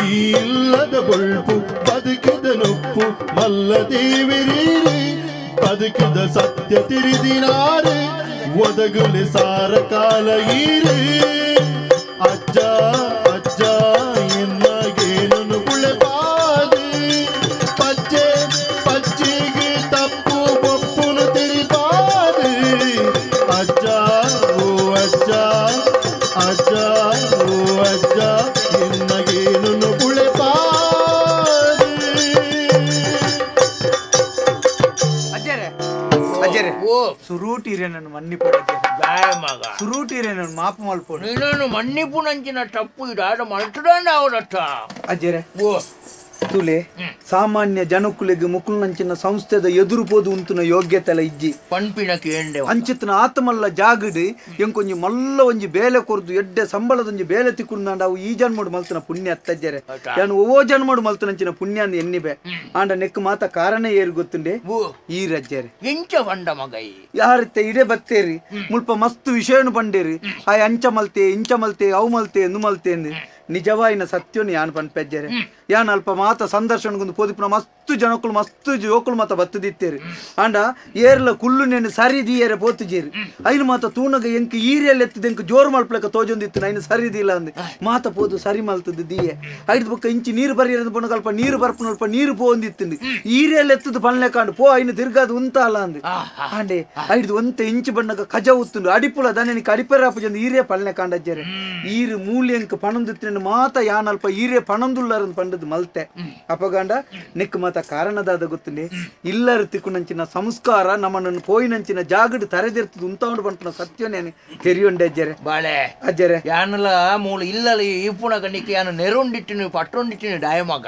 ಈ ಇಲ್ಲದ ಬೊಳ್ಪು ಬದುಕಿದ ನುಪ್ಪು ಮಲ್ಲ ದೇವಿರೀರಿ ಬದುಕಿದ ಸತ್ಯ ತಿರಿದಿನಾರೆ ಒದಗುಲೆ ಸಾರ ಕಾಲ ಈರೆ ಅಜ್ಜ ಅಜ್ಜ ಎನ್ನಾಗೇನನು ಬುಳೆಪಾದೆ ಪಜ್ಜೆ ಪಜ್ಜೆಗೆ ತಪ್ಪು ಒಪ್ಪುನು ತಿರಿಪಾದೆ ಅಜ್ಜ ಓ ಅಜ್ಜ ಅಜ್ಜ ಓ ಅಜ್ಜ ಎನ್ನಗೇನನು ಬುಳೆಪಾದೆ ಅಜ್ಜರೇ ಅಜ್ಜರೇ ಸುರೂಟಿರೆ ನನ್ನ ಮನ್ನಿಪೋಡು ಮಗ ಸುರೂಟಿರೆ ನನ್ನ ಮಾಪು ಮಲ್ಪೋಡು ನೀನು ಮನ್ನಿಪು ನಂಚಿನ ತಪ್ಪು ಇದಾದ ಮಲ್ತುಡಂಡ ಅವರತ್ತ ಅಜ್ಜರೇ ತುಲೆ ಸಾಮಾನ್ಯ ಜನಕುಲೆಗೆ ಮುಕುಲ್ನಂಚಿನ ಸಂಸ್ಥೆದ ಎದುರು ಪೋದು ಉಂತುನ ಯೋಗ್ಯತೆಲ ಇಜ್ಜಿ ಪಂಪಿನ ಕೇಂಡೆ ಅಂಚಿತನ ಆತಮಲ್ಲ ಜಾಗಡು ಎಂಕೊಂಜಿ ಮಲ್ಲ ಒಂಜಿ ಬೇಲೆ ಕೊರ್ದು ಎಡ್ಡೆ ಸಂಬಳದೊಂಜಿ ಬೇಲೆ ತಿಕ್ಕುಂದಾಂಡ ಅವು ಈ ಜನ್ಮಡು ಮಲ್ತನ ಪುಣ್ಯ ಅತ್ತಜ್ಜರೆ ಯಾನು ಓ ಜನ್ಮಡು ಮಲ್ತನಂಚಿನ ಪುಣ್ಯ ಅಂದ್ ಎನ್ನಿಬೆ ಆಂಡ ನೆಕ್ ಮಾತ ಕಾರಣ ಏರು ಗೊತ್ತುಂಡೆ ಈ ರಜ್ಜರೆ ಎಂಚ ಬಂಡ ಮಗೈ ಯಾರಿತ್ತೆ ಇಡೆ ಬತ್ತೇರಿ ಮುಲ್ಪ ಮಸ್ತ್ ವಿಷಯನು ಪಂಡೇರಿ ಆಯ್ ಅಂಚ ಮಲ್ತೆ ಇಂಚ ಮಲ್ತೆ ಅವು ಮಲ್ತೆ ಎಂದು ಮಲ್ತೆ ಅಂದು ನಿಜವಾಯಿನ ಸತ್ಯನು ಯಾನ್ ಪನ್ಪೆಜ್ಜರೆ ಯಾನ್ ಅಲ್ಪ ಮಾತ ಸಂದರ್ಶನಗೊಂದು ಪೋದಿಪುನ ಮಸ್ತ್ ಜನಕ್ಕಳು ಮಸ್ತ್ ಜೋಕುಳು ಮಾತ ಬತ್ತದಿತ್ತೇರಿ ಆಂಡ ಏರ್ಲ ಕುಲ್ಲು ನೇನು ಸರಿ ದೀಯರೆ ಪೋತುಜೇರಿ ಐನು ಮಾತ ತೂನಗ ಎಂಕ್ ಈರಿಯಲ್ಲಿ ಎತ್ತಿದ ಎಂಕ್ ಜೋರು ಮಲ್ಪಲಕ ತೋಜೊಂದಿತ್ತು ಐನು ಸರಿ ದಿಲ್ಲ ಅಂದ್ ಮಾತ ಪೋದು ಸರಿ ಮಲ್ತದ್ದು ದಿಯೆ ಐದು ಬೊಕ್ಕ ಇಂಚಿ ನೀರು ಬರಿಯರಂದು ಪೊನಗ ಅಲ್ಪ ನೀರು ಬರ್ಪುನ ಅಲ್ಪ ನೀರು ಪೋಂದಿತ್ತು ಈರಿಯಲ್ಲಿ ಎತ್ತದು ಪನ್ಲೆಕಾಂಡು ಪೋ ಐನು ತಿರ್ಗಾದು ಉಂತಾಲ ಅಂದ್ ಆಂಡೆ ಐದು ಒಂತೆ ಇಂಚು ಬಣ್ಣಗ ಕಜ ಉತ್ತುಂಡು ಅಡಿಪುಲ ದನೆನಿಕ್ ಅಡಿಪೆರಾಪು ಜಂದು ಈರೇ ಪನ್ಲೆಕಾಂಡಜ್ಜರೆ ಈರು ಮೂಲಿ ಎಂಕ್ ಪಣೊಂದಿತ್ತಿನ ಮಾತ ಯಾನ್ ಅಲ್ಪ ಈರೇ ಪಣೊಂದುಲ್ಲರಂದು ಪಂಡದು ಪಂಡದ್ ಮಲ್ತೆ ಅಪಗಾಂಡ ನಿಕ್ ಮಾತ ಕಾರಣದಾದ ಗೊತ್ತುಂಡೆ ಇಲ್ಲರ ತಿಕ್ಕುನಂಚಿನ ಸಂಸ್ಕಾರ ನಮ್ಮನ್ನು ಪೋಯಿನಂಚಿನ ಜಾಗಡ್ ತರೆದಿರ್ತದ ಉಂತಾವೊಂಡು ಪನ್ಪುನ ಸತ್ಯನೇನೆ ತೆರಿಯೊಂಡೆ ಅಜ್ಜೆರೆ ಬಾಳೆ ಅಜ್ಜೆರೆ ಯಾನಲ ಮೂಲ ಇಲ್ಲಲ ಇಪ್ಪುನಗ ನಿಕ್ ಯಾನು ನೆರೊಂಡಿಟ್ಟಿನಿ ಪಟ್ಟೊಂಡಿಟ್ಟಿನಿ ಡಾಯಮಗ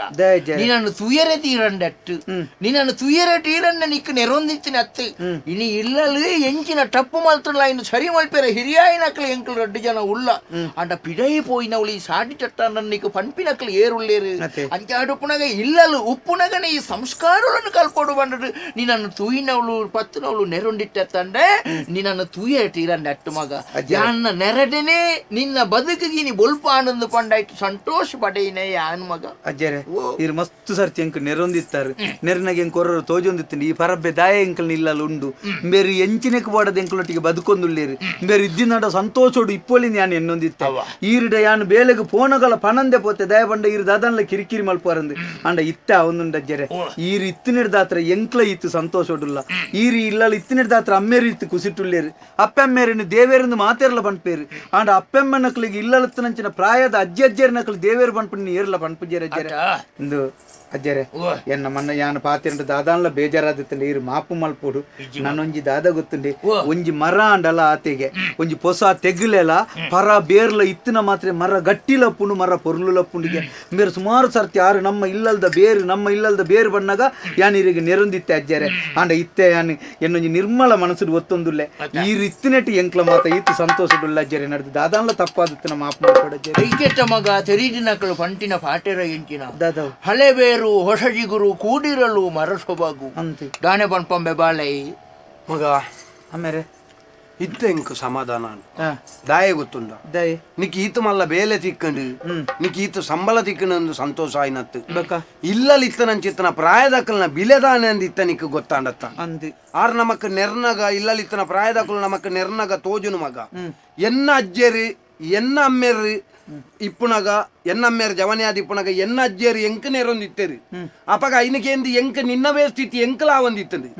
ನೀನನ್ನು ತುಯರೆ ತೀರಂಡಟ್ಟು ನೀನನ್ನು ತುಯರೆ ತೀರನ್ನ ನಿಕ್ ನೆರೊಂದಿತ್ತಿನ ಅತ್ತು ಇನಿ ಇಲ್ಲಲು ಎಂಚಿನ ಟಪ್ಪು ಮಲ್ತುಂಡ್ಲ ಇನ್ನು ಸರಿ ಮಲ್ಪೆರ ಹಿರಿಯಾಯಿನಕ್ಲು ಎಂಕುಲು ರಡ್ಡು ಜನ ಉಲ್ಲ ಅಂಡ ಪಿಡೈ ಪೋಯಿನವಳು ಈ ಸಾಡಿ ಚಟ್ಟ ನಿಕ್ ಪನ್ಪಿನಕ್ಲು ಏರುಳ್ಳೇರು ಅಂಚಾಡುಪುನಗ ಇಲ್ಲಲು ಉಪ್ಪುನಗನೆ ಈ ಸಂಸ್ಕಾರಗಳನ್ನು ಕಲ್ಪೊಡು ಬಂದಡು ನೀನನ್ನು ತೂಯಿನವಳು ಪತ್ತುನವಳು ನೆರೊಂಡಿಟ್ಟಂಡೆ ನೀನನ್ನು ತೂಯೆ ತೀರಂಡ ಅಟ್ಟು ಮಗ ಯಾನ್ನ ನೆರಡೆನೆ ನಿನ್ನ ಬದುಕಿಗೆ ನೀ ಬೊಲ್ಪ ಆನಂದ ಪಂಡಾಯ್ತು ಸಂತೋಷ ಪಡೆಯಿನ ಯಾನ್ ಮಗ ಅಜ್ಜರೆ ಇರು ಮಸ್ತ್ ಸರ್ತಿ ಎಂಕ್ ನೆರೊಂದಿತ್ತಾರೆ ನೆರನಾಗ ಎಂಕ್ ಕೊರರು ತೋಜೊಂದಿತ್ತು ಈ ಪರಬ್ಬೆ ದಾಯ ಎಂಕಲ್ ಇಲ್ಲಲು ಉಂಡು ಬೇರೆ ಎಂಚಿನಕ್ಕೆ ಬೋಡದ ಎಂಕಲೊಟ್ಟಿಗೆ ಬದುಕೊಂದುಳ್ಳೇರು ಬೇರೆ ಇದ್ದಿನಾಡ ಸಂತೋಷೋಡು ಇಪ್ಪೊಲಿ ಯಾನ್ ಎನ್ನೊಂದಿತ್ತ ಈರಿಡ ಯಾನ್ ಬೇಲೆಗೆ ಪೋನಗಳ ಪನಂದೆ ಪೋತೆ ದಯ ಬಂಡ ಈರು ದಾದನ್ಲ ಕಿರಿಕಿರಿ ಮಲ್ಪರಂದು ಅಂಡ ಇತ್ತ ಅವನುಂಡ ಅಜ್ಜರೆ ಈರು ಇತ್ತಿನಿಡ್ದಾತ್ರ ಎಂಕ್ಲ ಇತ್ತು ಸಂತೋಷೋಡುಲ್ಲ ಈರಿ ಇಲ್ಲಲ್ಲ ಇತ್ತಿನಿಡ್ದಾತ್ರ ಅಮ್ಮೇರು ಇತ್ತು ಕುಸಿಟುಳ್ಳೇರು ಅಪ್ಪೆಮ್ಮೇರಿನ ದೇವೇರಿಂದ ಮಾತೇರ್ಲ ಪನ್ಪೇರು ಅಂಡ ಅಪ್ಪೆಮ್ಮನಕ್ಲಿಗೆ ಇಲ್ಲಲತ್ತನಂಚಿನ ಪ್ರಾಯದ ಅಜ್ಜಿ ಅಜ್ಜೇರಿನಕ್ಲು ದೇವೇರು ಪನ್ಪುನಿ ಏರ್ಲ ಪನ್ಪುಜೇರ ಅಜ್ಜರೆ ಇಂದು ಅಜ್ಜರೆ ಎನ್ನ ಮನ್ನ ಯಾನ ಪಾತಿರಂಡ ದಾದಾನ್ಲ ಬೇಜಾರಾದಿತ್ತಂಡೆ ಈರು ಮಾಪು ಮಲ್ಪೋಡು ನಾನೊಂಜಿ ದಾದ ಗೊತ್ತುಂಡೆ ಒಂಜಿ ಮರ ಅಂಡಲ ಆತೆಗೆ ಒಂಜಿ ಪೊಸ ತೆಗ್ಲೆಲ ಪರ ಬೇರ್ಲ ಇತ್ತಿನ ಮಾತ್ರ ಮರ ಗಟ್ಟಿಲಪ್ಪುಂಡು ಮರ ಪೊರ್ಲುಲಪ್ಪುಂಡಿಗೆ ಬೇರೆ ಸುಮಾರು ಸರ್ತಿ ಯಾರು ನಮ್ಮ ಇಲ್ಲಲ್ದ ಬೇರು ನಮ್ಮ ಇಲ್ಲಲ್ದ ಬೇರು ಬಣ್ಣಾಗ ಯಾನ್ ಈರಿಗೆ ನೆರೊಂದಿತ್ತೆ ಅಜ್ಜರೆ ಆಂಡ ಇತ್ತೆ ಯಾನ್ ಎನ್ನೊಂಜಿ ನಿರ್ಮಲ ಮನಸ್ಸುಡು ಒತ್ತೊಂದುಲ್ಲೆ ಈರು ಇತ್ತಿನೆಟ್ಟು ಎಂಕ್ಲ ಮಾತ ಇತ್ತು ಸಂತೋಷಡುಲ್ಲ ಅಜ್ಜರೆ ನಡೆದು ದಾದಾನ್ಲ ತಪ್ಪಾದಿತ್ತಿನ ಮಾಪು ಮಲ್ಪೋಡು ಅಜ್ಜರೆ ಐಕೆಟ್ಟ ಮಗ ತೆರಿದಿನಕಲು ಪಂಟಿನ ಪಾಟೆರ ಎಂಚಿನ ದಾದ ಹಳೆ ಬೇರು ಹೊಸ ಜಿಗುರು ಕೂಡಿರಲು ಮರ ಸೊಬಗು ಅಂತೆ ದಾನೆ ಪನ್ಪಂಬೆ ಬಾಳೆ ಮಗ ಆಮೇಲೆ ಇತ್ತ ಎಂಕ್ ಸಮಾಧಾನ ದಾಯ ಗೊತ್ತುಂಡ ದಾಯ ನಿಕ್ ಈತ ಮಲ್ಲ ಬೇಲೆ ತಿಕ್ಕಂಡು ನಿಕ್ ಈತ ಸಂಬಳ ತಿಕ್ಕಂಡು ಸಂತೋಷ ಆಯ್ನತ್ತು ಬಕ್ಕ ಇಲ್ಲಲ್ ಇತ್ತನಂಚಿತ್ತನ ಪ್ರಾಯದಕ್ಕಲ್ನ ಬಿಲೆದಾನೆ ಅಂದ್ ಇತ್ತ ನಿಕ್ ಗೊತ್ತಾಂಡತ್ತ ಅಂದು ಆರ್ ನಮಕ್ ನೆರ್ನಗ ಇಲ್ಲಲ್ ಇತ್ತನ ಪ್ರಾಯದಕ್ಕಲು ನಮಕ್ ನೆರ್ನಗ ತೋಜುನು ಮಗ ಎನ್ನ ಅಜ್ಜೇರಿ ಎನ್ನ ಅಮ್ಮೇರಿ ಇಪ್ಪುನಗ ಎನ್ನಮ್ಮೇರು ಜವನಿಯಾದ ಇಪ್ಪುನಗ ಎನ್ನ ಅಜ್ಜೇರು ಎಂಕ್ ನೇರೊಂದಿತ್ತೇರು ಅಪಗ ಐನಕೇಂದು ಎಂಕ್ ನಿನ್ನವೇ ಸ್ಥಿತಿ ಎಂಕಲ ಒಂದಿತ್ತಂದು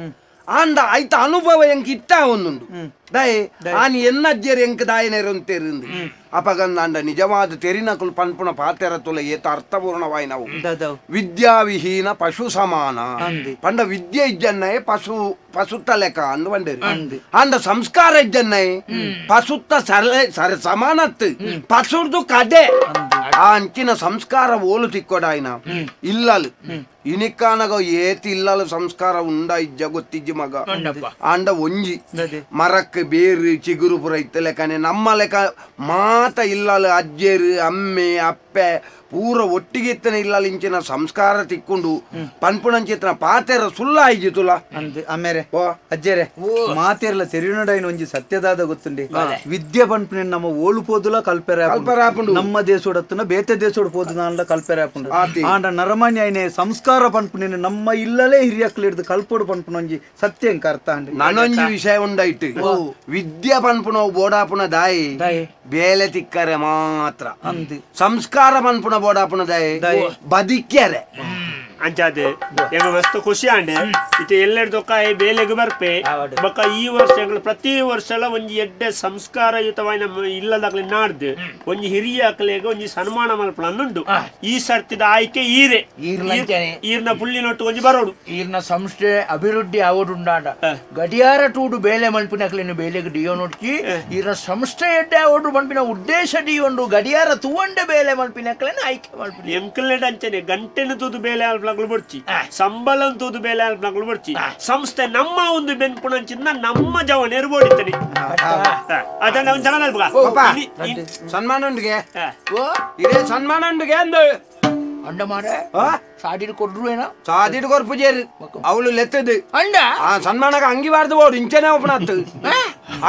ಆಂಡ ಐತ ಅನುಭವ ಎಂಕ್ ಇತ್ತ ಒಂದುಂಡು ದಾಯೆ ಆನಿ ಎನ್ನ ಅಜ್ಜೇರು ಎಂಕ್ ದಾಯ ನೇರೊಂತೇರು ಅಪಗಂದಾಂಡ ನಿಜವಾದ ತೆರಿನಕುಲು ಪನ್ಪುನ ಪಾತೆರ ತುಲ ಏತ ಅರ್ಥಪೂರ್ಣವಾಯಿ ನಾವು ವಿದ್ಯಾವಿಹೀನ ಪಶು ಸಮಾನ ಪಂಡ ವಿದ್ಯೆ ಇಜ್ಜನ್ನಯೇ ಪಶು ಪಶುತ್ತ ಲೆಕ್ಕ ಅಂದು ಬಂಡೇರು ಆಂಡ ಸಂಸ್ಕಾರ ಇಜ್ಜನ್ನಯೇ ಪಶುತ್ತ ಸರಳೆ ಸರ ಸಮಾನತ್ತು ಪಶುರ್ದು ಕಡೆ ಆ ಅಂಚಿನ ಸಂಸ್ಕಾರ ಓಲು ತಿಕ್ಕೊಡಾಯ್ನ ಇಲ್ಲಲು ಇನಿಕ್ಕಾನಗ ಏತಿ ಇಲ್ಲಲು ಸಂಸ್ಕಾರ ಉಂಡ ಇಜ್ಜ ಗೊತ್ತಿಜ್ಜಿ ಮಗ ಆಂಡ ಒಂಜಿ ಮರಕ್ಕೆ ಬೇರು ಚಿಗುರು ಪುರ ಇತ್ತ ಲೆಕ್ಕನೆ ನಮ್ಮ ಲೆಕ್ಕ ಮಾತ ಇಲ್ಲಲು ಅಜ್ಜೇರು ಅಮ್ಮೆ ಅಪ್ಪೆ ಪೂರ ಒಟ್ಟಿಗೆ ಇತ್ತನ ಇಲ್ಲಲು ಇಂಚಿನ ಸಂಸ್ಕಾರ ತಿಕ್ಕೊಂಡು ಪನ್ಪುಣಂಚಿತ್ತನ ಪಾತೆರ ಸುಲ್ಲ ಆಯ್ಜಿ ತುಲ ಆಮೇಲೆ ಅಜ್ಜೇರೆ ಮಾತೇರ್ಲ ತೆರಿನಡೈನ ಒಂಜಿ ಸತ್ಯದಾದ ಗೊತ್ತುಂಡಿ ವಿದ್ಯೆ ಪನ್ಪುನ ನಮ್ಮ ಓಲು ಪೋದುಲ ಕಲ್ಪೆರ ಕಲ್ಪೆರ ನಮ್ಮ ದೇಶೋಡತ್ತನ ಬೇತೆ ದೇಶೋಡ್ ಪೋದು ಕಲ್ಪೆರ ಆಪುಂಡು ಆಂಡ ನರಮಾನ್ಯ ಐನೆ ಸಂಸ್ಕಾರ ಪನ್ಪುನ ನಮ್ಮ ಇಲ್ಲಲೇ ಹಿರಿಯಕ್ಲು ಹಿಡಿದು ಕಲ್ಪೋಡು ಪನ್ಪುನ ಒಂಜಿ ಸತ್ಯ ಎಂಕ ಅರ್ಥ ಅಂಡಿ ನಾನೊಂಜಿ ವಿಷಯ ಉಂಡಾಯ್ತು ವಿದ್ಯೆ ಪನ್ಪುನ ಬೋಡಾಪುನ ದಾಯಿ ಬೇಲೆ ತಿಕ್ಕರೆ ಮಾತ್ರ ಸಂಸ್ಕಾರ ಪನ್ಪುನ ಬೋಡಾಪುನ ದಾಯಿ ಬದಿಕ್ಯರೆ ಅಂಚಾದೆ ಎಂಗ ಮಸ್ತ್ ಖುಷಿ ಆಂಡೆ ಇತ್ತೆ ಎಲ್ಲೆಡ್ ದೊಕ್ಕ ಬೇಲೆಗ್ ಬರ್ಪೆ ಬೊಕ್ಕ ಈ ವರ್ಷ ಎಂಗ್ಲ ಪ್ರತಿ ವರ್ಷಲ ಒಂಜಿ ಎಡ್ಡೆ ಸಂಸ್ಕಾರಯುತವಾಯಿನ ಇಲ್ಲದಾಗ್ಲಿ ನಾಡ್ದು ಒಂಜಿ ಹಿರಿಯ ಅಕ್ಲೆಗ್ ಒಂಜಿ ಸನ್ಮಾನ ಮಲ್ಪುನ ಈ ಸರ್ತಿದ ಆಯ್ಕೆ ಈರೆ ಈರ್ನ ಪುಳ್ಳಿನೊಟ್ಟು ಒಂಜಿ ಬರೋಡು ಈರ್ನ ಸಂಸ್ಥೆ ಅಭಿವೃದ್ಧಿ ಆವಡುಂಡಾಂಡ ಗಡಿಯಾರ ಟೂಡು ಬೇಲೆ ಮಲ್ಪಿನಕ್ಲೆನ್ ಬೇಲೆಗ್ ಡಿಯೋನೊಡ್ಚಿ ಈರ್ನ ಸಂಸ್ಥೆ ಎಡ್ಡೆ ಆವಡು ಮಲ್ಪಿನ ಉದ್ದೇಶ ಡಿಯೋಂಡು ಗಡಿಯಾರ ತೂವಂಡೆ ಬೇಲೆ ಮಲ್ಪಿನಕ್ಲೆನ್ ಆಯ್ಕೆ ಮಲ್ಪಿನ ಎಂಕಲ್ನೆಡ್ ಅಂಚನೆ ಗಂಟೆನ ತೂದು ಬೇಲೆ ಬೊಡ್ಚಿ ಸಂಬಳ ತೂದು ಬೇಲೆ ಆಲ್ಪನಕ್ಲು ಬೊಡ್ಚಿ ಸಂಸ್ಥೆ ನಮ್ಮ ಒಂದು ಬೆನ್ಪುಣಂಚಿನ ನಮ್ಮ ಜವನೇರು ಬೋಡಿತ್ತನೆ ಅದನ್ನ ಒಂದು ಜನ ಸನ್ಮಾನ ಉಂಡಿಗೆ ಇದೇ ಸನ್ಮಾನ ಉಂಡಿಗೆ ಅಂದು ಅಂಡ ಮಾರೆ ಸಾಡಿಡ್ ಕೊಡ್ರು ಏನ ಸಾದಿಡ್ ಕೊರ್ಪುಜೇರು ಅವಳು ಲೆತ್ತದು ಅಂಡ ಆ ಸನ್ಮಾನಕ ಅಂಗಿ ಬಾರ್ದು ಬೋಡು ಇಂಚನೆ ಓಪನ್ ಆತು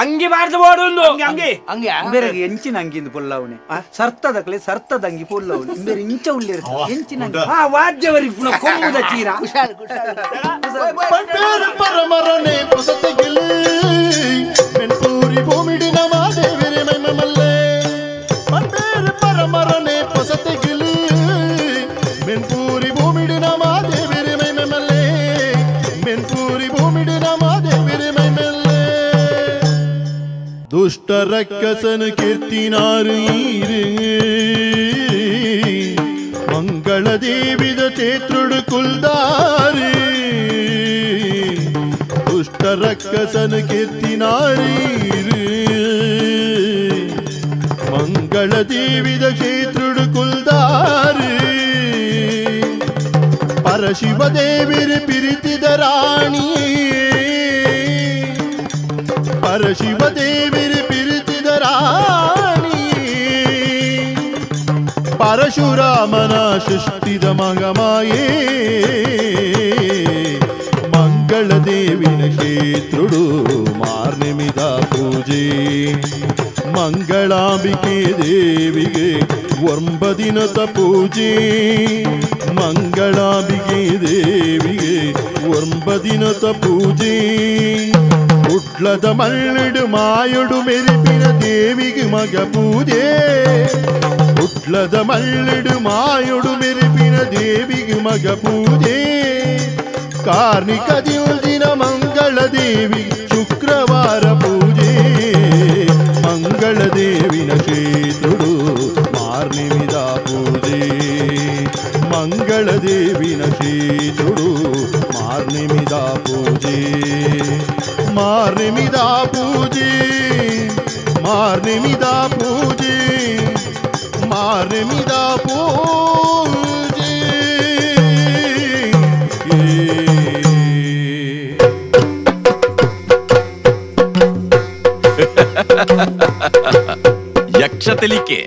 ಅಂಗಿ ಬಾರ್ದು ಬೋಡು ಅಂಗಿ ಅಂಗಿ ಬೇರೆ ಎಂಚಿನ ಅಂಗಿಂದು ಪೊಲ್ಲವನೆ ಸರ್ತದಕ್ಲೆ ಸರ್ತದ ಅಂಗಿ ಪೊಲ್ಲವನೆ ಬೇರೆ ಇಂಚ ಉಳ್ಳೇರು ಎಂಚಿನ ಆ ವಾದ್ಯವರಿ ಕೊಂಬುದ ಚೀರ ಕುಶಾಲ್ ಕುಶಾಲ್ ಪರಮರನೆ ಪೊಸತೆಗಿಲಿ ಮೆನ್ಪೂರಿ ಭೂಮಿಡಿ ನಮ ದೇವಿರಿ ಮೈಮಲ್ಲೇ ಪಂಪೇರು ಪರಮರನೆ ಪೊಸತೆಗಿಲಿ ಮೆನ್ಪೂರಿ ಭೂಮಿಡಿ ನಮ ದೇವಿರಿ ಮೈಮಲ್ಲೇ ಮೆನ್ಪೂರಿ ಭೂಮಿಡಿ ನಮ ದೇವಿರಿ ಮೈಮಲ್ಲೇ ದುಷ್ಟರಕ್ಕಸನ ಕೀರ್ತಿನಾರು ಮಂಗಳ ದೇವಿ. ಕುಲ್ದಾರಿ ದುಷ್ಟ ರಕ್ಕಸನ ಕೀರ್ತಿನಾರಿ ಮಂಗಳ ದೇವಿದ ಕ್ಷೇತ್ರುಡು ಕುಲ್ದಾರಿ ಪರಶಿವ ದೇವಿರು ಪಿರಿತಿದ ರಾಣಿ ಪರಶಿವ ದೇವಿರು ಪಿರಿತಿದ ರಾಣಿ ಪರಶುರಾಮನ ಸೃಷ್ಟಿದ ಮಗಮಾಯೇ ಮಂಗಳ ದೇವಿನ ಕ್ಷೇತ್ರುಡು ಮಾರ್ನಿಮಿದ ಪೂಜೆ ಮಂಗಳಾಂಬಿಕೆ ದೇವಿಗೆ ಒಂಬದಿನದ ಪೂಜೆ ಮಂಗಳಾಂಬಿಕೆ ದೇವಿಗೆ ಒಂಬದಿನದ ಪೂಜೆ ಉಡ್ಲದ ಮಳ್ಳಿಡು ಮಾಯುಡು ಮೆರಿಪಿನ ದೇವಿಗೆ ಮಗ ಪೂಜೆ ಉಡ್ಲದ ಮಳ್ಳಿಡು ಮಾಯುಡು ಮೆರಿಪಿನ ದೇವಿಗೆ ಮಗ ಪೂಜೆ ಕಾರ್ಣಿಕ ದಿನ ಮಂಗಳ ದೇವಿ ಶುಕ್ರವಾರ ಪೂಜೆ ಮಂಗಳ ದೇವಿನ ಕ್ಷೇತ್ರುಡು ಮಾರ್ನಿಮಿದ ಪೂಜೆ ಮಂಗಳ ದೇವಿನ ಕ್ಷೇತ್ರುಡು ಮಾರ್ನಿಮಿದ ಪೂಜೆ ಮಾರ್ನಿಮಿದ ಪೂಜೆ ಮಾರ್ನಿಮಿದ ಪೂಜೆ ಮಾರ್ನಿಮಿದ ಪೂಜೆ. ಯಕ್ಷ ತೆಲಿಕೆ.